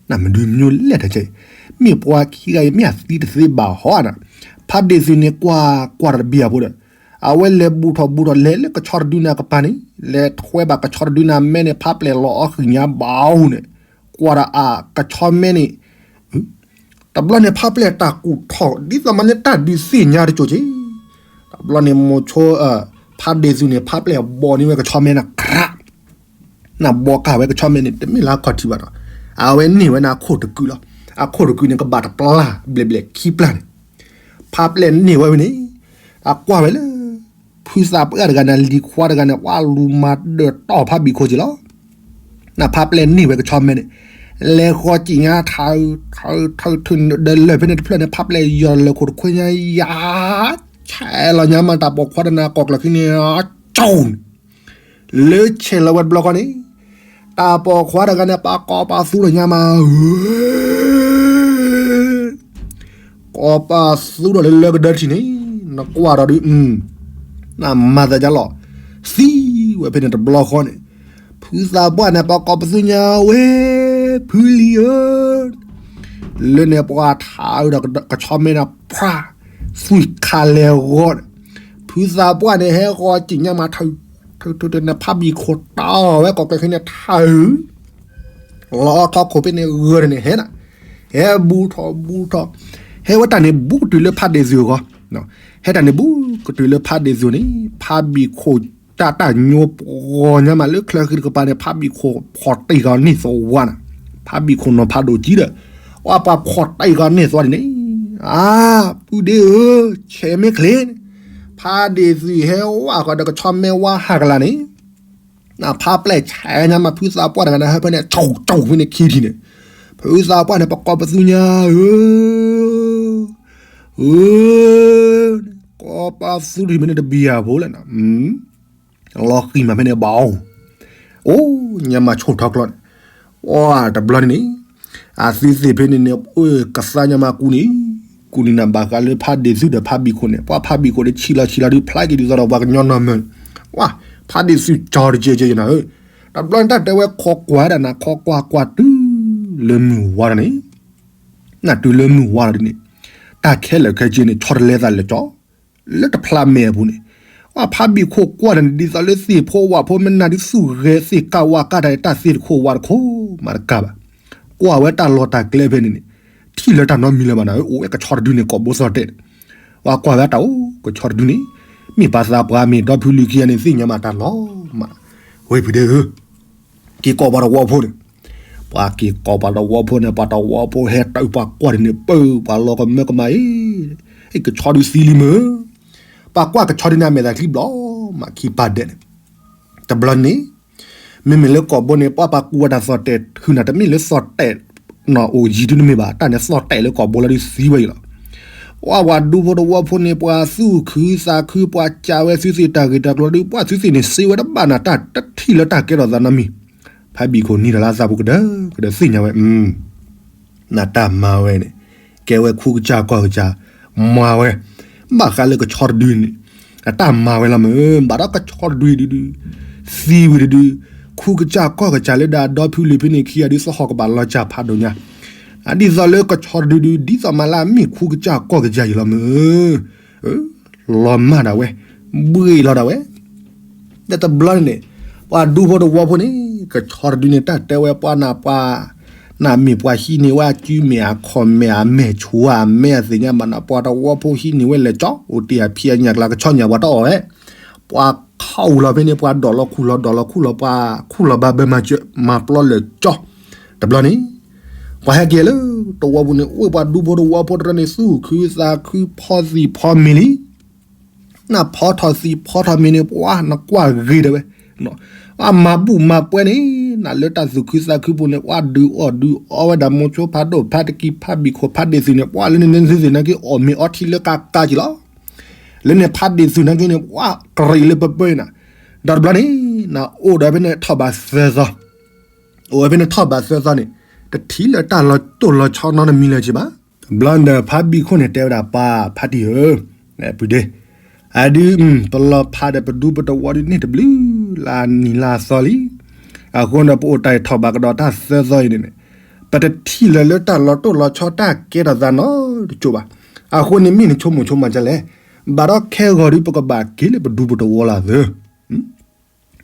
နမဒုးမၠိလဲၣ်တက့ၢ်, မ့ၢ်ပှၤခံဂၤအံၤ မ့ၢ်အသံတသ့ဘၣ်ဟီနၤ, ဖးဒ့ၣ်သုးန့ၣ် ကွၢ်ကွၢ်တၢ်တဘံၣ်အဖိဒီး အဝဲလဲၤဘူးထီၣ်ဘူးထီၣ်လဲၤလၢကဆီတဒုန့ၣ်အကပၤန့ၣ်, လဲၤထွဲဘၣ်ကဆီတဒုန့ၣ်အမဲန့ၣ် ဖးပျဲၢ်လီၤအီၣ်ဃံၣ်ညါဘၣ်အူန့ၣ်, ကွၢ်ဒီးအကဆီမဲန့ၣ်, တဘျီန့ၣ် ဖးပျဲၢ်တၢ်ကူၣ်ထီၣ် ဒ်သိးမးန့ၣ်တၢ်ဒုးသ့ၣ်ညါတက့ၢ်က့ၢ်, တဘျီန့ၣ်မိၤဆိ ဖးဒ့ၣ်သုးန့ၣ် ဖးပျဲၢ်ဘီၣ်န့ၢ်ဝဲကဆီမဲနၤ ကြး နဘီကၢ်ဝဲကဆီမဲန့ၣ် တမ့ၢ်လၢအခီၣ်ထံးဘၣ်ဒီး အဝဲန့ၢ်ဝဲန့ၣ်အခိၣ်တကုာ်လီၤ. အခိၣ်တကုာ်န့ၣ် ကဘၣ်တပျၢ်ဘျဲၣ်ဘျဲၣ်ခံပျၢ်န့ၣ်, ဖးပျဲၢ်န့ၢ်ဝဲဝဲန့ၣ်, အကွၢ်ဝဲလၢ ဖုသးပှၢ်တဂၤန့ၣ် လံၤခွါတဂၤန့ၣ် ပှၤလူၤမၤဒၢးတီၢ်ဖးဘံၣ်ခိၣ်က့ၤလီၤ. နဖးပျဲၢ်န့ၢ်ဝဲကဆီမဲန့ၣ်, လဲၤဃီၤကံၣ်ညါထး ထး ထး ထး ဒီးလၢၢ်ဖဲန့ၣ်တဖျၢၣ်န့ၣ် ဖးပျဲၢ်ယီၤလၢၢ်ခိၣ်တခွဲညါယၤ ဆဲးလီၤညါမးတၢ်ပိာ်ခွါတနၤကိးကျၢၤခံန့ၣ် ကၠီၣ်န့ၣ်, လၢဆဲးလီၤဝဲတဘျီဃီန့ၣ်, တၢ်ပိာ်ခွါတဂၤန့ၣ် ပှၤကိးပှၤသူလီၤညါမးဧၢ, ကိးပှၤသူဒီးလၢလၢကဒၢထံးန့ၣ်, နကွၢ်ဒီးဒုး, နမၤသးဒ်လီၤ, သံဝဲဖဲန့ၣ်တဘျီဃီန့ၣ်, ဖုသးပှၢ်န့ၣ် ပှၤကိးပသူညါဝဲ, ဖုလံၤဧၢ လၢန့ၣ်ပှၤထးအုးဒီးကဆီမဲန့ၣ် ဖြါ, သွံၣ်ခါလဲၤဂီၤန့ၣ်, ဖုသးပှၢ်န့ၣ် ဟဲဃီၤကံၣ်ညါမးထး, ထး ထး ထး န့ၣ် ဖးဘံၣ်ခိၣ်တီၢ်ဝဲကိးကျၢၤခံန့ၣ် ထးအုး, လီၤထီၣ်ခိၣ်ဖဲန့ၣ်ဂၢၢ်န့ၣ်ဟဲနၤ, ဟဲဘူးထီၣ်ဘူးထီၣ်, ဟဲဝဲတၢ်န့ၣ်ဘူးကတုၤလၢဖးဒ့ၣ်သုးအဂီၢ်, ဟဲတၢ်န့ၣ်ဘူးကတုၤလၢဖးဒ့ၣ်သုးန့ၣ် ဖးဘံၣ်ခိၣ် တၢ်တၢ်ညိပှီၤညါမးလၢချၢဃံတကပၤန့ၣ် ဖးဘံၣ်ခိၣ်ဖီၣ်တ့ၢ်ဂီၤန့ၢ်သဝါနၤ, ဖးဘံၣ်ခိၣ်နီၤဖးဒိၣ်ကံဒီး, အပှၤဖီၣ်တ့ၢ်ဂီၤန့ၢ်သဝါဒ်န့ၣ်, အါ, ပုၢ်ဒ့ဧၢ, ဆဲးမ့ၢ်ချ့, ဖးဒ့ၣ်သုးဟဲဝဲဃီၤဒီးကဆီမဲဝါဟးကလၤန့ၣ်, နဖးပျဲၢ်ဆဲးညါမး ဖုသးပှၢ်တဂၤန့ၣ် ဟဲဖဲန့ၣ် ဆိၣ်ဆိၣ်ဖဲန့ၣ်ခံထံၣ်န့ၣ်, ဖုသးပှၢ်န့ၣ် ပကိးပသူညါဧၢ, ဧၢ, ကိးပသူထံၣ်ဖဲန့ၣ်တဘံၣ်ဧါဖိလဲၣ်နၤ လီၤဃံၤမးဖဲန့ၣ်ဘၣ်, အိၣ်ညါမးဆိၣ်ထီၣ်ကျီန့ၣ်, အိၣ်တဘျီန့ၣ်န့ၣ်, အသုသ့ၣ်ဖဲန့ၣ်န့ၣ် အိၣ်ကသါညါမးကူန့ၣ်, ကူန့ၣ်နဘၣ်ဃးလၢဖးဒ့ၣ်သုးဒီးဖးဘံၣ်ခိၣ်န့ၣ် ပှၤဖးဘံၣ်ခိၣ်ဒီးဆံးလီၤဆံးလီၤဒုးဖျါက့ၤဒ်သိးဒီးပှၤကညီနီၢ်မၢၢ်, ဝါ, ဖးဒ့ၣ်သုးကၠီတကဲကဲနၤဧၢ, တဘျီန့ၣ်တၢ်တဲဝဲခိးကွၢ်ဒၣ်နၤ ခိးကွၢ်ကွၢ်တုၤလၢမုၢ်ဝါဒီးန့ၣ် နတုၤလၢမုၢ်ဝါလီၤဒ်န့ၣ်, တၢ်ခဲလၢာ်ခဲဆ့န့ၣ် ဆီတလဲသးလၢကၠီ, လၢတဖျါမဲာ်အပူၤန့ၣ်, အဖးဘံၣ်ခိၣ်ကွၢ်န့ၣ် ဒ်သိးလၢသ့ၣ်ဖိဝၣ်ဖိမ့ၢ်နၤဒုးသူၣ်ဂဲၤသ့ၣ်ကၢ်ဝါကၢ်တၢ် တၢ်သ့ၣ်တခိၣ်ဝါတခိၣ်မးတကးဘၣ်, ကွၢ်ဝဲတၢ်လီၢ်တၢ်ကျဲဖဲန့ၣ်န့ၣ်, ထံၣ်လၢတၢ်နီတမံၤလၢၤဘၣ်နၤဧၢ, အိၣ်ဝဲကဆီတဒုန့ၣ် ကိာ်ဘိသီၣ်တဲာ်န့ၣ်, ပှၤကွၢ်ဝဲတၢ်အိၣ်ကဆီတဒုန့ၣ်, မ့ၢ်ပှၤသးပှၢ်မ့ၢ်ဒီဖုလုၢ်ခံဂၤန့ၣ် သ့ၣ်ညါမးတၢ်လီၤမး, ဝဲဖုဒဲဧၢ က့ၤကိးပှၤတဝီဖိန့ၣ်, ပှၤက့ၤကိးပှၤတဝီဖိန့ၣ် ပှၤတဝီဖိဟဲတၢ်ပှၤကွၢ်န့ၣ်န့ၣ် ပၢပှၤလီၤကမၢကမၣ်အံၤ, အံၤကဆီဒုသံလံမ့ၢ်, ပှၤကွၢ်ကဆီဒုန့ၣ်အမဲာ်သးချံဘျီမးခံပာ်ဒဲးန့ၣ်, တဘျီန့ၣ်, မ့မ့ၢ်လၢကိာ်ဘိန့ၣ် ပှၤပှၤကူဝဲတၢ်သီၣ်တဲာ်ဟုၣ်နၤတမ့ၢ်လၢသီၣ်တဲာ်နီၢ်အိၣ်ယံၤဒုန့ၣ်မ့ၢ်ဘၣ် တၢ်န့ၣ်သီၣ်တဲာ်လၢကိာ်ဘိလီၤဒုသံဝဲအံၤလီၤ. ပှၤပှၤဒူဖိတဝီဖိန့ၣ် ပှၤသူၣ်ခုသးခု ပှၤကးဝဲသုသ့ၣ်တၢ်ဂ့ၢ်တၢ်ကျိၤဒု ပှၤသုသ့ၣ်န့ၣ် စ့ဝဲတဘၣ်နၤ တၢ်တထံၣ်လၢတၢ်ကဲထီၣ်သးနီတမံၤ, ဖးဘံၣ်ခိၣ်နံၤတၢ်လၢအသးပူၤကဒၢကဒၢသ့ၣ်ညါဝဲ နတၢ်မၤဝဲန့ၣ် ကဲဝဲခူကစၢ်ကီၢ်ကစၢ် မၤဝဲ, ဘၣ်ဃးလၢကဆီတဒုန့ၣ် အတၢ်မၤဝဲလီၤမ့ၢ် ဘၣ်ဒီးကဆီတဒုဒုဒု သံဝံၤတဒု ခူကစၢ်ကီၢ်ကစၢ်လၢဒၣ်ဒီဖုလံၤဖဲန့ၣ်ခံဂၤဒုသဟီၣ်ကဘၣ်လီၤစၢ်ဖးဒိၣ်ညါ, ဒ်သိးလၢကဆီတဒုဒု ဒ်သိးမးလၢအမ့ၢ်ခူကစၢ်ကီၢ်ကစၢ်အံၤလီၤမ့ၢ် လီၤမၢ်ဒၣ်ဝဲ, ဘှ့ၣ်လီၤဒၣ်ဝဲ, ဒီးတဘျီန့ၣ်န့ၣ် ပှၤဒူဖိတဝီဖိန့ၣ် ကဆီတဒုန့ၣ် တၢ်တဲဝဲပှၤနၢ်ပှၤ, နမ့ၢ်ပှၤဟံးန့ၢ်ဝဲအစုမဲာ်အခီၣ်မဲာ်အမဲာ်ဆူၣ်အမဲာ်အသ့ၣ်ညါဘၣ်နၢ် ပှၤတဝီဖိဟံးန့ၢ်ဝဲလဲၤကၠီ အိၣ်တ့ၢ်အဖံးအညၣ်ကျါကဆီညၣ်ပှၤတအီၣ်ဝဲ, ပှၤခီၣ်အူလီၤဖဲန့ၣ် ပှၤဒိးလီၤခူၣ်လီၤဒိးလီၤခူၣ်လီၤပှၤခူၣ်လီၤဘၣ်ဘၢမၤစၢၤမၤပျီလၢာ်ကၠီ, တဘျီန့ၣ် ပှၤဟဲက့ၤလၢတဝီပူၤန့ၣ် အိၣ်ပှၤဒူဖိတဝီဖိတရၢန့ၣ် သူၣ်ခုသးခုဖီသံၣ်ဖီမ့ၤလံ. နဖီထီၣ်သံးဖီထီၣ်မံၤန့ၣ် ပှၤနကွၢ်ဂ့ၤဒီးဝဲ, အမၤဘူၣ်မၤပှဲၤန့ၣ် နလၢတၢ်သူၣ်ခုသးခုပူၤန့ၣ် ပှၤဒုးအီၣ်ဒုးအီဝဲဒၣ်မိၤဆိဖးဒိၣ်ဖးတကံဖးဘံၣ်ခိၣ်ဖးဒ့ၣ်သုးန့ၣ် ပှၤလၢန့ၣ်န့ၣ်သုးသုးန့ၣ်က့ၤအီၣ်မ့ၤအီထံလၢကါကါက့ၤလီၤ. လၢန့ၣ်ဖးဒ့ၣ်သုးန့ၣ်က့ၤန့ၣ် ပှၤကရံးလၢပပၢနၤ, ဒီးတဘျီန့ၣ် နအိၣ်ဒီးဖဲန့ၣ်ထီၣ်ဘးသၢသီ အိၣ်ဝဲဖဲန့ၣ်ထီၣ်ဘးသၢသီန့ၣ် တထံၣ်လၢတၢ်လီၤတိၢ်လီၤဆီနီတမံၤလၢၤက့ၤဘၣ်. တဘျီန့ၣ်ဒီးဖးဘံၣ်ခိၣ်န့ၣ်တဲဝဲဒၣ်ပှၤဖးတံၢ်ဧၢ, ပုၢ်ဒ့, အဒုး ပလီၤဖးဒီးပဒူပတဝီဒုးန့ၢ်တဘျုးလါနံၤလါသီလံ. အဃိန့ၣ်ဒီးပအိၣ်တၢ်အံၤထီၣ်ဘးကဒီးတၢ်သၢသီအံၤန့ၣ်န့ၣ် ပတထံၣ်လၢၤလၢတၢ်လီၤတိၢ်လီၤဆီတၢ်ကဲထီၣ်သးနီတကၠိၢ်ဘၣ်. အဃိန့ၣ်မ့ၢ်နဆိကမိၣ်ဆိကမးဒ်လဲၣ်, ဘၣ်ဒီးခဲဂီၤဒုးပကဘၣ်က့ၤလၢပဒူပတဝီလၢသၢ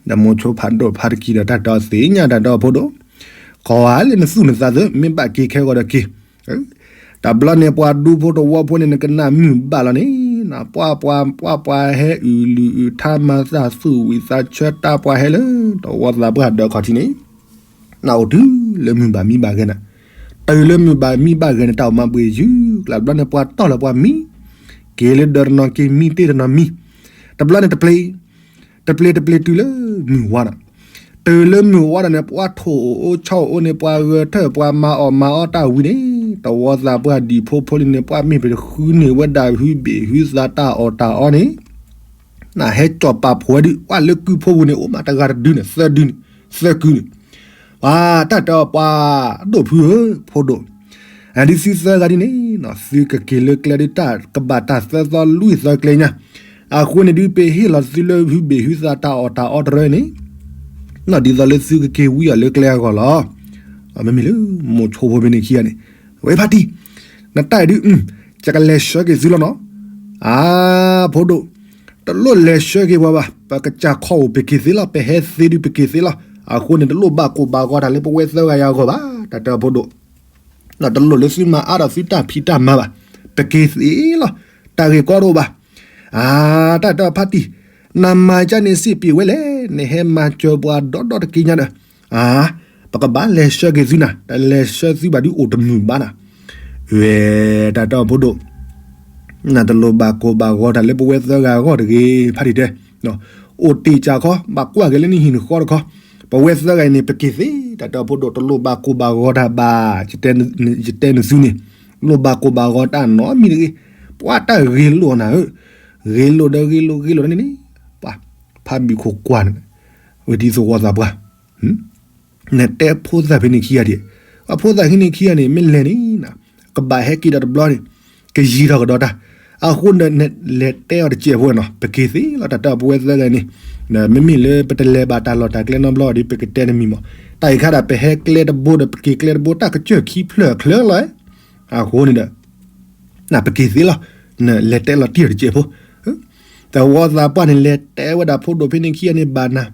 ဒီးမိၤဆိဖးဒိၣ်ဖးတကံဒီးတၢ်တီသ့ၣ်ညါတၢ်ဒီဖိဒိၣ်, ကိးဂၤလၢနသူၣ်နသးသၢ မ့ၢ်ဘၣ်က့ၤခဲဂီၤဒီးက့ၤ. တဘျီန့ၣ်ပှၤဒူဖိတဝီဖိန့ၣ် နကနၣ်မုၢ်ဘၣ်လီၤန့ၣ်, ပှၤပှၤပှၤပှၤဟဲအုၣ်လုၢ်အုၣ်ထါမၤသးသူၣ်ဝံၣ်သးဆၢတၢ်ပှၤဟဲလၢ တဝီသးပှၢ်ဒီးခီၣ်ထံးန့ၣ် နအိၣ်တုၤလၢမုၢ်ဘၣ်မံဘၣ်ဂဲၤနၤ, တုၤလၢမုၢ်ဘၣ်မံဘၣ်ဂဲၤန့ၣ် တၢ်အိၣ်မၤဘှံးယုၢ်ကျါ တဘျီန့ၣ်ပှၤတီၢ်လီၤပှၤမံ, က့ၤလၢဒၢးတနီၤက့ၤမံတ့ၢ်တနီၤမံ, တဘျီန့ၣ်တပျ့ၤ, တပျ့ၤတပျ့ၤတုၤလၢမုၢ်ဝါနီၤ, တုၤလၢမုၢ်ဝါဒီးန့ၣ် ပှၤထိၣ်အိၣ်အိၣ်ဆီအိၣ်န့ၣ် ပှၤဂဲၤထၢၣ်ပှၤမၤအီၣ်မၤအီတၢ်ဝံၤန့ၣ် တဝီသးပှၢ်ဒံၣ်ဖိဖိလံန့ၣ် ပှၤမ့ၢ်ပဃုန့ၢ်ဝဲဒၣ်ဟုဘ့ၣ်ဟုသးတၢ်အီၣ်တၢ်အီန့ၣ် နဟဲကၠီၣ်ပာ်ဖှိၣ်ဝဲဒုး ပှၤလၢကုဖိပူၤန့ၣ် အိၣ်မးတဂၤတဒုန့ၣ် သၢဒုန့ၣ် သၢကုန့ၣ်, ပှၤတၢ်တဲအီၤပှၤဒိၣ်ဖုဧၢ ဖိဒိၣ်, ဒ်သုသၢဂၤဒ်န့ၣ် သုကက့ၤလၢကျဲဒ်တၢ်ကဘၣ်တၢ်သၢသီလွံၢ်သီကျဲညါ, အဃိန့ၣ်ဒုးပဟ့ၣ်လီၤသုလၢဟုဘ့ၣ်ဟုသးတၢ်အီၣ်တၢ်အီတရၢန့ၣ် ဒ်သိးလၢသုကက့ၤဝံအီၤလၢကျဲအဂီၢ်လီၤ. မ့မ့ၢ်လၢမိၤဆိဖိဖဲန့ၣ်ခံဂၤန့ၣ်, ဝဲဖါတံၢ်, နတၢ်အံၤဒုး ယကလဲၤဆှၢက့ၤသုလီၤနီၤ. အါ, ဖိဒိၣ်, တလိၣ်လဲၤဆှၢက့ၤပှၤဘၣ်, ပကစၢ်ခီအိၣ်ပက့ၤသ့လီၤ, ပဟဲသ့ဒုးပက့ၤသ့လီၤ. အဃိန့ၣ် တလိၣ်ဘၣ်ကိၢ်ဘၣ်ဂီၤတၢ်လၢပဝဲသၢဂၤအံၤအဂီၢ်ဘၣ်, တၢ်တဲအီၤဖိဒိၣ် တလိၣ်လၢသုမၤအါထီၣ်သုတၢ်ဖံးတၢ်မၤဘၣ်, ပက့ၤသ့လီၤ, တၢ်ဂ့ၢ်ကီတအိၣ်ဘၣ်. အါ, တၢ်တဲအီၤဖါတံၢ်, နမၤကၢန့ၣ်စ့ၢ်ပ့ၤဝဲလဲၣ်, နဟဲမၤစၢၤပှၤဒီဒီတက့ညါဒီး, အါ, ပကဘၣ်လဲၤဆှၢက့ၤသုနၤ, တလဲၤဆှၢသုဘၣ်ဒုးအိၣ်တမုာ်ဘၣ်နၤ. ဝဲ, တၢ်တဲအီၤဖိဒိၣ် နတလိၣ်ဘၣ်ကိၢ်ဘၣ်ဂီၤတၢ်လၢပဝဲသၢဂၤအဂီၢ်တဂ့ၤ, ဖါတံၢ်တဲ, အိၣ်တ့ၢ်ကၢ်ခီ, ဘၣ်ကွၢ်က့ၤလၢနဟံၣ်နဃီတခီ, ပဝဲသၢဂၤအံၤန့ၣ် ပက့ၤသ့, တၢ်တဲအီၤဖိဒိၣ် တလိၣ်ဘၣ်ကိၢ်ဘၣ်ဂီၤတၢ်ဘၣ်, ယတဲနသုန့ၣ်, လိၣ်ဘၣ်ကိၢ်ဘၣ်ဂီၤတၢ်နီတမံၤတဂ့ၤ, ပှၤတၢ်ဂ့ၤလိာ်နၤဧၢ, ဂ့ၤလိာ်ဒီးဂ့ၤလိာ်ဂ့ၤလိာ်န့ၣ်န့ၣ်, ပှၤ, ဖါဘံၣ်ခိၣ်ကွၢ်န့ၣ်, ဝဲဒ်သဝီသးပှၢ် နတဲဖိသၣ်ဖဲန့ၣ်ခံဂၤဒံး, အဖိသၣ်ဖဲန့ၣ်ခံဂၤန့ၣ် မ့ၢ်လဲၤန့ၣ်, ကဘၣ်ဟဲက့ၤဒီးတဘျီန့ၣ်, ကယံၤထီၣ်ကဒီးတၢ်, အဃိန့ၣ် နလဲၤတဲအီၤတစဲးဖိနီၤ, ပက့ၤသ့လီၤ တၢ်တဲအီၤပဝဲသၢဂၤန့ၣ်, မ့မ့ၢ်လၢပတလဲၤဘၣ်တၢ်လီၢ်တၢ်ကျဲနီတဘျီဒီး ပကတဲတမံၤမး, တၢ်အံၤခါဒၣ် ပဟဲကျဲတဘိဒီး ပက့ၤကျဲတဘိ တၢ်ကစၢၢ်ခံဖျၢၣ်ချၢလီၤ, အဃိန့ၣ်ဒီး နပက့ၤသ့လီၤ, နလဲၤတဲလီၤတံၢ်အီၤတစဲးဖိ, သဝီသးပှၢ်န့ၣ် လဲၤတဲဝဲဒၣ်ဖိဒိၣ်ဖဲန့ၣ်ခံဂၤန့ၣ် ဘၣ်နၤ,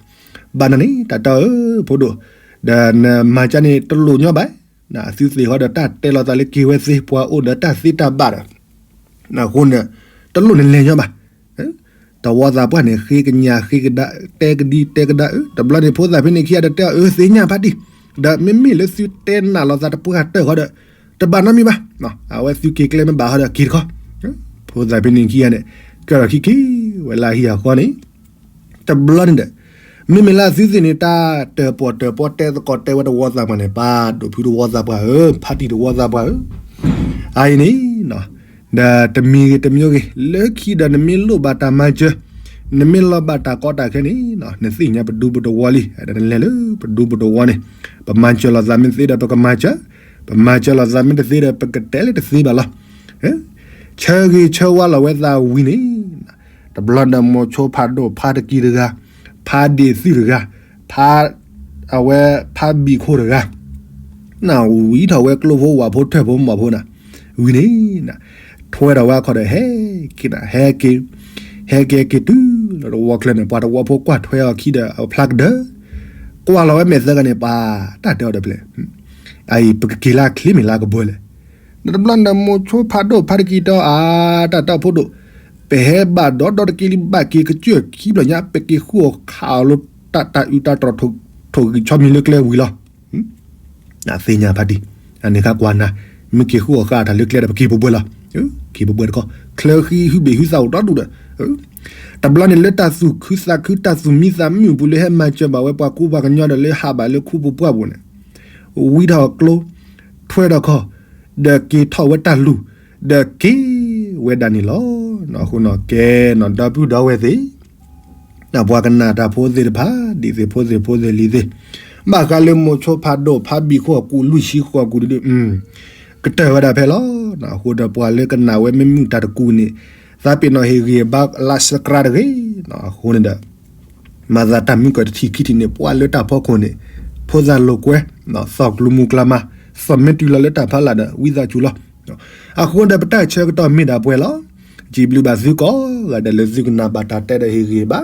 ဘၣ်နၤန့ၣ် တၢ်တဲအီၤဧၢ ဖိဒိၣ်, ဒီးနမၤကၢန့ၣ်တလိၣ်ညီဘၣ်, သုသ့ၣ်ဃီဒီးတၢ်တဲလီၤသးလၢက့ၤဝဲသ့ ပှၤအိၣ်ဒီးတၢ်သ့တၢ်ဘၣ်ဒီး, အဃိန့ၣ် တလိၣ်နလဲၤညီဘၣ်, သဝီသးပှၢ်န့ၣ် ဃ့ကညးဃ့ကဒါ တဲကဒံတဲကဒါဧၢ, တဘျီန့ၣ် ဖိသၣ်ဖဲန့ၣ်ခံဂၤဒီးတဲအီၤ အၢ သ့ၣ်ညါဖါတံၢ်, ဒီးမ့မ့ၢ်လၢသုတဲနာ်လီၤသးတပှၢ်တၢၢ်ဃီဒီး တဘၣ်နီတမံၤဘၣ်, အဝဲသုက့ၤကျဲမ့ၢ်ဘၣ်ဃီဒီးက့ၤတခီ, ဖိသၣ်ဖဲန့ၣ်ခံဂၤန့ၣ် ကဲထီၣ်ခံခံ ဝဲလၢဟံၣ်အဃီန့ၣ် တဘျီန့ၣ်ဒီး မ့မ့ၢ်လၢသုသ့ၣ်န့ၣ် တၢ်တၢၣ်ပီၣ်တၢၣ်ပီတဲသကိးတဲဝဲတဝီသးပှၢ်န့ၣ် ပၢ်ဒိၣ်ဖုတဝီသးပှၢ်ဧၢ, ဖါတံၢ်တဝီသးပှၢ်ဧၢ, အအံၤန့ၣ် ဒီးတမံၤဂ့ၤတမံၤဂ့ၤ လၢခံဒီးနမ့ၢ်လိၣ်ဘၣ်တၢ်မၤစၢၤ, နမ့ၢ်လိၣ်ဘၣ်တၢ်ကီတၢ်ခဲန့ၣ် နသ့ၣ်ညါပဒူပတဝီလံ, ဒီးနလဲၤလၢပဒူပတဝီန့ၣ်, ပမၤစၢၤလိာ်သးမ့ၢ်သ့ဒီးပကမၤစၢၤ, ပမၤစၢၤလိာ်သးမ့ၢ်တသ့ဒီး ပကတဲလၢတသ့ဘၣ်လီၤ. ဆၢဂ့ၤဆၢဝါလီၤဝဲသးဝံၤန့ၣ် တဘျီဒီးမိၤဆိဖးဒိၣ်ဖးတကံတဂၤ, ဖးဒ့ၣ်သုးတဂၤ, ဖး, အဝဲဖးဘံၣ်ခိၣ်တဂၤ, နဝံထီၣ်ဝဲကျိဖိဝၣ်ဖိထၢၣ်ဖိမီၢ်ဖိနၤ, ဝံၤန့ၣ် ထွဲထီၣ်ဝဲအခီၣ်ဒီးဟဲက့ၤနၤ, ဟဲက့ၤ, ဟဲက့ၤက့ၤတုၤလၢတဝီချၢန့ၣ် ပှၤတဝီဖိကွၢ်ထွဲအီၤခံဒီးအဖျါကဒၢ, ကွၢ်လီၤဝဲမဲာ်သၢဂၤန့ၣ် ပှၤတၢ်တဲအီၤဒီးဖျဲၣ် အအံၤပကက့ၤလၢအချ့မ့ၢ်လၢအကဘၢလဲၣ်. ဒီးတဘျီန့ၣ်ဒီးမိၤဆိဖးဒိၣ်ဖးတကံတဲအီၤ အါ တၢ်တဲအီၤဖိဒိၣ်, ပဟဲဘၣ်ဒီးဒီတက့လံ ဘၣ်က့ၤကစၢၢ်ခံဘျီညါ ပက့ၤဃုအီၣ်ခးအီၤလၢတၢ်အုးတၢ်တြီၢ် ထိၣ်ဂံၢ်ဆီမံၤလၢကျဲဝံၤလီၤ. သ့ၣ်ညါဖါတံၢ်, အန့ၣ်ခါကွၢ်နၤ, မ့ၢ်က့ၤဃုအီၣ်ဃာ်တၢ်လၢကျဲဒီး ပက့ၤပှဲၤပှဲၤလီၤ. က့ၤပှဲၤပှဲၤတခီ, ချၢဃံဟုဘ့ၣ်ဟုသးအိၣ်ဒီဒူၣ်ဒီး တဘျီန့ၣ်လၢတၢ်သူၣ်ခုသးခု တၢ်သူၣ်မံသးမုာ်အပူၤ လၢဟဲမၤစၢၤဘၣ်ဝဲပှၤကူပှၤကညီဒီး လၢဟးဘၣ်လၢခူပူၤပှၢ်ပူၤန့ၣ်, ဝံထီၣ်ကျိ ထွဲထီၣ်ခီၣ် ဒီးက့ၤထီၣ်ဝဲတၢ်လူၤ ဒီးက့ၤဝဲဒၣ်န့ၣ်လီၤ. အဃိန့ၣ် ကဲနီၤ ဒီပုၢ်ဒီဝဲၢ်သ့ၣ် ပှၤကနၣ်တၢ်ဖိသ့ၣ်တဖၣ် ဒ်သ့ၣ်ဖိသ့ၣ်ဖိသ့ၣ်လံၤသ့ၣ်, ဘၣ်ဃးလၢမိၤဆိဖးဒိၣ်ဖးဘံၣ်ဃိးကူာ် လွံၢ်ဆံဃိးကူာ်ဒုး ကတၢၢ်ဝဲဒၣ်ဖဲလီၤ. အဃိဒီးပှၤလၢကနၣ်ဝဲမ့ၢ်မုာ်တၢ်တကူန့ၣ် သးပ့ၤနီၣ်ဟ့ၣ်ဂံၢ်ဘါ like subscribe တဂ့ၤ. အဃိန့ၣ်ဒီး မၤသးတၢ်မုၢ်ကီၢ်တထံၣ်ခံထံၣ်န့ၣ် ပှၤလၢတၢ်ဖီခိၣ်န့ၣ် ဖိသၣ်လိာ်ကွဲ သီၣ်ကျူမူကျါမး သီၣ်မ့ၢ်တုၤလီၤလၢတၢ်ဖးလာ်ဒီး ဝံသးစူၤလီၤ. အဃိဒီးပတၢ်ဆၢကတီၢ်မ့ၢ်ဒၣ်ပှဲၤလီၤ. စံးဘျုးဘၣ်သုကိးဂၤဒဲးလၢသုကနၣ်ဘၣ်တၢ်တဲဒီးဟ့ၣ်ဂံၢ်ဘါ,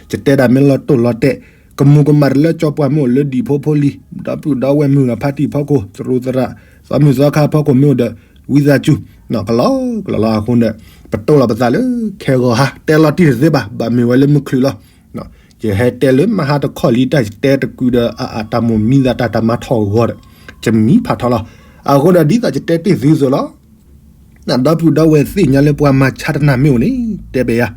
ယတဲဒၣ်မ့ၢ်လီၤတိၢ်လီၤတဲာ်, ကမူၤကမၣ်တလၢကၠီပှၢ်မ့ၢ်အိၣ်လၢဒံၣ်ဖိဖိလံၤ, ဒီပုၢ်ဒီဝဲၢ်မုၢ်ဂၤဖါတံၢ်ဖီခိၣ် သရူးသရၣ် သီမုၢ်သီခါဖီခိၣ်မ့ၢ်အိၣ်ဒီး ဝံသးစူၤ ကလီကလီလီၤ. အဃိန့ၣ် ပတိၢ်လီၤပသးလၢခဲဂီၤဟါ တဲလီၤတံၢ်တသ့ဘၣ် ဘၣ်မ့ၢ်ဝဲလၢမုၢ်ချုးလီၤ. ယဟဲတဲလၢမဟါတခီၣ်လံ တၢ်တဲတကုာ်ဒီးအတၢ်မိၣ်မံသးတၢ်တမၤထီၣ်ဂီၤဒီး ယမံဖးထီလီၤ. အဃိဒီးဒ်သိးယတဲတ့ၢ်သုသိးလီၤ. ဒီပုၢ်ဒီဝဲၢ်သ့ၣ်ညါလၢပှၤမၤဆါတနၢ်မ့ၢ်အိၣ်န့ၣ် တဲဘၣ်ယၤ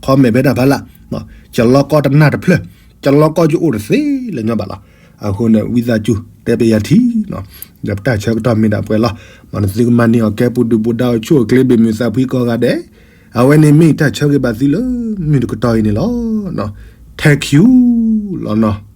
comment ဖဲတၢ်ဖးလာ်, ယလီၤကီတနၢ်တဖျၢၣ်, ယလီၤကီယအိၣ်တသ့လၢၤညီဘၣ်လီၤ. အဃိန့ၣ် ဝံသးစူၤ တဲဘၣ်ယၤထံ ဒီးပတၢ်ဆၢကတီၢ်မ့ၢ်ဒၣ်ပှဲၤလီၤ. မ်နသုကမၤန့ၢ်အီၤကဲပူၤဒုၣ်ပူၤဒါအိၣ်ဆူၣ်အိၣ်ချ့ဘၣ်မုာ်သးဖှံကိးဂၤဒဲး, အဝဲန့ၣ်မ့ၢ်တၢ်ဆၢဂ့ၤဘၣ်သုလၢမုၢ်တကတီၢ်အံၤန့ၣ်လီၤ. Thank you လီၤနီၤ.